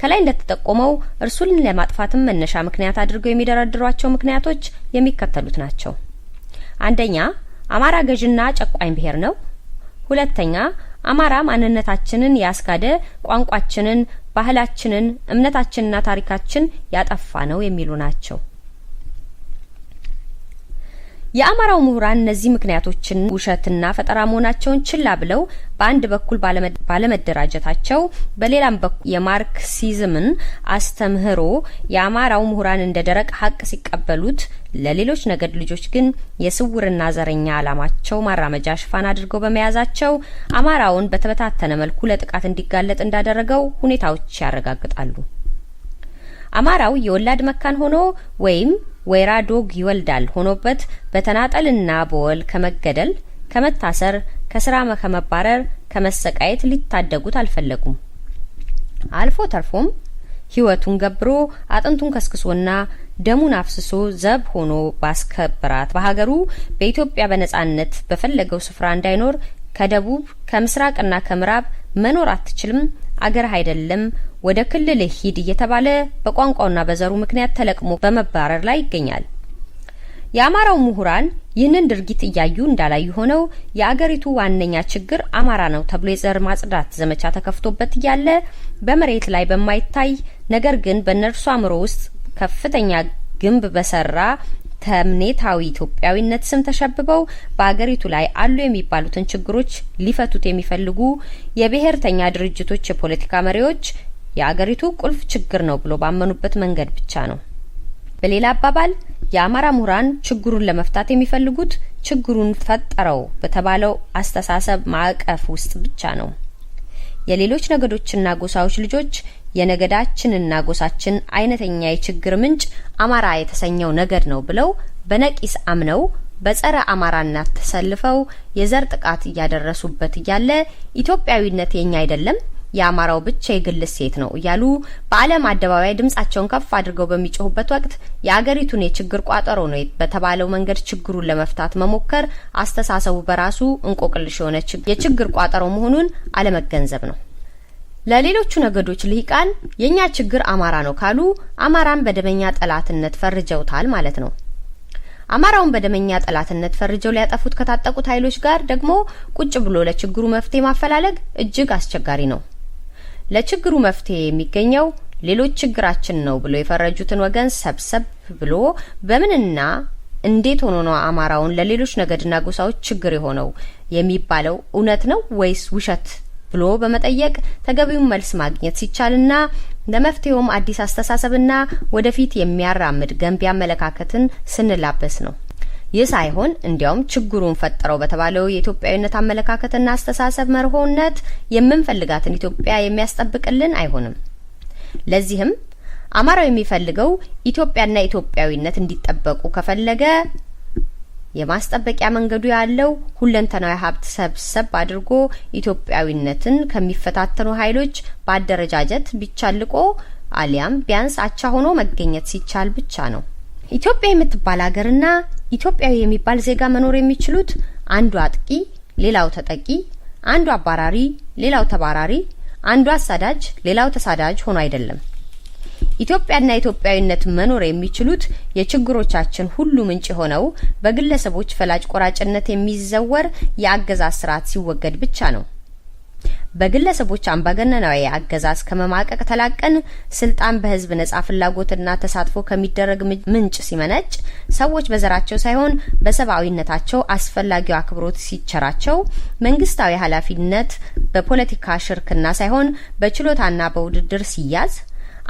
ከላይ እንደተጠቆመው እርሱን ለማጥፋትም መነሻ ምክንያት አድርገው የሚደረድሯቸው ምክንያቶች የሚከተሉት ናቸው። አንደኛ፣ አማራ ገዥና ጨቋኝ ብሔር ነው። ሁለተኛ፣ አማራ ማንነታችንን ያስካደ፣ ቋንቋችንን፣ ባህላችንን፣ እምነታችንና ታሪካችን ያጠፋ ነው የሚሉ ናቸው። የአማራው ምሁራን እነዚህ ምክንያቶችን ውሸትና ፈጠራ መሆናቸውን ችላ ብለው በአንድ በኩል ባለመደራጀታቸው፣ በሌላም በኩል የማርክሲዝምን አስተምህሮ የአማራው ምሁራን እንደ ደረቅ ሀቅ ሲቀበሉት፣ ለሌሎች ነገድ ልጆች ግን የስውርና ዘረኛ ዓላማቸው ማራመጃ ሽፋን አድርገው በመያዛቸው አማራውን በተበታተነ መልኩ ለጥቃት እንዲጋለጥ እንዳደረገው ሁኔታዎች ያረጋግጣሉ። አማራው የወላድ መካን ሆኖ ወይም ወይራ ዶግ ይወልዳል ሆኖበት በተናጠልና በወል ከመገደል፣ ከመታሰር፣ ከስራ ከመባረር፣ ከመሰቃየት ሊታደጉት አልፈለጉም። አልፎ ተርፎም ህይወቱን ገብሮ፣ አጥንቱን ከስክሶና ደሙን አፍስሶ ዘብ ሆኖ ባስከበራት በሀገሩ በኢትዮጵያ በነጻነት በፈለገው ስፍራ እንዳይኖር ከደቡብ፣ ከምስራቅና ከምዕራብ መኖር አትችልም፣ አገርህ አይደለም፣ ወደ ክልል ሂድ እየተባለ በቋንቋውና በዘሩ ምክንያት ተለቅሞ በመባረር ላይ ይገኛል። የአማራው ምሁራን ይህንን ድርጊት እያዩ እንዳላዩ ሆነው የአገሪቱ ዋነኛ ችግር አማራ ነው ተብሎ የዘር ማጽዳት ዘመቻ ተከፍቶበት እያለ በመሬት ላይ በማይታይ ነገር ግን በእነርሱ አእምሮ ውስጥ ከፍተኛ ግንብ በሰራ ተምኔታዊ ኢትዮጵያዊነት ስም ተሸብበው በአገሪቱ ላይ አሉ የሚባሉትን ችግሮች ሊፈቱት የሚፈልጉ የብሔርተኛ ድርጅቶች የፖለቲካ መሪዎች የአገሪቱ ቁልፍ ችግር ነው ብሎ ባመኑበት መንገድ ብቻ ነው። በሌላ አባባል የአማራ ምሁራን ችግሩን ለመፍታት የሚፈልጉት ችግሩን ፈጠረው በተባለው አስተሳሰብ ማዕቀፍ ውስጥ ብቻ ነው። የሌሎች ነገዶችና ጎሳዎች ልጆች የነገዳችንና ጎሳችን አይነተኛ የችግር ምንጭ አማራ የተሰኘው ነገድ ነው ብለው በነቂስ አምነው በጸረ አማራነት ተሰልፈው የዘር ጥቃት እያደረሱበት እያለ ኢትዮጵያዊነት የኛ አይደለም፣ የአማራው ብቻ የግል እሴት ነው እያሉ በዓለም አደባባይ ድምጻቸውን ከፍ አድርገው በሚጮሁበት ወቅት የአገሪቱን የችግር ቋጠሮ ነው በተባለው መንገድ ችግሩን ለመፍታት መሞከር አስተሳሰቡ በራሱ እንቆቅልሽ የሆነ የችግር ቋጠሮ መሆኑን አለመገንዘብ ነው። ለሌሎቹ ነገዶች ልሂቃን የኛ ችግር አማራ ነው ካሉ አማራን በደመኛ ጠላትነት ፈርጀውታል ማለት ነው። አማራውን በደመኛ ጠላትነት ፈርጀው ሊያጠፉት ከታጠቁት ኃይሎች ጋር ደግሞ ቁጭ ብሎ ለችግሩ መፍትሄ ማፈላለግ እጅግ አስቸጋሪ ነው። ለችግሩ መፍትሄ የሚገኘው ሌሎች ችግራችን ነው ብሎ የፈረጁትን ወገን ሰብሰብ ብሎ በምንና እንዴት ሆኖ ነው አማራውን ለሌሎች ነገድና ጎሳዎች ችግር የሆነው የሚባለው እውነት ነው ወይስ ውሸት ብሎ በመጠየቅ ተገቢውን መልስ ማግኘት ሲቻልና ለመፍትሄውም አዲስ አስተሳሰብና ወደፊት የሚያራምድ ገንቢ አመለካከትን ስንላበስ ነው። ይህ ሳይሆን እንዲያውም ችግሩን ፈጠረው በተባለው የኢትዮጵያዊነት አመለካከትና አስተሳሰብ መርሆነት የምንፈልጋትን ኢትዮጵያ የሚያስጠብቅልን አይሆንም። ለዚህም አማራው የሚፈልገው ኢትዮጵያና ኢትዮጵያዊነት እንዲጠበቁ ከፈለገ የማስጠበቂያ መንገዱ ያለው ሁለንተናዊ ሀብት ሰብሰብ አድርጎ ኢትዮጵያዊነትን ከሚፈታተኑ ኃይሎች በአደረጃጀት ቢቻልቆ አሊያም ቢያንስ አቻ ሆኖ መገኘት ሲቻል ብቻ ነው። ኢትዮጵያ የምትባል ሀገርና ኢትዮጵያዊ የሚባል ዜጋ መኖር የሚችሉት አንዱ አጥቂ፣ ሌላው ተጠቂ፣ አንዱ አባራሪ፣ ሌላው ተባራሪ፣ አንዱ አሳዳጅ፣ ሌላው ተሳዳጅ ሆኖ አይደለም። ኢትዮጵያና ኢትዮጵያዊነት መኖር የሚችሉት የችግሮቻችን ሁሉ ምንጭ ሆነው በግለሰቦች ፈላጭ ቆራጭነት የሚዘወር የአገዛዝ ስርዓት ሲወገድ ብቻ ነው። በግለሰቦች አምባገነናዊ አገዛዝ ከመማቀቅ ተላቀን ስልጣን በህዝብ ነጻ ፍላጎትና ተሳትፎ ከሚደረግ ምንጭ ሲመነጭ፣ ሰዎች በዘራቸው ሳይሆን በሰብአዊነታቸው አስፈላጊው አክብሮት ሲቸራቸው፣ መንግስታዊ ኃላፊነት በፖለቲካ ሽርክና ሳይሆን በችሎታና በውድድር ሲያዝ፣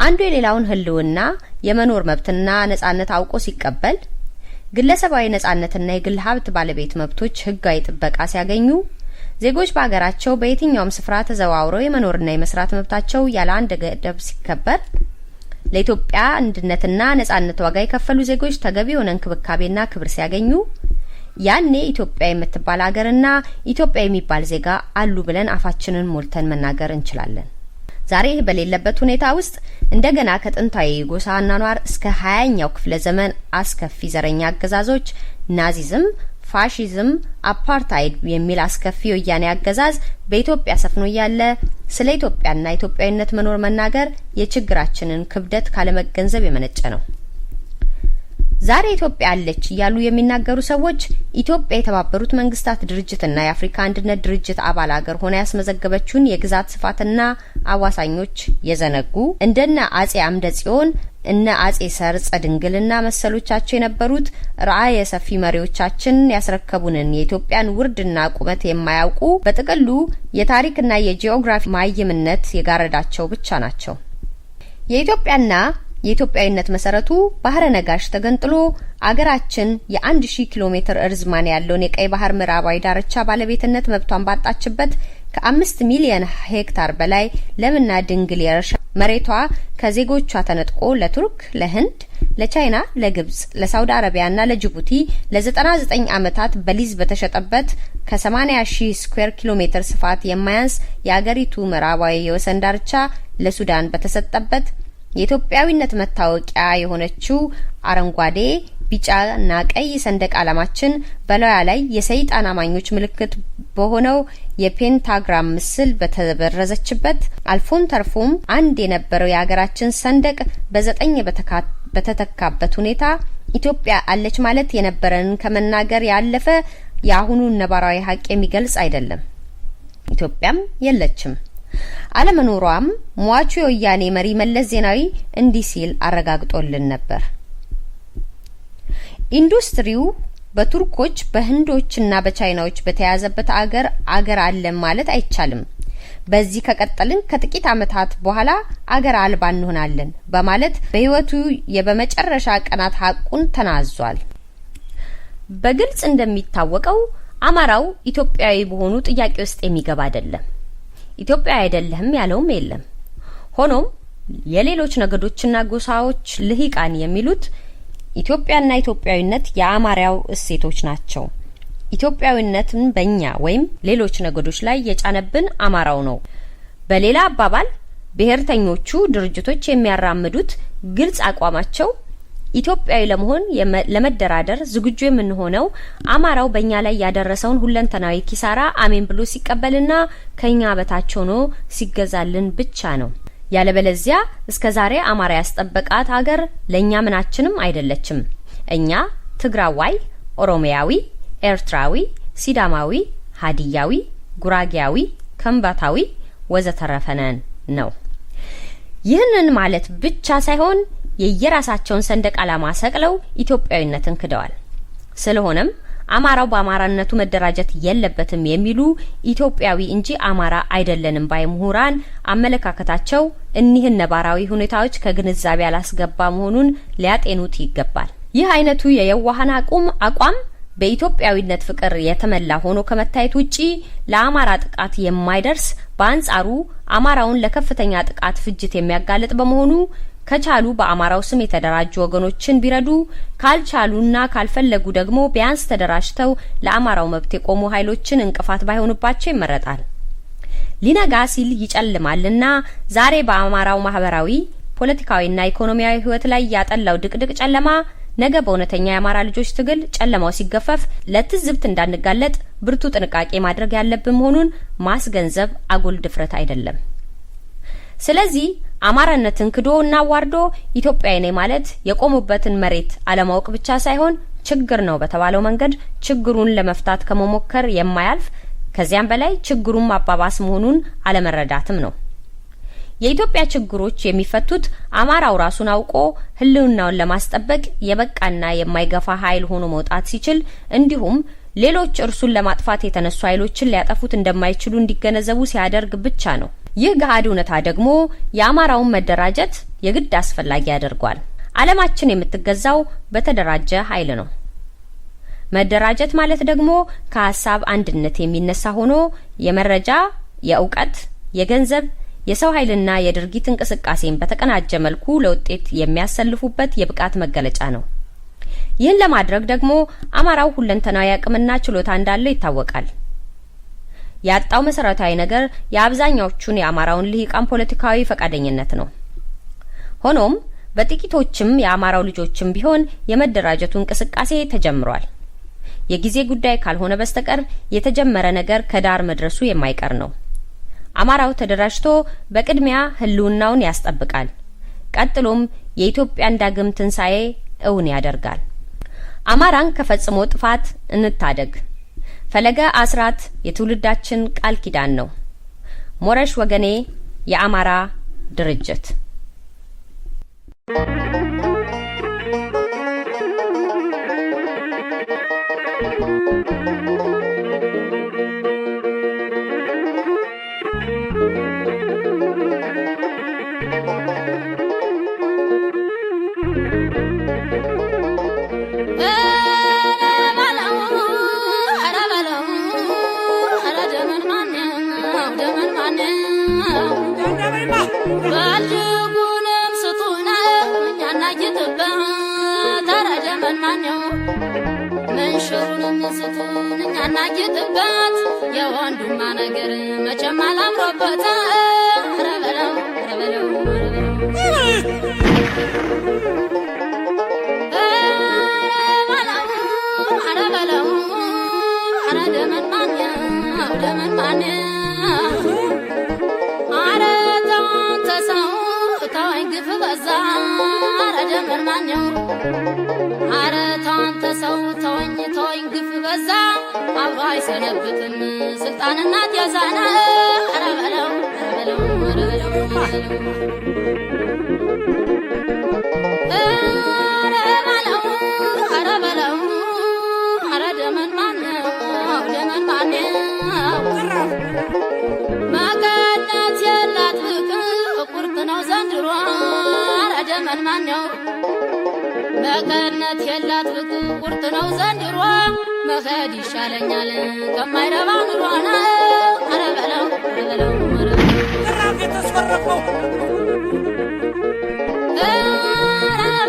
አንዱ የሌላውን ህልውና የመኖር መብትና ነጻነት አውቆ ሲቀበል፣ ግለሰባዊ ነጻነትና የግል ሀብት ባለቤት መብቶች ህጋዊ ጥበቃ ሲያገኙ፣ ዜጎች በሀገራቸው በየትኛውም ስፍራ ተዘዋውረው የመኖርና የመስራት መብታቸው ያለ አንድ ገደብ ሲከበር፣ ለኢትዮጵያ አንድነትና ነጻነት ዋጋ የከፈሉ ዜጎች ተገቢ የሆነ እንክብካቤና ክብር ሲያገኙ፣ ያኔ ኢትዮጵያ የምትባል ሀገርና ኢትዮጵያ የሚባል ዜጋ አሉ ብለን አፋችንን ሞልተን መናገር እንችላለን። ዛሬ በሌለበት ሁኔታ ውስጥ እንደገና ከጥንታዊ ጎሳ አኗኗር እስከ 20ኛው ክፍለ ዘመን አስከፊ ዘረኛ አገዛዞች ናዚዝም፣ ፋሺዝም፣ አፓርታይድ የሚል አስከፊ ወያኔ አገዛዝ በኢትዮጵያ ሰፍኖ እያለ ስለ ኢትዮጵያና ኢትዮጵያዊነት መኖር መናገር የችግራችንን ክብደት ካለመገንዘብ የመነጨ ነው። ዛሬ ኢትዮጵያ አለች እያሉ የሚናገሩ ሰዎች ኢትዮጵያ የተባበሩት መንግስታት ድርጅትና የአፍሪካ አንድነት ድርጅት አባል ሀገር ሆና ያስመዘገበችውን የግዛት ስፋትና አዋሳኞች የዘነጉ፣ እንደነ አጼ አምደ ጽዮን፣ እነ አጼ ሰርጸ ድንግልና መሰሎቻቸው የነበሩት ራዕየ ሰፊ መሪዎቻችን ያስረከቡንን የኢትዮጵያን ውርድና ቁመት የማያውቁ፣ በጥቅሉ የታሪክና የጂኦግራፊ ማይምነት የጋረዳቸው ብቻ ናቸው። የኢትዮጵያና የኢትዮጵያዊነት መሰረቱ ባህረ ነጋሽ ተገንጥሎ አገራችን የ1000 ኪሎ ሜትር እርዝማን ያለውን የቀይ ባህር ምዕራባዊ ዳርቻ ባለቤትነት መብቷን ባጣችበት፣ ከ5 ሚሊዮን ሄክታር በላይ ለምና ድንግል የእርሻ መሬቷ ከዜጎቿ ተነጥቆ ለቱርክ፣ ለህንድ፣ ለቻይና፣ ለግብጽ፣ ለሳውዲ አረቢያና ለጅቡቲ ለ99 ዓመታት በሊዝ በተሸጠበት፣ ከ80 ሺህ ስኩዌር ኪሎ ሜትር ስፋት የማያንስ የአገሪቱ ምዕራባዊ የወሰን ዳርቻ ለሱዳን በተሰጠበት፣ የኢትዮጵያዊነት መታወቂያ የሆነችው አረንጓዴ፣ ቢጫና ቀይ ሰንደቅ ዓላማችን በላዩ ላይ የሰይጣን አማኞች ምልክት በሆነው የፔንታግራም ምስል በተበረዘችበት፣ አልፎም ተርፎም አንድ የነበረው የሀገራችን ሰንደቅ በዘጠኝ በተተካበት ሁኔታ ኢትዮጵያ አለች ማለት የነበረንን ከመናገር ያለፈ የአሁኑን ነባራዊ ሀቅ የሚገልጽ አይደለም። ኢትዮጵያም የለችም። አለመኖሯም ሟቹ የወያኔ መሪ መለስ ዜናዊ እንዲህ ሲል አረጋግጦልን ነበር። ኢንዱስትሪው በቱርኮች፣ በህንዶችና በቻይናዎች በተያዘበት አገር አገር አለን ማለት አይቻልም። በዚህ ከቀጠልን ከጥቂት ዓመታት በኋላ አገር አልባ እንሆናለን በማለት በህይወቱ የበመጨረሻ ቀናት ሀቁን ተናዟል። በግልጽ እንደሚታወቀው አማራው ኢትዮጵያዊ በሆኑ ጥያቄ ውስጥ የሚገባ አይደለም። ኢትዮጵያዊ አይደለህም ያለውም የለም። ሆኖም የሌሎች ነገዶችና ጎሳዎች ልሂቃን የሚሉት ኢትዮጵያና ኢትዮጵያዊነት የአማራው እሴቶች ናቸው። ኢትዮጵያዊነትን በእኛ ወይም ሌሎች ነገዶች ላይ የጫነብን አማራው ነው። በሌላ አባባል ብሔርተኞቹ ድርጅቶች የሚያራምዱት ግልጽ አቋማቸው ኢትዮጵያዊ ለመሆን ለመደራደር ዝግጁ የምንሆነው አማራው በእኛ ላይ ያደረሰውን ሁለንተናዊ ኪሳራ አሜን ብሎ ሲቀበልና ከኛ በታች ሆኖ ሲገዛልን ብቻ ነው። ያለበለዚያ እስከ ዛሬ አማራ ያስጠበቃት ሀገር ለኛ ምናችንም አይደለችም። እኛ ትግራዋይ፣ ኦሮሚያዊ፣ ኤርትራዊ፣ ሲዳማዊ፣ ሀዲያዊ፣ ጉራጌያዊ፣ ከምባታዊ ወዘተረፈ ነን ነው። ይህንን ማለት ብቻ ሳይሆን የየራሳቸውን ሰንደቅ ዓላማ ሰቅለው ኢትዮጵያዊነትን ክደዋል። ስለሆነም አማራው በአማራነቱ መደራጀት የለበትም የሚሉ ኢትዮጵያዊ እንጂ አማራ አይደለንም ባይ ምሁራን አመለካከታቸው እኒህን ነባራዊ ሁኔታዎች ከግንዛቤ ያላስገባ መሆኑን ሊያጤኑት ይገባል። ይህ አይነቱ የየዋሃን አቋም በኢትዮጵያዊነት ፍቅር የተመላ ሆኖ ከመታየት ውጪ ለአማራ ጥቃት የማይደርስ፣ በአንጻሩ አማራውን ለከፍተኛ ጥቃት ፍጅት የሚያጋልጥ በመሆኑ ከቻሉ በአማራው ስም የተደራጁ ወገኖችን ቢረዱ፣ ካልቻሉና ካልፈለጉ ደግሞ ቢያንስ ተደራጅተው ለአማራው መብት የቆሙ ኃይሎችን እንቅፋት ባይሆኑባቸው ይመረጣል። ሊነጋ ሲል ይጨልማልና ዛሬ በአማራው ማህበራዊ፣ ፖለቲካዊና ኢኮኖሚያዊ ህይወት ላይ ያጠላው ድቅድቅ ጨለማ ነገ በእውነተኛ የአማራ ልጆች ትግል ጨለማው ሲገፈፍ ለትዝብት እንዳንጋለጥ ብርቱ ጥንቃቄ ማድረግ ያለብን መሆኑን ማስገንዘብ አጉል ድፍረት አይደለም። ስለዚህ አማራነትን ክዶ እና አዋርዶ ኢትዮጵያዊ ነኝ ማለት የቆሙበትን መሬት አለማወቅ ብቻ ሳይሆን ችግር ነው በተባለው መንገድ ችግሩን ለመፍታት ከመሞከር የማያልፍ፣ ከዚያም በላይ ችግሩን ማባባስ መሆኑን አለመረዳትም ነው። የኢትዮጵያ ችግሮች የሚፈቱት አማራው ራሱን አውቆ ህልውናውን ለማስጠበቅ የበቃና የማይገፋ ኃይል ሆኖ መውጣት ሲችል፣ እንዲሁም ሌሎች እርሱን ለማጥፋት የተነሱ ኃይሎችን ሊያጠፉት እንደማይችሉ እንዲገነዘቡ ሲያደርግ ብቻ ነው። ይህ ገሃድ እውነታ ደግሞ የአማራውን መደራጀት የግድ አስፈላጊ ያደርጓል። ዓለማችን የምትገዛው በተደራጀ ኃይል ነው። መደራጀት ማለት ደግሞ ከሀሳብ አንድነት የሚነሳ ሆኖ የመረጃ፣ የእውቀት፣ የገንዘብ፣ የሰው ኃይልና የድርጊት እንቅስቃሴን በተቀናጀ መልኩ ለውጤት የሚያሰልፉበት የብቃት መገለጫ ነው። ይህን ለማድረግ ደግሞ አማራው ሁለንተናዊ አቅምና ችሎታ እንዳለው ይታወቃል። ያጣው መሰረታዊ ነገር የአብዛኛዎቹን የአማራውን ልሂቃን ፖለቲካዊ ፈቃደኝነት ነው። ሆኖም በጥቂቶችም የአማራው ልጆችም ቢሆን የመደራጀቱ እንቅስቃሴ ተጀምሯል። የጊዜ ጉዳይ ካልሆነ በስተቀር የተጀመረ ነገር ከዳር መድረሱ የማይቀር ነው። አማራው ተደራጅቶ በቅድሚያ ህልውናውን ያስጠብቃል። ቀጥሎም የኢትዮጵያን ዳግም ትንሳኤ እውን ያደርጋል። አማራን ከፈጽሞ ጥፋት እንታደግ። ፈለገ አስራት የትውልዳችን ቃል ኪዳን ነው። ሞረሽ ወገኔ የአማራ ድርጅት። ባልጉንም ስጡና እኛና ጌጥበት ኧረ ደመን ማነው መንሽሩንም ስጡን እኛና ጌጥበት የወንዱማ ነገር መቼም አላምሮበት። ኧረ በለው ኧረ በለው ኧረ በለው ኧረ ደመን ማነው ደመን ማነው ኧረ ተው አንተ ሰው ተወኝ ግፍ በዛ። ኧረ ደመን ማነው ኧረ ተው አንተ ሰው ተወኝ ተወኝ ግፍ በዛ። አብሮ አይሰነብትም ስልጣንና ጤዛና። ኧረ በለው ኧረ በለው ኧረ በለው ኧረ በለው ኧረ ደመን ማነው ደመን ማነው መቀነት የላት ፍቅር ቁርጥ ነው ዘንድሮ። ኧረ ደመን ማነው መቀነት የላት ፍቅር ቁርጥ ነው ዘንድሮ። መኸድ ይሻለኛል ከማይረባ ኑሮ ነው። ኧረ በለው ኧረ በለው ኧረ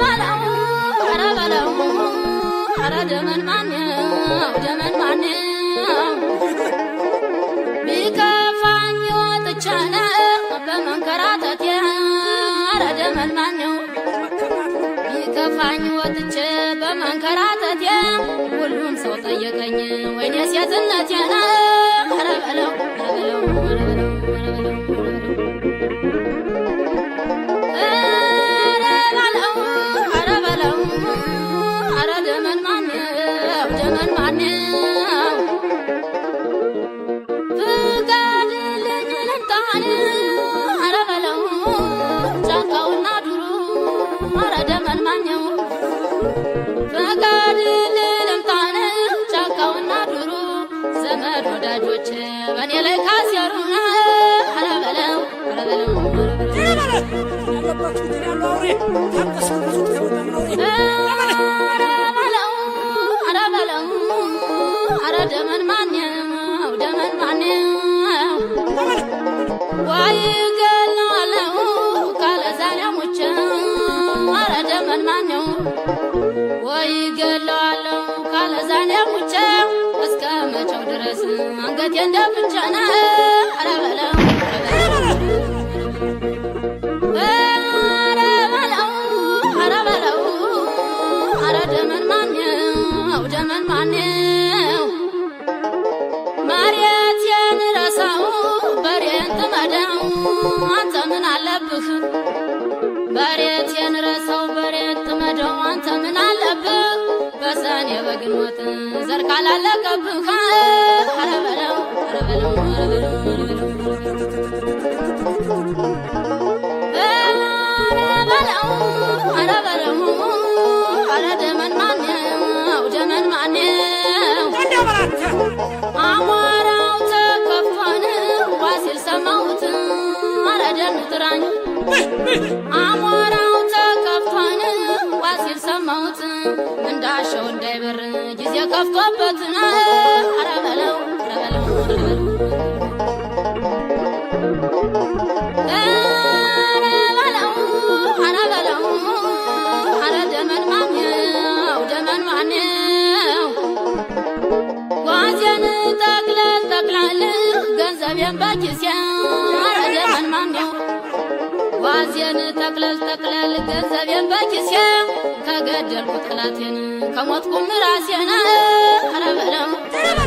በለው ኧረ በለው ኧረ ደመን ማነው ደመን ማነው ቢከፋኝ ወጥቼ ነው በመንከራተቴ። ኧረ ደመን ማነው ቢከፋኝ ወጥቼ በመንከራተቴ። ሁሉም ሰው ጠየቀኝ ወይኔ ሴትነቴ ነው። ኧረ በለው ኧረ በለው ኧረ በለው ኧረ በለው ኧረ ደመን ማነው ደመን ማነው ፍቀድልኝ ልምጣን። ኧረ በለው ጫካውና ዱሩ። ኧረ ደመን ማነው ፍቀድልኝ ልምጣን ጫካ ወዳጆች በእኔ ላይ ካሴሩና ኧረ በለው ኧረ በለው ኧረ በለው ኧረ ደመን ማነው ደመን ማነው ወይ ገለዋለው ካለዛኔ ሙቼ ኧረ ደመን ማነው ወይ ገለዋለው ካለዛኔ ሙቼ እስከ መቼው ድረስ አንገቴን ደፍቼ ኧረ በለው ኧረ በለው ኧረ በለው ኧረ ደመን ማነው ደመን ማነው መሬቴን ረሳው በሬን ጥመደው አንተ ምን አለብህ መሬቴን ረሳው በሬን ጥመደው አንተ ምን አለብህ በሰኔ በግንቦት ዘር ካላለቀብህ ኧረ በለው ኧረ በለው ኧረ በለው ኧረ በለው ኧረ ደመን ማነው ደመን ማነው አሞራው ተከፍቶን ዋሲል ሰማሁት ኧረ ደኑ ጥራኝ አሞራው ተከፍቶን ዋሲል ሰማሁት እንዳሻው እንዳይበር ጊዜ ከፍቶበት ኧረ በለው ኧረ በለው ኧረ በለው ኧረ በለው ኧረ ደመን ማነው ደመን ማነው ጓዜን ጠቅለል ጠቅለል ገንዘቤን በኪሴ ኧረ ደመን ማነው ጓዜን ጠቅለል ጠቅለል ገንዘቤን በኪሴ ከገደልኩ ጠላቴን ከሞትኩም ራሴን ኧረ በለው ኧረ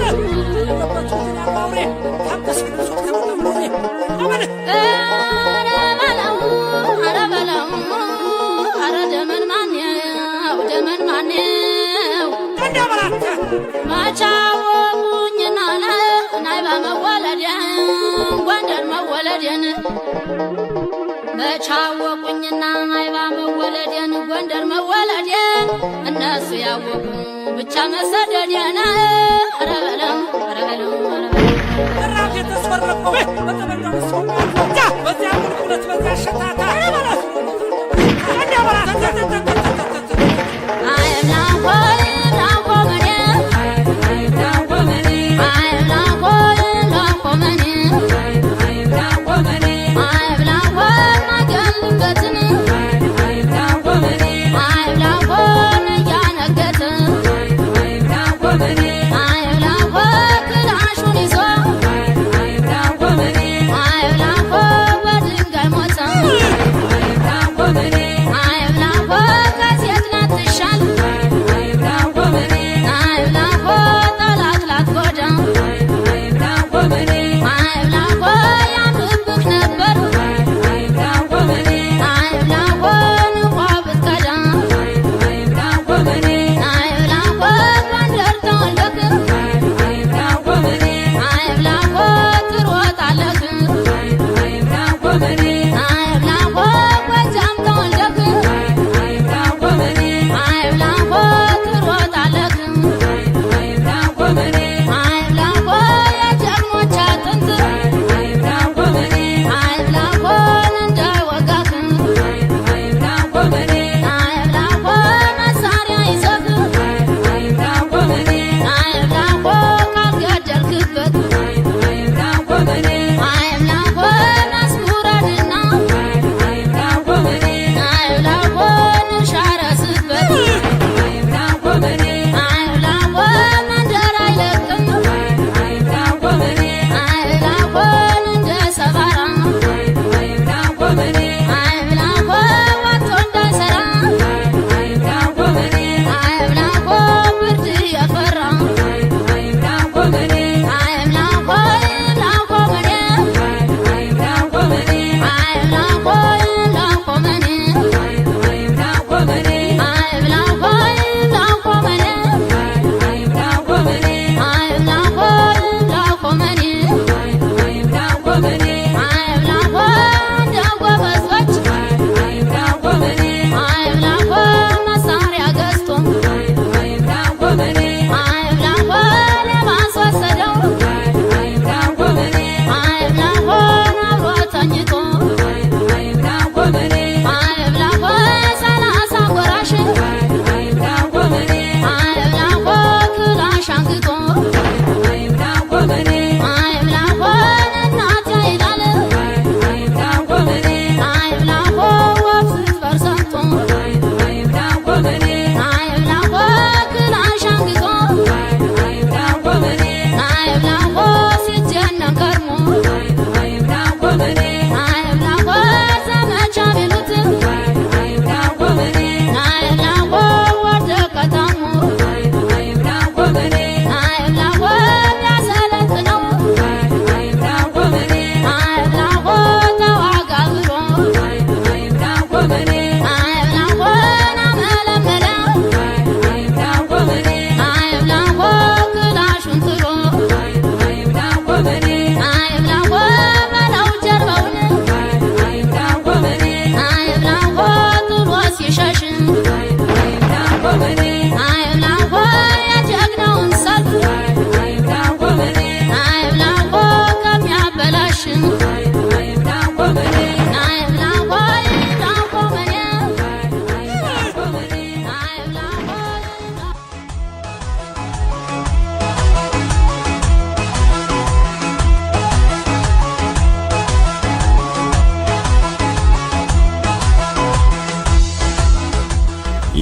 በለው ኧረ በለው ኧረ ደመን ማነው ደመን ማነው መቻወቁኝና ናይባ መወለዴን ጎንደር መወለዴን መቻወቁኝና ናይባ መወለዴን ጎንደር መወለዴን እነሱ ያወቁ ብቻ መሰደዴን ኧረ በለው ኧረ በለው ኧረ በለው ራፍ የተስፈረፈው በጠመንጃው ሰው በዚያ ቁልቁለት በዚያ ሸታታ I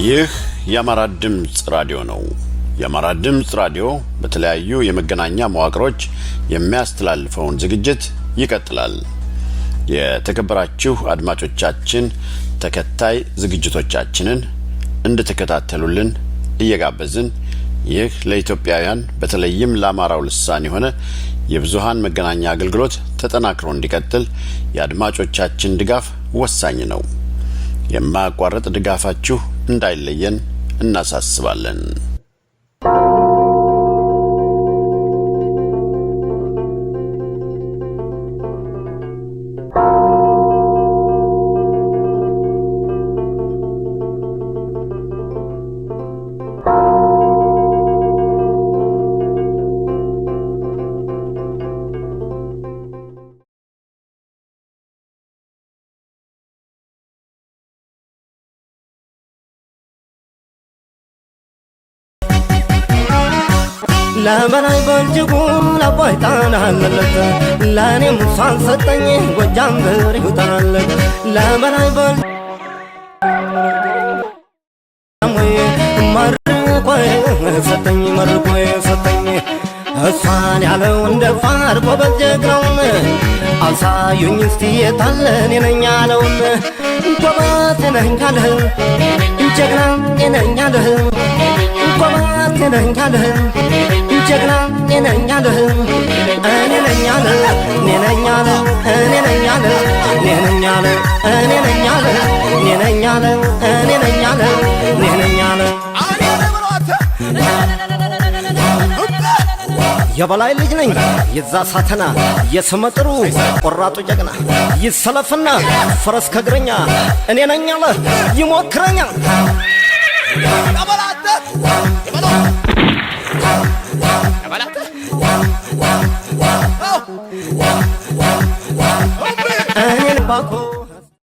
ይህ የአማራ ድምፅ ራዲዮ ነው። የአማራ ድምፅ ራዲዮ በተለያዩ የመገናኛ መዋቅሮች የሚያስተላልፈውን ዝግጅት ይቀጥላል። የተከበራችሁ አድማጮቻችን፣ ተከታይ ዝግጅቶቻችንን እንድትከታተሉልን እየጋበዝን፣ ይህ ለኢትዮጵያውያን በተለይም ለአማራው ልሳን የሆነ የብዙሃን መገናኛ አገልግሎት ተጠናክሮ እንዲቀጥል የአድማጮቻችን ድጋፍ ወሳኝ ነው። የማያቋርጥ ድጋፋችሁ እንዳይለየን እናሳስባለን። ለበላይ በእጅጉ ለአባይ ጣና አለለት፣ ለእኔም እሷን ሰጠኝ ጎጃም ብር ይውጣለት። ለበላይ በል መርቆ ሰጠኝ፣ መርቆ ሰጠኝ። እሷን ያለው እንደ ፋር ጎበዝ ጀግናውን አሳዩኝ እስቲ የታለ እኔ ነኝ ያለውን። ጎበዝ ነኝ አለህ፣ ጀግና ነኝ አለህ፣ ጎበዝ ነኝ አለህ፣ ጀግና ነኝ አለህ፣ እኔ ነኝ አለ፣ እኔ ነኝ አለ፣ እኔ ነኝ አለ፣ እኔ ነኝ አለ፣ እኔ ነኝ አለ፣ እኔ ነኝ አለ፣ እኔ ነኝ አለ፣ እኔ ነኝ አለ። የበላይ ልጅ ነኝ የዛ ሳተና የስመጥሩ ቆራጡ ጀግና፣ ይሰለፍና ፈረስ ከእግረኛ እኔ ነኝ አለ ይሞክረኛል።